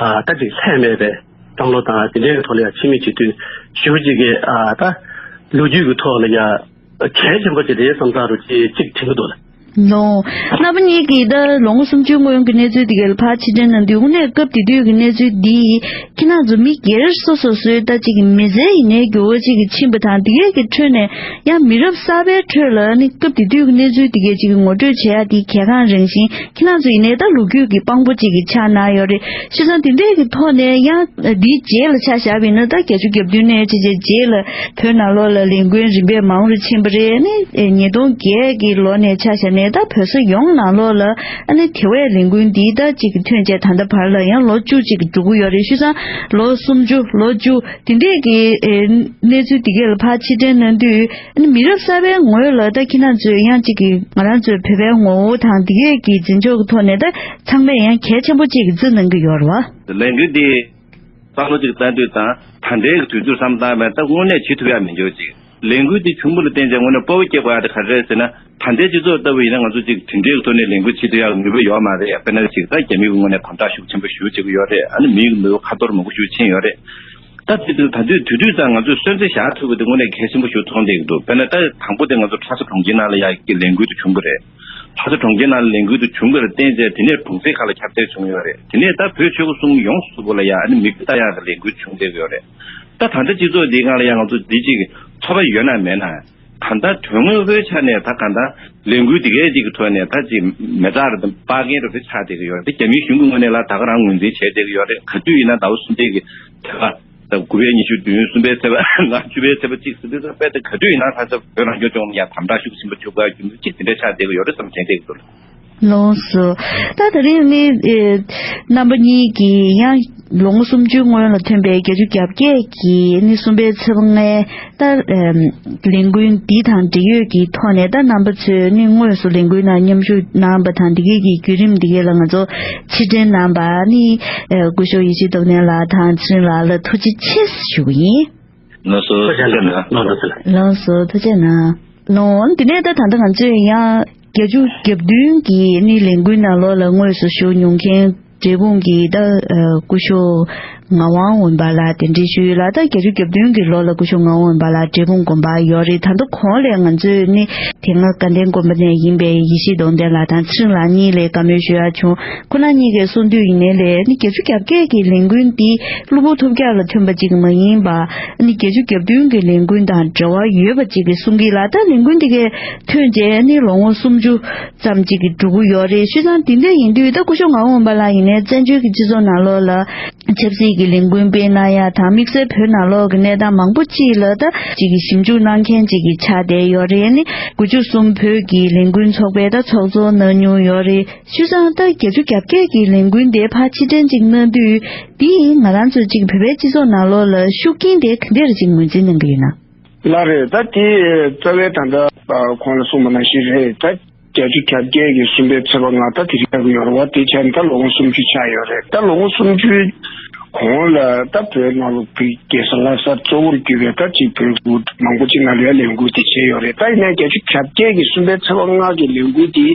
ཨ་ད་ཅིག་ལྷད་མེད་པའི་བསམ་བློ་དང་དེ་འདྲའི་གི་ཐོག་ལ་ཡ་ཕྱི་མིག་ཅིག་ཏུ་ཞུ་ཅིག་གི་ཨ་ད་ལོ་རྒྱུས་ཀྱི་ཐོག་ལ་ཡ། གལ་ཆེན་པོ་ཅིག་རེད་བསམ་ས་རུ་ཅིག་ཅིག་དྲན་གྱི་འདུག་ལ། ལོ། རྣམ་པ་གཉིས་ཀྱིས་ད་ལོ་ངོ་སུམ་ཅུ་སྔོན་གྱི་གནས་ཚུལ་འདི་གའི་ཕར་ཕྱིར་དྲན་གནང་དུས་དངོས་གནས་སྐབས་དེ་དུས་ཀྱི་གནས་ཚུལ་འདི་ཁྱེད་རང་ཚོ་མི་སྒེར་སོ་སོ་སོའི་ད་ཅིག་མི་ཚེ་ཡིན་ནའི་འགྱུར་བ་ཅིག་ཕྱིན་པ་དང་དེ་གའི་གི་ཁྲོད་ནས་ཡང་མི་རབས་གསར་པའི་ཁྲོད་ལ་ནི་སྐབས་དེ་དུས་ཀྱི་གནས་ཚུལ་འདི་གའི་ཅིག་ངོ་སྤྲོད་བྱེད་ཡ་འདི་གལ་འགངས་རིང་ཞིང་། ཁྱེད་རང་ཚོ་ཡིན་ནའི་ད་ལོ་རྒྱུས་ཀྱི་དཔང་པོ་གཅིག་གི་ཆགས་གནང་ཡོད་རེད། བྱས་ཙང་དེ་འདྲས་ཀྱི་ཐོག་ནས་ཡང་འདིའི་རྗེས་ལ་ཆ་བཞག་པ་ཡིན་ན་ད་བརྒྱད་ཅུ་གྱ་བདུན་ནས་ཕྱི་རྗེས་རྗེས་ལ་བོད་ནང་ལོགས་ལ་ལས་འགུལ་རིམ་པས་མང་རུ་ཕྱིན་པ་རེད། ཨ་ནི་ཉིས་སྟོང་བརྒྱད་ཀྱི་ལོ་ནས་ཆ་བཞག་ནས་ད་བོད་ས་ཡོངས་ནང་ལོགས་ལ་ཨ་ནི་དེ་བས་ལས་འགུལ་འདི་ད་གཅིག་གི་ཐོན་རྗེས་ད་ལྟ་བར་ལ་ཡང་ལོ་བཅུ་གཅིག་གི་འགྲོ་གི་ཡོད་རེད། བྱས་ཙང་ལོ་སུམ་ཅུ་ལོ་བཅུ་དེ་འདྲས་ཀྱི་གནས་ཚུལ་དེ་གས་ལ་ཕར་ཕྱིར་དྲན་གནང་དུས། ཨ་ནི་མི་རབས་གསར་པའི་ངོས་ལ་ད་ཁྱེད་རང་ཚོས་ཡང་གཅིག་གི་ང་རང་ཚོའི་བོད་པའི་ངོ་བོ་དང་འདི་གས་ཀྱི་འཛིན་ཕྱོགས་ཀྱི་ཐོག་ནས་ད་ཚང་མས་ཡང་གལ་ཆེན་པོ་གཅིག་གི་བརྩི་གནང་གི་ཡོད་རེད་བ། ལས་འགུལ་འདི་བསམ་བློ་གཅིག་བཏང་དུས་དང་ད་ལྟའི་གི་དུས་ཚོད་བསམ་བཏང་བས་ད་དངོས་གནས་བྱེད་ཐུབ་ཡ་མི་འགྱུར་ཅིག་ལས་འགུལ་འདི་བྱུང་བ་ལ་བརྟེན་བྱས་དངོས་གནས་སྤོབས་པ་སྐྱེ་དགོས་ཡ་དེ་ག་རེ་རེད་ཟེར་ན། ད་ལྟའི་སྤྱི་ཚོགས་ལྟ་བུ་ཡིན་ན་ང་ཚོ་གཅིག་དེ་འདྲའི་གི་ཐོག་ནས་ལས་འགུལ་བྱེད་ཐུབ་ཡ་ནུས་པ་ཡོད་མ་རེད། དཔེར་ན་གཅིག་ད་རྒྱ་མི་གི་ངོས་ནས་དམ་དྲག་ཤུགས་ཆེན་པོ་ཞེ་པོ་བྱེད་ཀྱི་ཡོད་རེད། ཨ་ནི་མི་གི་ནུས་པ་ཁ་ཐོར་མང་པོ་ཞེ་པོ་ཕྱིན་ཡོད་རེད། ད་དེ་དུས་ད་དུས་དུས་དུས་ཙང་ང་ཚོས་སོན་རྩིས་བཞག་ཐུབ་པ་དེ་དངོས་གནས་གལ་ཆེན་པོ་ཞིག་མཐོང་བསྡད་ཀྱི་འདུག་དཔེར་ན་ད་དང་པོ་དེ་ང་ཚོ་ལྷ་ས་གྲོང་ཁྱེར་ནང་ལ་ཡ་གི་ལས་འགུལ་དེ་བྱུང་བ་རེད། ལྷ་ས་གྲོང་ཁྱེར་ནང་ལ་ལས་འགུལ་དེ་བྱུང་བར་བརྟེན་བྱས་དེ་ནས་གྲོང་གསེབ་ཁག་ལ་ཁྱབ་གདལ་བྱུང་ཡོད་རེད། དེ་ནས་ད་བོད་ཆོལ་ཁ་གསུམ་ཡོངས་སུ་ལ་ཡ་ཨ་ནི་མིག་དཔེ་ལྟ་ཡག་གི་ལས་འགུལ་བྱུང་བསྡད་ཀྱི་ཡོད་རེད། ད་ད་ལྟ་སྤྱི་ཚོགས་འདིའི་སྒང་ལ་ཡ་ང་ཚོ་འདི་གཅིག་གི་ཚོར་བ་ཡོད་ན་མེད་ན། གང་ལྟར་དོན་དངོས་པོའི་ཆ་ནས་ད་གང་ལྟར་ལས་འགུལ་འདི་གའི་གཅིག་གི་ཐོག་ནས་ད་ཅིག་མེ་སྟག་རེད་དང་སྤར་མཁན་རེད་དེ་ཆགས་བསྡད་ཀྱི་ཡོད་རེད། འདི་རྒྱ་མིའི་གཞུང་གི་ངོས་ནས་ལ་ད་ག་རང་ངོས་འཛིན་བྱས་བསྡད་ཀྱི་ཡོད་རེད། ག་དུས་ཡིན་ན་ཟླ་བ་གསུམ་པའི་གི་ཚེས་པ་དགུ་པའི་ཉི་ཤུ་བདུན། གསུམ་པའི་ཚེས་པ་ལྔ། བཅུ་པའི་ཚེས་པ་གཅིག་ཟེར་དུས་ད་དཔེ་དེ་ག་དུས་ཡིན་ན་ལྷ་ས་བོད་རང་སྐྱོང་ལྗོངས་ལ་ཡང་དམ་དྲག་ཤུགས་ཆེན་པོ་བྱེད་དགོས་ཡ་རྒྱུ་མཚན་གཅིག་དེ་འདྲ་ཆགས་བསྡད་ཀྱི་ཡོད་རེད་བསམ་དྲན་བསྡད་ཀྱི་འདུག་ལགས་སོ། ད་དེ་རིང་ནི་ཨེ་རྣམ་པ་གཉིས་ཀྱིས་ཡང་ལོ་ངོ་སུམ་ཅུའི་སྔོན་ལ་ཐོན་པའི་བརྒྱད་ཅུ་གྱ་བརྒྱད་ཀྱི་ནི་གསུམ་པའི་ཚེས་པ་ལྔའི་ད་ཨེམ་ལས་འགུལ་འདི་དང་འབྲེལ་ཡོད་ཀྱི་ཐོག་ནས་ད་རྣམ་པ་ཚོས་ནི་དངོས་སུ་ལས་འགུལ་ནང་མཉམ་ཞུགས་གནང་བ་དང་འདི་གའི་གི་བརྒྱུད་རིམ་འདི་གའི་ལ་ང་ཚོ་ཕྱིར་དྲན་གནང་བ་ནི་ཨེ་སྐུ་ཞབས་ཡེ་ཤེས་སྟོབས་ལྡན་ལགས་དང་ཚེ་རིང་ལགས་ལ་ཐུགས་རྗེ་ཆེ་ཞུ་གི་ཡིན། ལགས་སོ། ཐུགས་རྗེ་གནང་། ལགས་སོ། ཐུགས་རྗེ་གནང་། ལོ། འདི་ནས་ད་ད་ལྟ་ང་ཚོས་ཡང་བརྒྱད་ཅུ་གྱ་བདུན་གྱི་ནི་ལས་འགུལ་ནང་ལོགས་ལ་དངོས་སུ་ཞུགས་མྱོང་མཁན་འབྲས་སྤུངས་ཀྱི་ད་ཨ་སྐུ་ཞབས་ངག་དབང་འོད་འབར་ལགས་དེ་འདྲ་ཞུས་ཡོད་ལ། ད་བརྒྱད་ཅུ་གྱ་བདུན་གྱི་ལོ་ལ་སྐུ་ཞབས་ངག་དབང་འོད་འབར་ལགས་འབྲས་སྤུངས་དགོན་པར་ཡོད་རེད། ད་ལྟ་གོང་ལས་ང་ཚོས་ནི་དེ་སྔ་དགའ་ལྡན་དགོན་པ་ནས་ཡིན་པའི་ཡེ་ཤེས་སྟོབས་ལྡན་ལགས་དང་ཚེ་རིང་ལགས་གཉིས་ལ་བཀའ་མོལ་ཞུ་ཡག་བྱུང་། ཁོ་རང་གཉིས་ཀས་གསུངས་དུས་ཡིན་ནའི་ལས་ནི་བརྒྱད་ཅུ་གྱ་བརྒྱད་ཀྱི་ལས་འགུལ་འདི་གློ་བུར་ཐོལ་རྒྱག་ལ་ཐོན་པ་ཅིག་མ་ཡིན་པ། ནི་བརྒྱད་ཅུ་གྱ་བདུན་གྱི་ལས་འགུལ་དང་འབྲེལ་བ་ཡོད་པ་ཅིག་གིས་གསུང་གི་ལ། ད་ལས་འགུལ་འདི་གའི་ཐོན་རྗེས་ནི་ལོ་ངོ་སུམ་ཅུ་ཙམ་ཅིག་གི་འགྲོ་གི་ཡོད་རེད། བྱས་ཙང་དེ་འདྲ་ཡིན་དུས་ད་སྐུ་ཞབས་ངག་དབང་འོད་འབར་ལགས་ཡིན་ནའི་བཙན་བྱོལ་གྱི་སྤྱི་ཚོགས་ནང་ལོགས་ལ་ཆབ་སྲིད་ཀྱི་ལས་འགུལ་སྤེལ་གནང་ཡ་དང་དམིགས་བསལ་བོད་ནང་ལོགས་ཀྱི་གནས་སྟངས་མང་པོ་ཅིག་ལ་ད་ཅིག་གི་ཞིབ་འཇུག་གནང་མཁན་ཅིག་གི་ཆགས་བསྡད་ཡོད་རེད། ནི་དགུ་བཅུ་གསུམ་བོད་ཀྱི་ལས་འགུལ་ཚོགས་པས་ད་ཚོགས་གཙོ་གནང་མྱོང་ཡོད་རེད། བྱས་ཙང་ད་བརྒྱད་ཅུ་གྱ་བརྒྱད་ཀྱི་ལས་འགུལ་འདི་ཕར་ཕྱིར་དྲན་ཅིག་གནང་དུས་འདི་ང་རང་ཚོ་ཅིག་བོད་པའི་སྤྱི་ཚོགས་ནང་ལོགས་ལ་ཤུགས་རྐྱེན་དེ་ག་འདྲ་ཅིག་ངོས་འཛིན་གནང་གི་ཡོད་ན། ལགས་རེད། ད་དེ་རྩ་བའི་ད་ལྟ་གོང་ལ་གསུངས་པ་ནང་བཞིན་རེད། ད་བརྒྱད་ཅུ་གྱ་བརྒྱད་ཀྱི་གསུམ་པའི་ཚེས་པ་ལྔ་ད་དེ་རིང་ཡོད་རེད་བ། དེ་བྱས་ནས་ད་ལོ་ངོ་སུམ་ཅུ་ཆགས་ཡོད་རེད། ད་ལོ་ངོ་སུམ་ཅུའི་ གོང་ལ་ད་བོད་ནང་ལ་བོད་རྒྱལ་ས་ལྷ་སར་གཙོ་བོར་གྱུར་པའི་ད་ཅིག་བོད་ཁུལ་མང་པོ་ཅིག་ནང་ལ་ཡང་ལས་འགུལ་དེ་བྱས་ཡོད་རེད། ད་ཡིན་ནའི་བརྒྱད་ཅུ་གྱ་བརྒྱད་ཀྱི་གསུམ་པའི་ཚེས་པ་ལྔ་གི་ལས་འགུལ་དེ་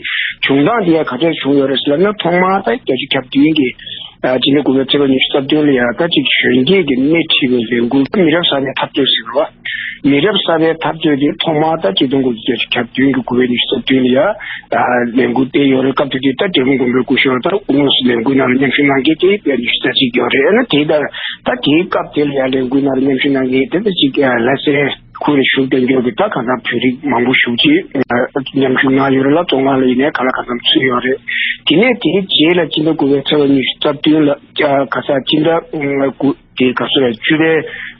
བྱུང་སྟངས་དེ་ཡང་ག་འདྲས་བྱུང་ཡོད་རེད་ཟེར་ན། ཐོག་མར་ད་བརྒྱད་ཅུ་གྱ་བདུན་གྱི་ཨ་སྤྱི་ཟླ་དགུ་པའི་ཚེས་པ་ཉི་ཤུ་རྩ་བདུན་ལ་ཡང་ད་ཅིག་གཞོན་སྐྱེས་ཀྱི་སྣེ་ཁྲིད་པའི་ལས་འགུལ། མི་རབས་གསར་པའི་འཐབ་རྩོད་ཟེར་བ། མི་རབས་གསར་པའི་འཐབ་རྩོད་དེ་ཐོག་མར་ད་སྤྱི་ཟླ་དགུ་པའི་ཚེས་པ་བདུན་གྱི་དགུ་པའི་ཉི་ཤུ་རྩ་བདུན་ལ་ཡང་ལས་འགུལ་སྤེལ་ཡོད་རེད། སྐབས་དེ་དུས་ད་འབྲས་སྤུངས་དགོན་པའི་སྐུ་ཞབས་ད་དངོས་སུ་ལས་འགུལ་ནང་ལ་མཉམ་ཞུགས་གནང་མཁན་དེ་དཔེ་ཉི་ཤུ་རྩ་གཅིག་ཡོད་རེད། ཨ་ནི་དེ་ལྟར་ད་དེའི་སྐབས་དེ་ལ་ཡང་ལས་འགུལ་ནང་ལ་མཉམ་ཞུགས་གནང་མཁན་དེ་ད་ཅིག་ལྷ་སའི་ཁུལ་ལ་བཞུགས་བསྡད་མཁན་གྱི་ད་གང་ལྟར་བོད་རིགས་མང་པོ་ཞེ་པོ་ཅིག་མཉམ་ཞུགས་གནང་ཡོད་རེད་ལ། བཙོན་ཁང་ལ་ཡིན་ནའི་གང་ལ་གང་འཚམ་ཚུད་ཡོད་རེད། དེ་ནས་དེའི་རྗེས་ལ་སྤྱི་ཟླ་དགུ་པའི་ཚེས་པ་ཉི་ཤུ་རྩ་བདུན་ལ་ཨ་ག་ས་སྤྱི་ཟླ་དགུ་དེ་ག་ཚོད་རེད། བཅུ་པའི་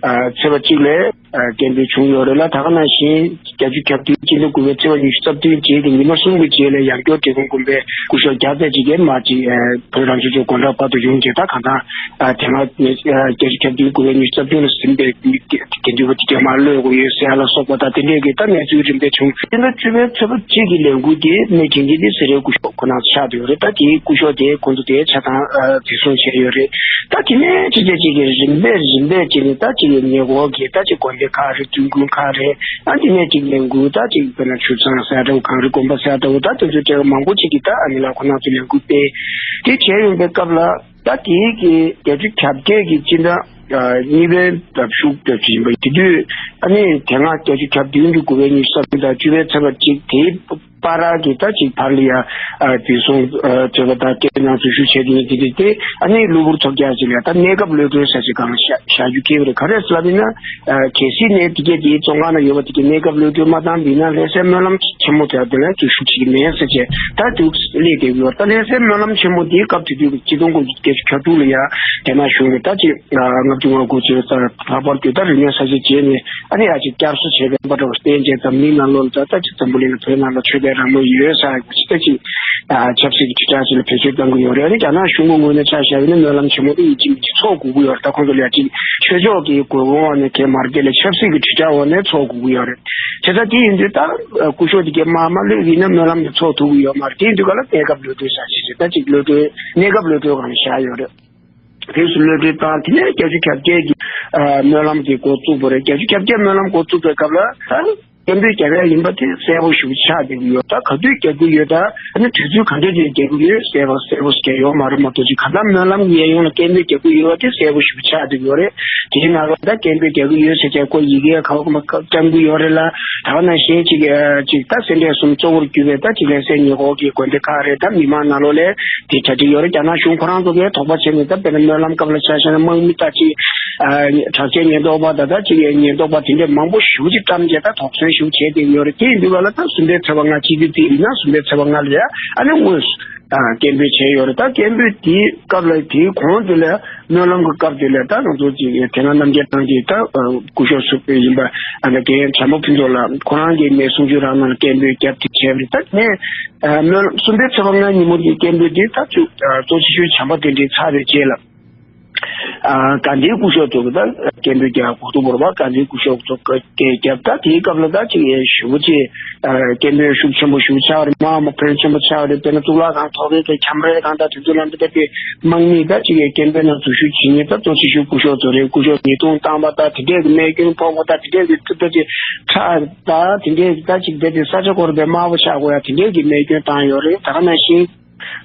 ཨ་ཚེས་པ་གཅིག་ལ་ཨ་སྐད་འབོད་བྱུང་ཡོད་རེད་ལ། ད་ག་ནང་བཞིན་བརྒྱད་ཅུ་གྱ་བདུན་སྤྱི་ཟླ་དགུ་པའི་ཚེས་པ་ཉི་ཤུ་རྩ་བདུན་རྗེས་ཀྱི་ཉི་མ་གསུམ་གྱི་རྗེས་ལ་ཡང་བསྐྱར་འབྲས་སྤུངས་དགོན་པའི་སྐུ་ཞབས་བརྒྱ་ཙམ་ཅིག་གིས་མར་ཅིག་ཨ་བོད་རང་སྐྱོང་ལྗོངས་དགོན་བྲག་བར་དུ་ཡོང་རྗེས་ད་གང་ལྟར་ཨ་དེ་སྔ་ཨ་བརྒྱད་ཅུ་གྱ་བདུན་དགུ་པའི་ཉི་ཤུ་རྩ་བདུན་ལ་ཟིན་པའི་དགེ་འདུན་པ་དེ་ག་མར་གློད་དགོས་ཡོད་ཟེར་ཡ་ལ་སོགས་པ་དང་དེ་འདྲས་ཀྱི་ད་གནས་ཚུལ་རིམ་པས་བྱུང་། སྤྱི་ཟླ་བཅུ་པའི་ཚེས་པ་གཅིག་གི་ལས་འགུལ་དེ་སྣེ་ཁྲིད་མཁན་དེ་སེ་རའི་སྐུ་ཞབས་ཁོ་ན་ཆགས་བསྡད་ཡོད་རེད། ད་དེའི་སྐུ་ཞབས་དེ་ཁོང་ཚོ་དེ་ཆ་ཚང་ཨ་འཛིན་བཟུང་བྱས་ཡོད་རེད། ད་དེ་ནས་ཅི་བྱས་ཅིག་གི་རིམ་པས་རིམ་པས་ཅིག་ནས་ད་ཅིག་གི་ཉེ་འཁོར་གྱི་ད་ཅིག་དགོན་སྡེ་ཁག་རེད། དུས་ཁུངས་ཁག་རེད། ཨ་དེ་ནས་ཅིག་ལས་འགུལ་ད་ཅིག་དཔེར་ན་ཆུ་ཚང་ཟེར་འདྲ་བོ་གངས་རི་དགོན་པ་ཟེར་འདྲ་བོ་ད་དེ་ཚོའི་གྲས་མང་པོ་ཅིག་གིས་ད་ཨ་ནི་ལ་ཁོ་ན་ཚོ་ལས་འགུལ་སྤེལ་དེ་བྱས་ཡོང་པའི་སྐབས་ལ། ད་དེའི་གི་བརྒྱད་ཅུ་གྱ་བརྒྱད་ཀྱི་སྤྱི་ཟླ་ཨ་གཉིས་པའི་ཟླ་གཞུག་ཟླ་བཞིན་པ་དེ་དུས་ཨ་ནི་དེ་སྔ་བརྒྱད་ཅུ་གྱ་བདུན་གྱི་དགུ་པའི་ཉི་ཤུ་རྩ་བདུན་དང་བཅུ་པའི་ཚེས་པ་གཅིག་དེའི་བར་གྱི་ད་ཅིག་བར་ལ་ཡ་ཨ་འཛིན་བཟུང་ཨ་བྱས་པ་དང་སྐད་ནང་འཛུལ་ཞུགས་བྱས་དེ་ནི་དེ་དེ་དེ་ཨ་ནི་གློ་བུར་ཐོལ་རྒྱག་ཅིག་ལ་ད་གནས་སྐབས་གློད་གྲོལ་ཟེར་ཅིག་གང་བཞག་བཞག་རྒྱུ་ཁེལ་བ་རེད། ག་རེ་ཟེར་ལབ་ཡིན་ན་ཨ་གལ་སྲིད་ནས་དེ་གས་དེའི་བཙོན་ཁང་ནང་ཡོད་པ་དེ་གས་གནས་སྐབས་གློད་གྲོལ་མ་བཏང་པ་ཡིན་ན་ལྷ་སའི་སྨོན་ལམ་ཆེན་མོ་དེ་དེ་ལ་འཛུལ་ཞུགས་བྱེད་ཀྱི་མེད་ཟེར་བྱས་ད་འདུག་སླེབས་བསྡད་ཡོད། ད་ལྷ་སའི་སྨོན་ལམ་ཆེན་མོ་དེའི་སྐབས་དེ་དུས་སྤྱི་ཟླ་དགུ་པའི་ཚེས་པ་བཅུ་དྲུག་ལ་ཡ་རྒྱ་ནག་གཞུང་གིས་ད་ཅིག་ལྔ་བཅུ་ང་དགུ་ཚེས་ལྷག་པར་དུ་ད་རིག་གནས་གསར་བརྗེ་བྱས་ནས་ཨ་ནི་ཡ་ཅིག་བསྐྱར་གསོ་བྱས་པའི་པ་འདྲ་བ་བསྟན་བྱས་འཛམ་གླིང་ནང་ལོགས་ལ་ད་ད་ཅིག་འཛམ་བུ་གླིང་ལ་བོད་ནང་ལ་ཆོས་པའི་རང་མོས་ཡོད་ས་ཡོད་ཅིག་ད་ཅིག་ཨ་ཆབ་སྲིད་ཀྱི་དྲིལ་བསྒྲགས་ཅིག་ལ་བེད་སྤྱོད་གཏང་གི་ཡོད་རེད། ཨ་ནི་རྒྱ་ནག་གཞུང་གི་ངོས་ནས་ཆ་བཞག་ཡོད་ན་སྨོན་ལམ་ཆེན་མོ་དེ་ཡིན་གཅིག་མིན་གཅིག་ཚོགས་དགོས་ཀྱི་ཡོད་རེད། ད་ཁོང་ཚོ་ལ་ཡ་ཅིག་ཆོས་ཕྱོགས་ཀྱི་དགོས་མཁོ་འོག་ནས་གས་མ་རེད་དེ་ལས་ཆབ་སྲིད་ཀྱི་དྲིལ་བསྒྲགས་འོག་ནས་ཚོགས་དགོས་ཀྱི་ཡོད་རེད། བྱས་ཙང་དེ་ཡིན་དུས་ད་སྐུ་ཞབས་དེ་གས་མར་མར་གློད་ཡིན་ན་སྨོན་ལམ་དེ་ཚོགས་ཐུབ་ཀྱི་ཡོད་མ་རེད། དེ་ཡིན་དུས་ག་ལ་གནས་སྐབས་གློད་གྲོལ་བཞག་ཅིག་རེད། ད་ཅིག་གློད་གྲོལ་གནས་སྐབས་གློད་གྲོལ་སྒང་ལ་བཞག་ཡོད་རེད། དུས་སུ་གློད་གྲོལ་བཏང་། དེ་ནས་བརྒྱད་ཅུ་གྱ་བརྒྱད་ཀྱི་ཨ་སྨོན་ལམ་དེ་འགོ་བཙུགས་པ་རེད། བརྒྱད་ཅུ་གྱ་བརྒྱད་སྨོན་ལམ་འགོ་བཙུགས་པའི་སྐབས་ལ་ད་སྐད་འབོད་རྒྱག་ཡ་ཡིན་པ་དེ་གསལ་པོ་ཞེ་པོ་ཆགས་བསྡད་ཀྱི་ཡོད། ད་ག་དུས་རྒྱག་གི་ཡོད། ད་ཨ་ནི་དུས་ཚོད་ག་འདྲ་ཅིག་རྒྱག་གི་ཡོད་གསལ་པོ་གསལ་པོ་ཞིག་ཡོད་མ་རེད་མ་གཏོགས་ཅིག་ག་ད་སྨོན་ལམ་གྱི་གཡས་གཡོན་ལ་སྐད་འབོད་རྒྱག་གི་ཡོད་པ་དེ་གསལ་པོ་ཞེ་པོ་ཆགས་བསྡད་ཀྱི་ཡོད་རེད། དེའི་ནང་ལ་ད་སྐད་འབོད་རྒྱག་གི་ཡོད་ཟེར་བྱས་ཁོ་ཡི་གེ་ག་བ་ག་བ་བཀྲམ་གྱི་ཡོད་རེད་ལ། ད་ག་ནང་བཞིན་ཅིག་ཨ་ཅིག་ད་སེ་འབྲས་གསུམ་གཙོ་བོར་གྱུར་པའི་ད་ཅིག་ལྷ་སའི་ཉེ་འཁོར་གྱི་དགོན་སྡེ་ཁག་རེད། ད་མི་མང་ནང་ལོགས་ལ་དེ་གྲ་སྒྲིག་ཡོད་རེད། རྒྱ་ནག་གཞུང་ཁོ་རང་ཚོ་གིས་དོགས་པ་བྱས་ནས་ད་དཔེར་ན་སྨོན་ལམ་སྐབས་ལ་ཆ་བཞག་ན་དམག་མི་ད་ཅིག་ཨ་དྲག་ཆས་ཉེན་རྟོག་པ་དང་ད་ཅིག་ཉེན་རྟོག་པ་དེ་འདྲས་མང་པོ་ཞེ་པོ་ཅིག་བཀྲམ་བྱས་ད་དོགས་ཟོན་ཞེ་པོ་བྱས་བསྡད་ཡོད་རེད། དེ་ཡིན་དུས་ག་ལ་ད་གསུམ་པའི་ཚེས་པ་ལྔ་སྤྱི་འཐུས་རྩིས་ཡིན་ན་གསུམ་པའི་ཚེས་པ་ལྔ་ལ་ཡ་ཨ་ནི་དངོས་སུ་ཨ་སྐད་འབོད་བྱས་ཡོད་རེད། ད་སྐད་འབོད་དེའི་སྐབས་ལ་དེའི་གོང་དེ་ལ་སྨོན་ལམ་གྱི་སྐབས་དེ་ལ་ད་ང་ཚོ་ཅིག་དེ་སྔ་རྣམ་རྒྱལ་ཐང་གི་ད་སྐུ་ཞབས་ཟུར་པ་ཡིན་པ་ཨ་ནི་རྒན་བྱམས་པ་ཕུན་ཚོགས་ལགས་ཁོ་རང་གིས་ནས་གསུང་ཆོས་རང་ནང་ལ་སྐད་འབོད་བརྒྱབ་དེ་བྱས་པ་རེད། ད་ནས་ཨ་སྨོན་ལམ་གསུམ་པའི་ཚེས་པ་ལྔ་ཉིན་མོ་དེའི་སྐད་འབོད་དེ་ད་ཚུར་ཨ་གཙོ་ཆེ་ཤོས་བྱམས་པ་དེ་འདྲའི་ཚར་བའི་རྗེས་ལ། ཨ་དགའ་ལྡན་སྐུ་ཞབས་ཚོ་གི་ད་སྐད་འབོད་རྒྱག་གོ་ཐུབ་བོར་བ་དགའ་ལྡན་སྐུ་ཞབས་ཚོ་སྐད་རྒྱབ། ད་དེའི་སྐབས་ལ་ད་ཅིག་ཡེ་ཞེ་པོ་ཅིག་ཨ་སྐད་འབོད་ཤུགས་ཆེན་པོ་ཞེ་པོ་ཆགས་རེད། མ་མ་ཕོན་ཆེན་པོ་ཆགས་རེད། དཔེར་ན་གཙུག་ལག་ཁང་ཐོག་རེད་དེ་ཁྱམས་རེད་གང་ད་དེ་ཚོ་ལ་འདི་ལྟ་བུའི་དམག་མིས་ད་ཅིག་ཡེ་སྐད་འབོད་ནང་འཛུལ་ཞུགས་བྱེད་མཁན་ད་གཙོ་ཆེ་ཤོས་སྐུ་ཞབས་ཚོ་རེད། སྐུ་ཞབས་ཉེས་རྡུང་བཏང་བ་ད་དེ་འདྲས་ཀྱི་རྨས་སྐྱོན་ཕོག་པ་ད་དེ་འདྲས་ཀྱི་ད་ཅིག་ཁྲག་ད་དེ་འདྲས་ཀྱི་ད་ཅིག་རྦད་དེ་ས་ཆ་སྐོར་བའི་དམར་པོ་ཆགས་དགོས་ཡ་དེ་འདྲས་ཀྱི་རྨས་སྐྱོན་བཏང་ཡོད་རེད། ད་ག་ནང་བཞིན།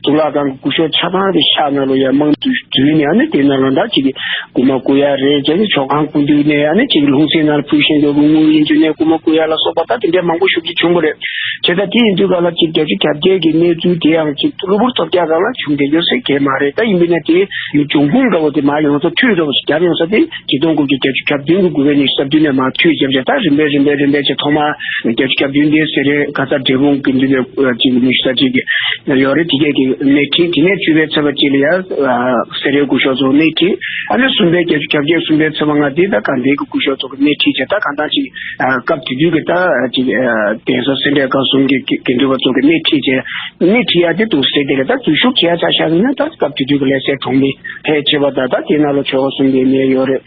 གཙུག་ལག་ཁང་གི་སྐུ་ཞབས་ཆ་ཚང་དེ་ཤག་ནང་ལོགས་ཡར་དམག་མི་འཛུལ་ནས་ཨ་ནི་དེ་ནང་ལོགས་ད་ཅིག་རྐུན་མ་རྐུ་ཡ་རེད། བྱས་ནས་ཇོ་ཁང་རྐུ་མདུན་ནས་ཨ་ནི་ཅིག་ལྷུང་བཟེད་ནང་ལ་ཕུད་བཞིན་དུ་རུ་དངུལ་དབྱེན་ཇུས་ནས་རྐུན་མ་རྐུ་ཡ་ལ་སོགས་པ་ད་དེ་འདྲའི་མང་པོ་ཞེ་པོ་ཅིག་བྱུང་བ་རེད། བྱས་ཙང་དེ་ཡིན་དུས་ག་ལ་ཅིག་བརྒྱད་ཅུ་གྱ་བརྒྱད་ཀྱི་གནས་ཚུལ་དེ་ཡང་ཅིག་གློ་བུར་ཐོལ་རྒྱག་སྒང་ལ་བྱུང་བསྡད་རྒྱུ་ཟེར་གྱི་མ་རེད། ད་ཡིན་པས་ན་དེ་འབྱུང་ཁུངས་འདྲ་བོ་དེ་མར་ཡོང་ས་མཐུད་འདྲ་བོ་ཞིག་བརྒྱབ་ཡོང་ས་དེ་ཆིག་སྟོང་དགུ་བརྒྱ་བརྒྱད་ཅུ་གྱ་བདུན་གྱི་དགུ་པའི་ཉི་ཤུ་རྩ་བདུན་ནས་མར་མཐུད་བརྒྱབ་བྱས་ད་རིམ་པས་རིམ་པས་རིམ་པས་བྱས་ཐོག་མར་བརྒྱད་ཅུ་གྱ་བདུན་དེ་སེ་རའི་ཁ་ས་འབྲས་སྤུངས་དགེ་འདུན་པའི་ཅིག་ཉི་ཤུ་རྩ་གཅིག་གི་ཡོད་རེད། དེ་གས་ཀྱི་སྣེ་ཁྲིད། དེ་ནས་བཅུ་པའི་ཚེས་པ་གཅིག་ལ་ཡང་སེ་རའི་སྐུ་ཞབས་ཚོ་སྣེ་ཁྲིད། ཨ་ནི་གསུམ་པའི་བརྒྱད་ཅུ་གྱ་བརྒྱད་གསུམ་པའི་ཚེས་པ་ལྔ་དེ་ད་དགའ་ལྡན་གྱི་སྐུ་ཞབས་ཚོ་གི་སྣེ་ཁྲིད་བྱས་ད་གང་ལྟར་ཅིག་སྐབས་དེ་དུས་ཀྱི་ད་ཅིག་གདན་ས་སེ་འབྲས་དགའ་གསུམ་གྱི་དགེ་འདུན་པ་ཚོ་གི་སྣེ་ཁྲིད་བྱས། སྣེ་ཁྲིད་ཡ་དེ་འདུག་སེ་དེ་ལས་ད་འཛུལ་ཞུགས་བྱེད་ཡ་ཆ་བཞག་ན་ད་སྐབས་དེ་དུས་ཀྱི་ལྷ་སའི་གྲོང་མི་ཕལ་ཆེ་བ་ད་ད་དེ་ནང་ལ་ཆོལ་ཁ་གསུམ་པའི་གནས་ཡོད་རེད།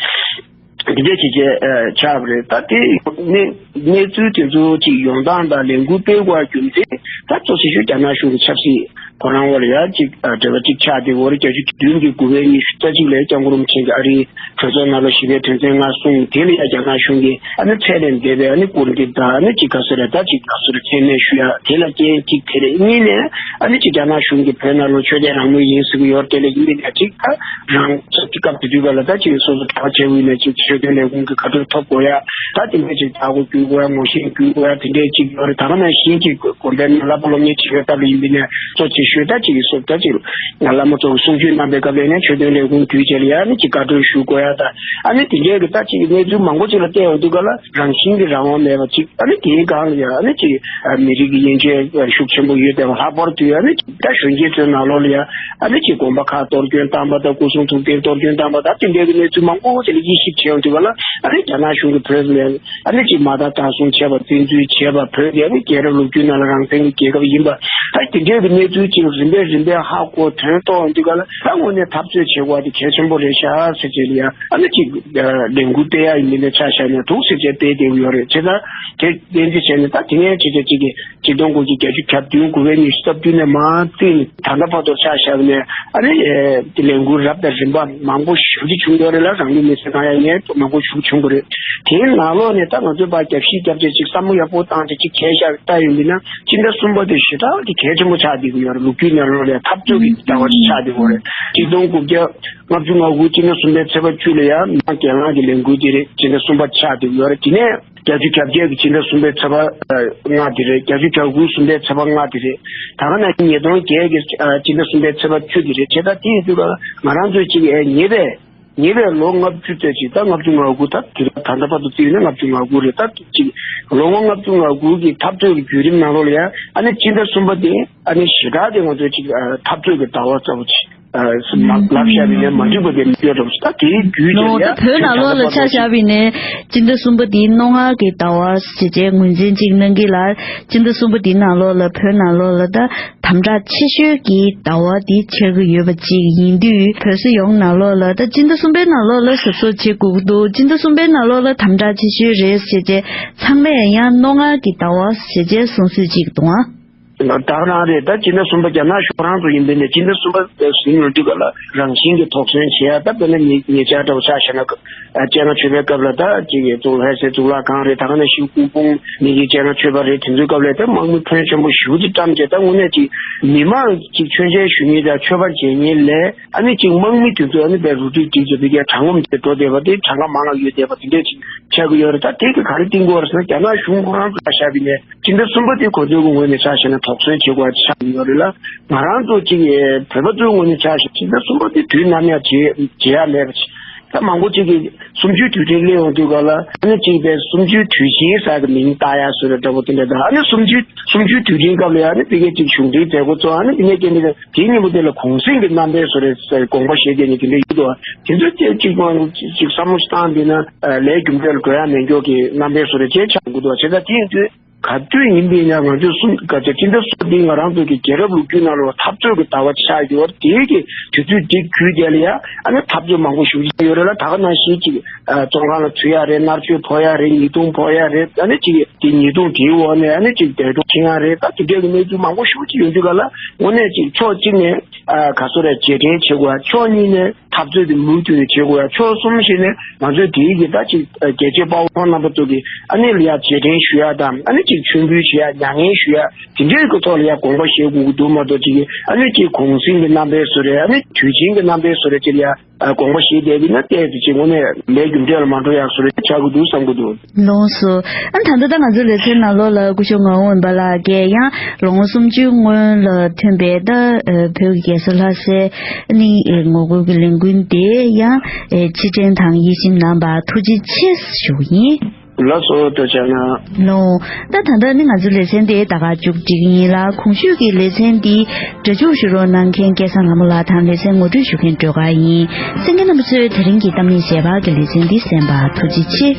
འདི་འདྲས་བྱས་བྱས་ཆགས་པ་རེད། ད་དེ་ གནས་གནས་ཚུལ་དེ་ཚོ་ཅིག་ཡོང་སྟངས་དང་ལས་འགུལ་སྤེལ་དགོས་རྒྱུ་མཚན་ད་གཙོ་ཆེ་ཤོས་རྒྱ་ནག་གཞུང་གི་ཆབ་སྲིད་ཁོ་རང་བ་ལ་ཡ་ཅིག་འབྲེལ་བ་ཅིག་ཆགས་བསྡད་ཡོད་རེད། བརྒྱད་ཅུ་གྱ་བདུན་གྱི་དགུ་པའི་ཉི་ཤུ་རྩ་གཅིག་ལ་སྐྱབས་མགོན་རིན་པོ་ཆེ་གིས་ཨ་རིའི་གྲོས་ཚོགས་ནང་ལ་ཞི་བའི་དོན་ཚན་ལྔ་གསུངས། དེ་ལ་ཡ་རྒྱ་ནག་གཞུང་གིས་ཨ་ནི་ཚད་ལས་འདས་པའི་ཨ་ནི་སྐུར་འདེབས་དང་ཨ་ནི་ཅིག་ག་ཟེར་རེད། ད་ཅིག་ག་ཟེར་རེད། མཚན་སྨད་ཞུ་ཡ་དེ་ལ་རྐྱེན་གཅིག་དེ་རེད། གཉིས་ནས་ཨ་ནི་ཅིག་རྒྱ་ནག་གཞུང་གིས་བོད་ནང་ལ་ཆོས་དད་རང་མོས་ཡིན་ཟེར་གྱི་ཡོད་རེད། དེ་ལ་ཡིན་པའི་ནས་ཅིག་ད་རང་ཚོ་དེ་སྐབས་དེ་དུས་ག་ལ་ད་ཅིག་སོ་སོ་གྲྭ་པ་བྱས་འོས་ནས་ཅིག་ཆོས་དོན་ལས་ཁུངས་ཀྱི་བཀའ་འཁྲོལ་ཐོབ་དགོས་ཡ། ད་དེ་འདྲས་ཅིག་ད་གོ་བརྒྱུད་དགོས་ཡ། ངོ་ཤེས་བརྒྱུད་དགོས་ཡ། དེ་འདྲས་ཅིག་ཡོད་རེད། ད་ག་ནང་བཞིན་ཅིག་དགོན་པའི་ནང་བསླབ་པ་སློབ་གཉེར་བྱེད་པའི་སྐབས་ལ་ཡིན་པའི་ནས་གཙོ་ཆེ་ཤོས་ད་ཅིག་སོ་ད་ཅིག་བླ་མ་ཚོ་གསུང་ཆོས་གནང་པའི་སྐབས་ལ་ནས་ཆོས་དོན་ལས་ཁུངས་བརྒྱུད་བྱས་ལ་ཡ་ཨ་ནི་ཅིག་བཀའ་འཁྲོལ་ཞུ་དགོས་ཡ། ད་ཨ་ནི་དེ་འདྲས་ཀྱི་ད་ཅིག་གནས་ཚུལ་མང་པོ་ཅིག་ལ་བལྟས་ཡོང་དུས་ག་ལ་རང་བཞིན་གྱི་རང་དབང་མེད་པ་ཅིག་ཨ་ནི་དེའི་སྒང་ལ་ཡ་ཨ་ནི་ཅིག་མི་རིགས་ཀྱི་དབྱེ་འབྱེད་ཤུགས་ཆེན་པོ་ཡོད་པའི་ལྷག་པར་དུ་ཡ་ཨ་ནི་ཅིག་ད་གཞོན་སྐྱེས་ཚོའི་ནང་ལོགས་ལ་ཡ་ཨ་ནི་ཅིག་དགོན་པ་ཁག་གཏོར་སྐྱོན་བཏང་པ་དང་སྐུ་གསུང་ཐུགས་རྟེན་གཏོར་སྐྱོན་བཏང་པ་དང་དེ་འདྲའི་གི་གནས་ཚུལ་མང་པོ་ཅིག་ལ་དབྱེ་ཞིབ་བྱས་ཡོང་དུས་ག་ལ་ཨ་ནི་རྒྱ་ནག་གཞུང་གི་བོད་ལ་ཨ་ནི་ཅིག་མ་དག་དག་གསུམ་བྱས་པ། བཙན་འཛུལ་བྱས་པ། བོད་དེ་ཨ་ནི་རྒྱལ་རབས་ལོ་རྒྱུས་ནང་ལ་རང་བཙན་གྱི་རྒྱལ་ཁབ་ཡིན་པ། ད་དེ་འདྲའི་གི་གནས་ཚུལ་ཅིག་རིམ་པས་རིམ་པས་ཧ་གོ་དོན་རྟོགས་ཡོང་དུས་ག་ལ་ད་དངོས་གནས་འཐབ་རྩོད་བྱེད་དགོས་པ་དེ་གལ་ཆེན་པོ་རེད་ཤག་ཟེར་བྱས་ལ་ཡ་ཨ་ནི་ཅིག་ལས་འགུལ་སྤེལ་ཡ་ཡིན་མིན་ལ་ཆ་བཞག་ནས་འདུག་ཟེར་བྱས་སྤེལ་བསྡད་ཡོད་རེད། བྱས་ཙང་དེ་ཏན་ཏིག་བྱས་ནས་ད་དེ་ནས་བྱས་བྱས་ཅིག་གི་ཆིག་སྟོང་དགུ་བརྒྱ་བརྒྱད་ཅུ་གྱ་བདུན་དགུ་པའི་ཉི་ཤུ་རྩ་བདུན་ནས་མར་བརྩིས་ནས་ད་ལྟ་བར་དུ་ཆ་བཞག་ནས་ཨ་ནི་ཨེ་དེ་ལས་འགུལ་རབ་དང་རིམ་པ་མང་པོ་ཞེ་པོ་ཅིག་བྱུང་ཡོད་རེད་ལ། རང་ལུས་མེར་སྲེག་བཏང་ཡ་ངས་མང་པོ་ཞེ་པོ་བྱུང་གི་རེད། དེའི་ནང་ལོགས་ནས་ད་ང་ཚོས་ཕར་རྒྱབ་བཤིག་རྒྱབ་བྱས་ཅིག་བསམ་བློ་ཡག་པོ་བཏང་བྱས་ཅིག་གས་ཤག་ལྟ་ཡོང་དུས་ན་སྤྱི་ཟླ་གསུམ་པ་དེ་ཞེ་དྲག་གི་གལ་ཆེན་པོ་ཆགས་བསྡད་ཀྱི་ཡོད་རེད། ལོ་རྒྱུས་ནང་ལོགས་ལ་འཐབ་རྩོད་ཀྱི་ཟླ་བ་ཅིག་ཆགས་བསྡད་ཡོད་རེད། ཆིག་སྟོང་དགུ་བརྒྱ་ལྔ་བཅུ་ང་དགུ་སྤྱི་ཟླ་གསུམ་པའི་ཚེས་པ་བཅུ་ལ་ཡང་མི་མང་གྱེན་ལངས་ཀྱི་ལས་འགུལ་དེ་རེད། སྤྱི་ཟླ་གསུམ་པ་ཆགས་བསྡད་ཀྱི་ཡོད་རེད། དེ་ནས་བརྒྱད་ཅུ་གྱ་བརྒྱད་ཀྱི་ཕྱི་ཟླ་གསུམ་པའི་ཚེས་པ་ལྔ་དེ་རེད། བརྒྱད་ཅུ་གྱ་དགུའི་གསུམ་པའི་ཚེས་པ་ལྔ་དེ་རེད། ད་ག་ནང་བཞིན་ཉིས་སྟོང་བརྒྱད་ཀྱི་ཕྱི་ཟླ་གསུམ་པའི་ཚེས་པ་བཅུ་དེ་རེད། བྱས་ཙང་དེ་ཡིན་དུས་ང་རང་ཚོས་ཅིག་ཨེ་ཉེ་བའི་ཉེ་བའི་ལོ་ལྔ་བཅུ་ཙམ་ཅིག་ད་ལྔ་བཅུ་ང་དགུ་ད་དུས་རབས་ད་ལྟ་བར་དུ་བརྩིས་ན་ལྔ་བཅུ་ང་དགུ་རེད། ད་ཅིག་ལོ་ངོ་ལྔ་བཅུ་ང་དགུ་གི་འཐབ་རྩོད་ཀྱི་བརྒྱུད་རིམ་ནང་ལོགས་ལ་ཡང་ཨ་ནི་ཕྱི་ཟླ་གསུམ་པ་དེ་ཨ་ནི་ཞེ་དྲག་དེ་ང་ཚོས་ཅིག་འཐབ་རྩོད་ཀྱི་ཟླ་བ་ལྟ་བུ་ཅིག་ཨ་སུ་མ་ལབ་བཞག་པའི་ནས་མ་འགྲིག་པ་དེ་མི་ཡོད་རོགས། ད་དེའི་རྒྱུད་ལོ་ད་དེ་ཡང་བོད་ནང་ལོགས་ལ་ཆ་བཞག་པའི་ནས་སྤྱི་ཟླ་གསུམ་པ་དེའི་རྣོ་ངར་གྱི་ཟླ་བ་ཞེས་བྱའི་ངོས་འཛིན་ཅིག་གནང་གི་ལ། སྤྱི་ཟླ་གསུམ་པ་དེའི་ནང་ལོགས་ལ་བོད་ནང་ལོགས་ལ་ད་དམ་དྲག་ཆེ་ཤོས་ཀྱི་ཟླ་བ་དེ་ཆགས་ཀྱི་ཡོད་པ་ཅིག་ཡིན་དུས་བོད་སོ་ཡོངས་ནང་ལོགས་ལ་ད་སྤྱི་ཟླ་གསུམ་པའི་ནང་ལོགས་ལ་གཟབ་གཟབ་བྱེད་དགོས་ཀྱི་འདུག་སྤྱི་ཟླ་གསུམ་པའི་ནང་ལོགས་ལ་དམ་དྲག་ཆེ་ཤོས་རེད་ཞེས་བྱས་ཚང་མས་ཡང་རྣོ་ངར་གྱི་ཟླ་བ་ཞེས་བྱས་གསུང་སྲོལ་ཅིག་འདུག་ཨང་། ད་ག་རང་རེད། ད་སྤྱི་ཟླ་གསུམ་པ་རྒྱ་ནག་གཞུང་རང་ཚོ་ཡིན་པས་ནས་སྤྱི་ཟླ་གསུམ་པ་ཟིན་ཡོང་དུས་ག་ལ་རང་བཞིན་གྱི་དོགས་ཟོན་བྱེད་ཡ། ད་དཔེར་ན་ཉེ་ཉེ་ཆར་འདྲ་བོ་ཆ་བཞག་ན་སྤྱན་སྔ་མཆོད་པའི་སྐབས་ལ་ད་ཅིག་གཙུག་ལག་ཧེ་སེ་གཙུག་ལག་ཁང་རེད། ད་ག་ནང་བཞིན་སྐུ་ཕུང་མི་གི་སྤྱན་སྔ་མཆོད་པ་རེད། དེ་ཚོའི་སྐབས་ལ་ད་དམག་མི་ཕོན་ཆེན་པོ་ཞེ་པོ་ཅིག་བཀྲམ་བྱས་ད་དངོས་གནས་ཅིག་མི་མང་ཅིག་མཆོད་མཇལ་ཞུ་མཁན་དང་མཆོད་པ་མཇལ་མཁན་ལས་ཨ་ནི་ཅིག་དམག་མི་དེ་ཚོ་ཨ་ནི་དཔེ་རུ་སྒྲིག་སྒྲིག་བྱས་ཕ་གིའི་གྲྭ་ངོམ་དེ་འགྲོ་བསྡད་པ་དེ་གྲངས་ཀ་མང་ང་ཡོད་བསྡད་པ་དེ་འདྲས་ཅིག་ཆགས་ཀྱི་ཡོད་རེད། ད་དེ་གི་ག་རེ་བསྟན་དགོས་རེད་ཟེར་ན་རྒྱ་ནག་གཞུང་ཁོ་རང་ཚོ་ལ་བཞག་པ་ཡིན་ན། སྤྱི་ཟླ་གསུམ་པ་དེ་ཁོ་ཚོའི་ངོས་ནས་ཆ་བཞག་ན་དོགས་ཟོན་བྱེད་དགོས་པ་ཆགས་ཡོད་རེད་ལ། ང་རང་ཚོ་གཅིག་བོད་པ་ཚོའི་ངོས་ནས་ཆ་བཞག་སྤྱི་ཟླ་གསུམ་པ་དེ་དུས་ནམ་ཡང་བརྗེད་བརྗེད་ཡ་མེད་པ་ཅིག་ད་མང་པོ་གཅིག་གིས་གསུམ་བཅུའི་དུས་དྲན་སླེབས་ཡོང་དུས་སྐབས་ལ་ཨ་ནི་གཅིག་པའི་གསུམ་བཅུའི་དུས་ཆེན་ཟེར་གི་མིང་བཏགས་ཡ་བཟོ་འདྲ་འདྲ་པོ་དེ་འདྲ་དང་། ཨ་ནི་གསུམ་བཅུའི་གསུམ་བཅུའི་དུས་དྲན་སྐབས་ལ་ཡ་ཨ་ནི་ཕ་གིའི་གཅིག་གཞུང་འབྲེལ་མཛད་སྒོ་ཚོགས། ཨ་ནི་དེ་ནས་རྐྱེན་པས་དེའི་ཉིན་མོ་དེ་ལ་གུང་གསེང་གི་རྣམ་པའི་བཟོ་འདྲ་ཟེར་དགོངས་པ་བཞེས་བསྡད་མཁན་དེ་འདྲ་ཡོད་འདུག་དེ་ཚོ་གཅིག་གཅིག་མང་གཅིག་བསམ་བློ་བཏང་བསྡད་ན་ལས་རྒྱུ་འབྲས་ལ་འགྲོ་ཡ་མེད་མཁན་གྱི་རྣམ་པའི་བཟོ་འདྲ་ཅིག་ཆགས་འགྲོ་འདུག་བྱས་ཙང་དེ་ཡིན་དུས། ག་དུས་ཡིན་པའི་ཡང་ང་ཚོས་གསུམ་ག་ཚོད་སྤྱི་ཟླ་གསུམ་འདི་ང་རང་ཚོ་གི་རྒྱལ་རབས་ལོ་རྒྱུས་ནང་ལ་འཐབ་རྩོད་ཀྱི་ཟླ་བ་ཆགས་ཡོད། དེའི་གི་དུས་ཚོད་འདི་བརྒྱུད་དེ་ལ་ཡ་ཨ་ནི་འཐབ་རྩོད་མང་པོ་ཞེ་པོ་ཅིག་ཡོད་རེད་ལ། ད་ག་ནང་བཞིན་ཅིག་བཙོན་ཁང་ལ་ཚུད་ཡ་རེད། མནར་གཅོད་ཕོག་ཡ་རེད། ཉེས་རྡུང་ཕོག་ཡ་རེད། ཨ་ནི་ཅིག་དེ་ཉེས་རྡུང་དེའི་འོག་ནས་ཨ་ནི་ཅིག་འདས་གྲོངས་ཕྱིན་ཡ་རེད། ད་དེ་འདྲའི་གི་གནས་ཚུལ་མང་པོ་ཞེ་པོ་ཅིག་ཡོང་དུས་ག་ལ་དངོས་གནས་ཅིག་ཕྱོགས་གཅིག་ནས་ཨ་ག་སོ་རེད་རྗེས་དྲན་བྱེད་དགོས་ཡ། ཕྱོགས་གཉིས་ནས་འཐབ་རྩོད་དེ་མུ་མཐུད་ནས་བྱེད་དགོས་ཡ། ཕྱོགས་གསུམ་ཞིག་ནས་ང་ཚོས་དེའི་གི་ད་ཅིག་རྒྱལ་གཅེས་དཔའ་བོ་ཁོང་རྣམ་པ་ཚོ་གི་ཨ་ནི་ལ་ཡ་རྗེས་དྲན་ཞུ་ཡ་དང་། ཨ་ནི་ཅིག་མཆོད་འབུལ་བྱེད་ཡ། མྱ་ངན་ཞུ་ཡ། དེ་འདྲའི་གི་ཐོག་ལ་ཡ་དགོངས་པ་བཞེས་དགོས་ཀྱི་འདུག་མ་གཏོགས་ཅིག་གི་ཨ་ནི་ཅིག་གུང་གསེང་གི་རྣམ་པའི་བཟོ་འདྲ། ཨ་ནི་དུས་ཆེན་གི་རྣམ་པའི་བཟོ་འདྲ་ཅིག་ལ་ཡ་དགོངས་པ་བཞེས་བསྡད་པ་ཡིན་ན་ཏོག་ཙམ་ཅིག་དངོས་གནས་ལས་རྒྱུ་འབྲས་ལ་མ་འགྲོ་ཡ་བཟོ་འདྲ་ཆགས་ཀྱི་འདུག་བསམ་གྱི་འདུག་ལགས་སོ། ཨ་ནི་ད་ལྟ་ད་ང་ཚོའི་ལེ་ཚན་ནང་ལོགས་ལ་སྐུ་ཞབས་ངག་དབང་དབེན་པ་ལགས་ཀྱིས་ཡང་ལོ་ངོ་སུམ་ཅུའི་སྔོན་ལ་ཐོན་པའི་ད་བོད་ཀྱི་རྒྱལ་ས་ལྷ་སའི་ཨ་ནི་ངོ་རྒོལ་གྱི་ལས་འགུལ་དེ་ཡང་ཕྱིར་དྲན་དང་དབྱེ་ཞིབ་གནང་བར་ཐུགས་རྗེ་ཆེ་ཞུ་གི་ཡིན། ལགས་སོ། ཐུགས་རྗེ་གནང་། ལགས། ད་ད་ལྟ་ནི་ང་ཚོའི་ལེ་ཚན་དེ་ད་ག་མཇུག་སྒྲིལ་གྱི་ཡིན་ལ། གོང་ཞུས་ཀྱི་ལེ་ཚན་འདི་སྒྲ་འཇུག་ཞུ་རོགས་གནང་མཁན་སྐལ་བཟང་ལྷ་མོ་ལགས་དང་ལེ་ཚན་ངོ་སྤྲོད་ཞུ་མཁན་སྒྲོལ་དཀར་ཡིན། གསན་མཁན་རྣམ་པ་ཚོས་དེ་རིང་གི་གཏམ་གླེང་ཞལ་པར་གྱི་ལེ་ཚན་འདི་གསན་པར་ཐུགས་རྗེ་ཆེ།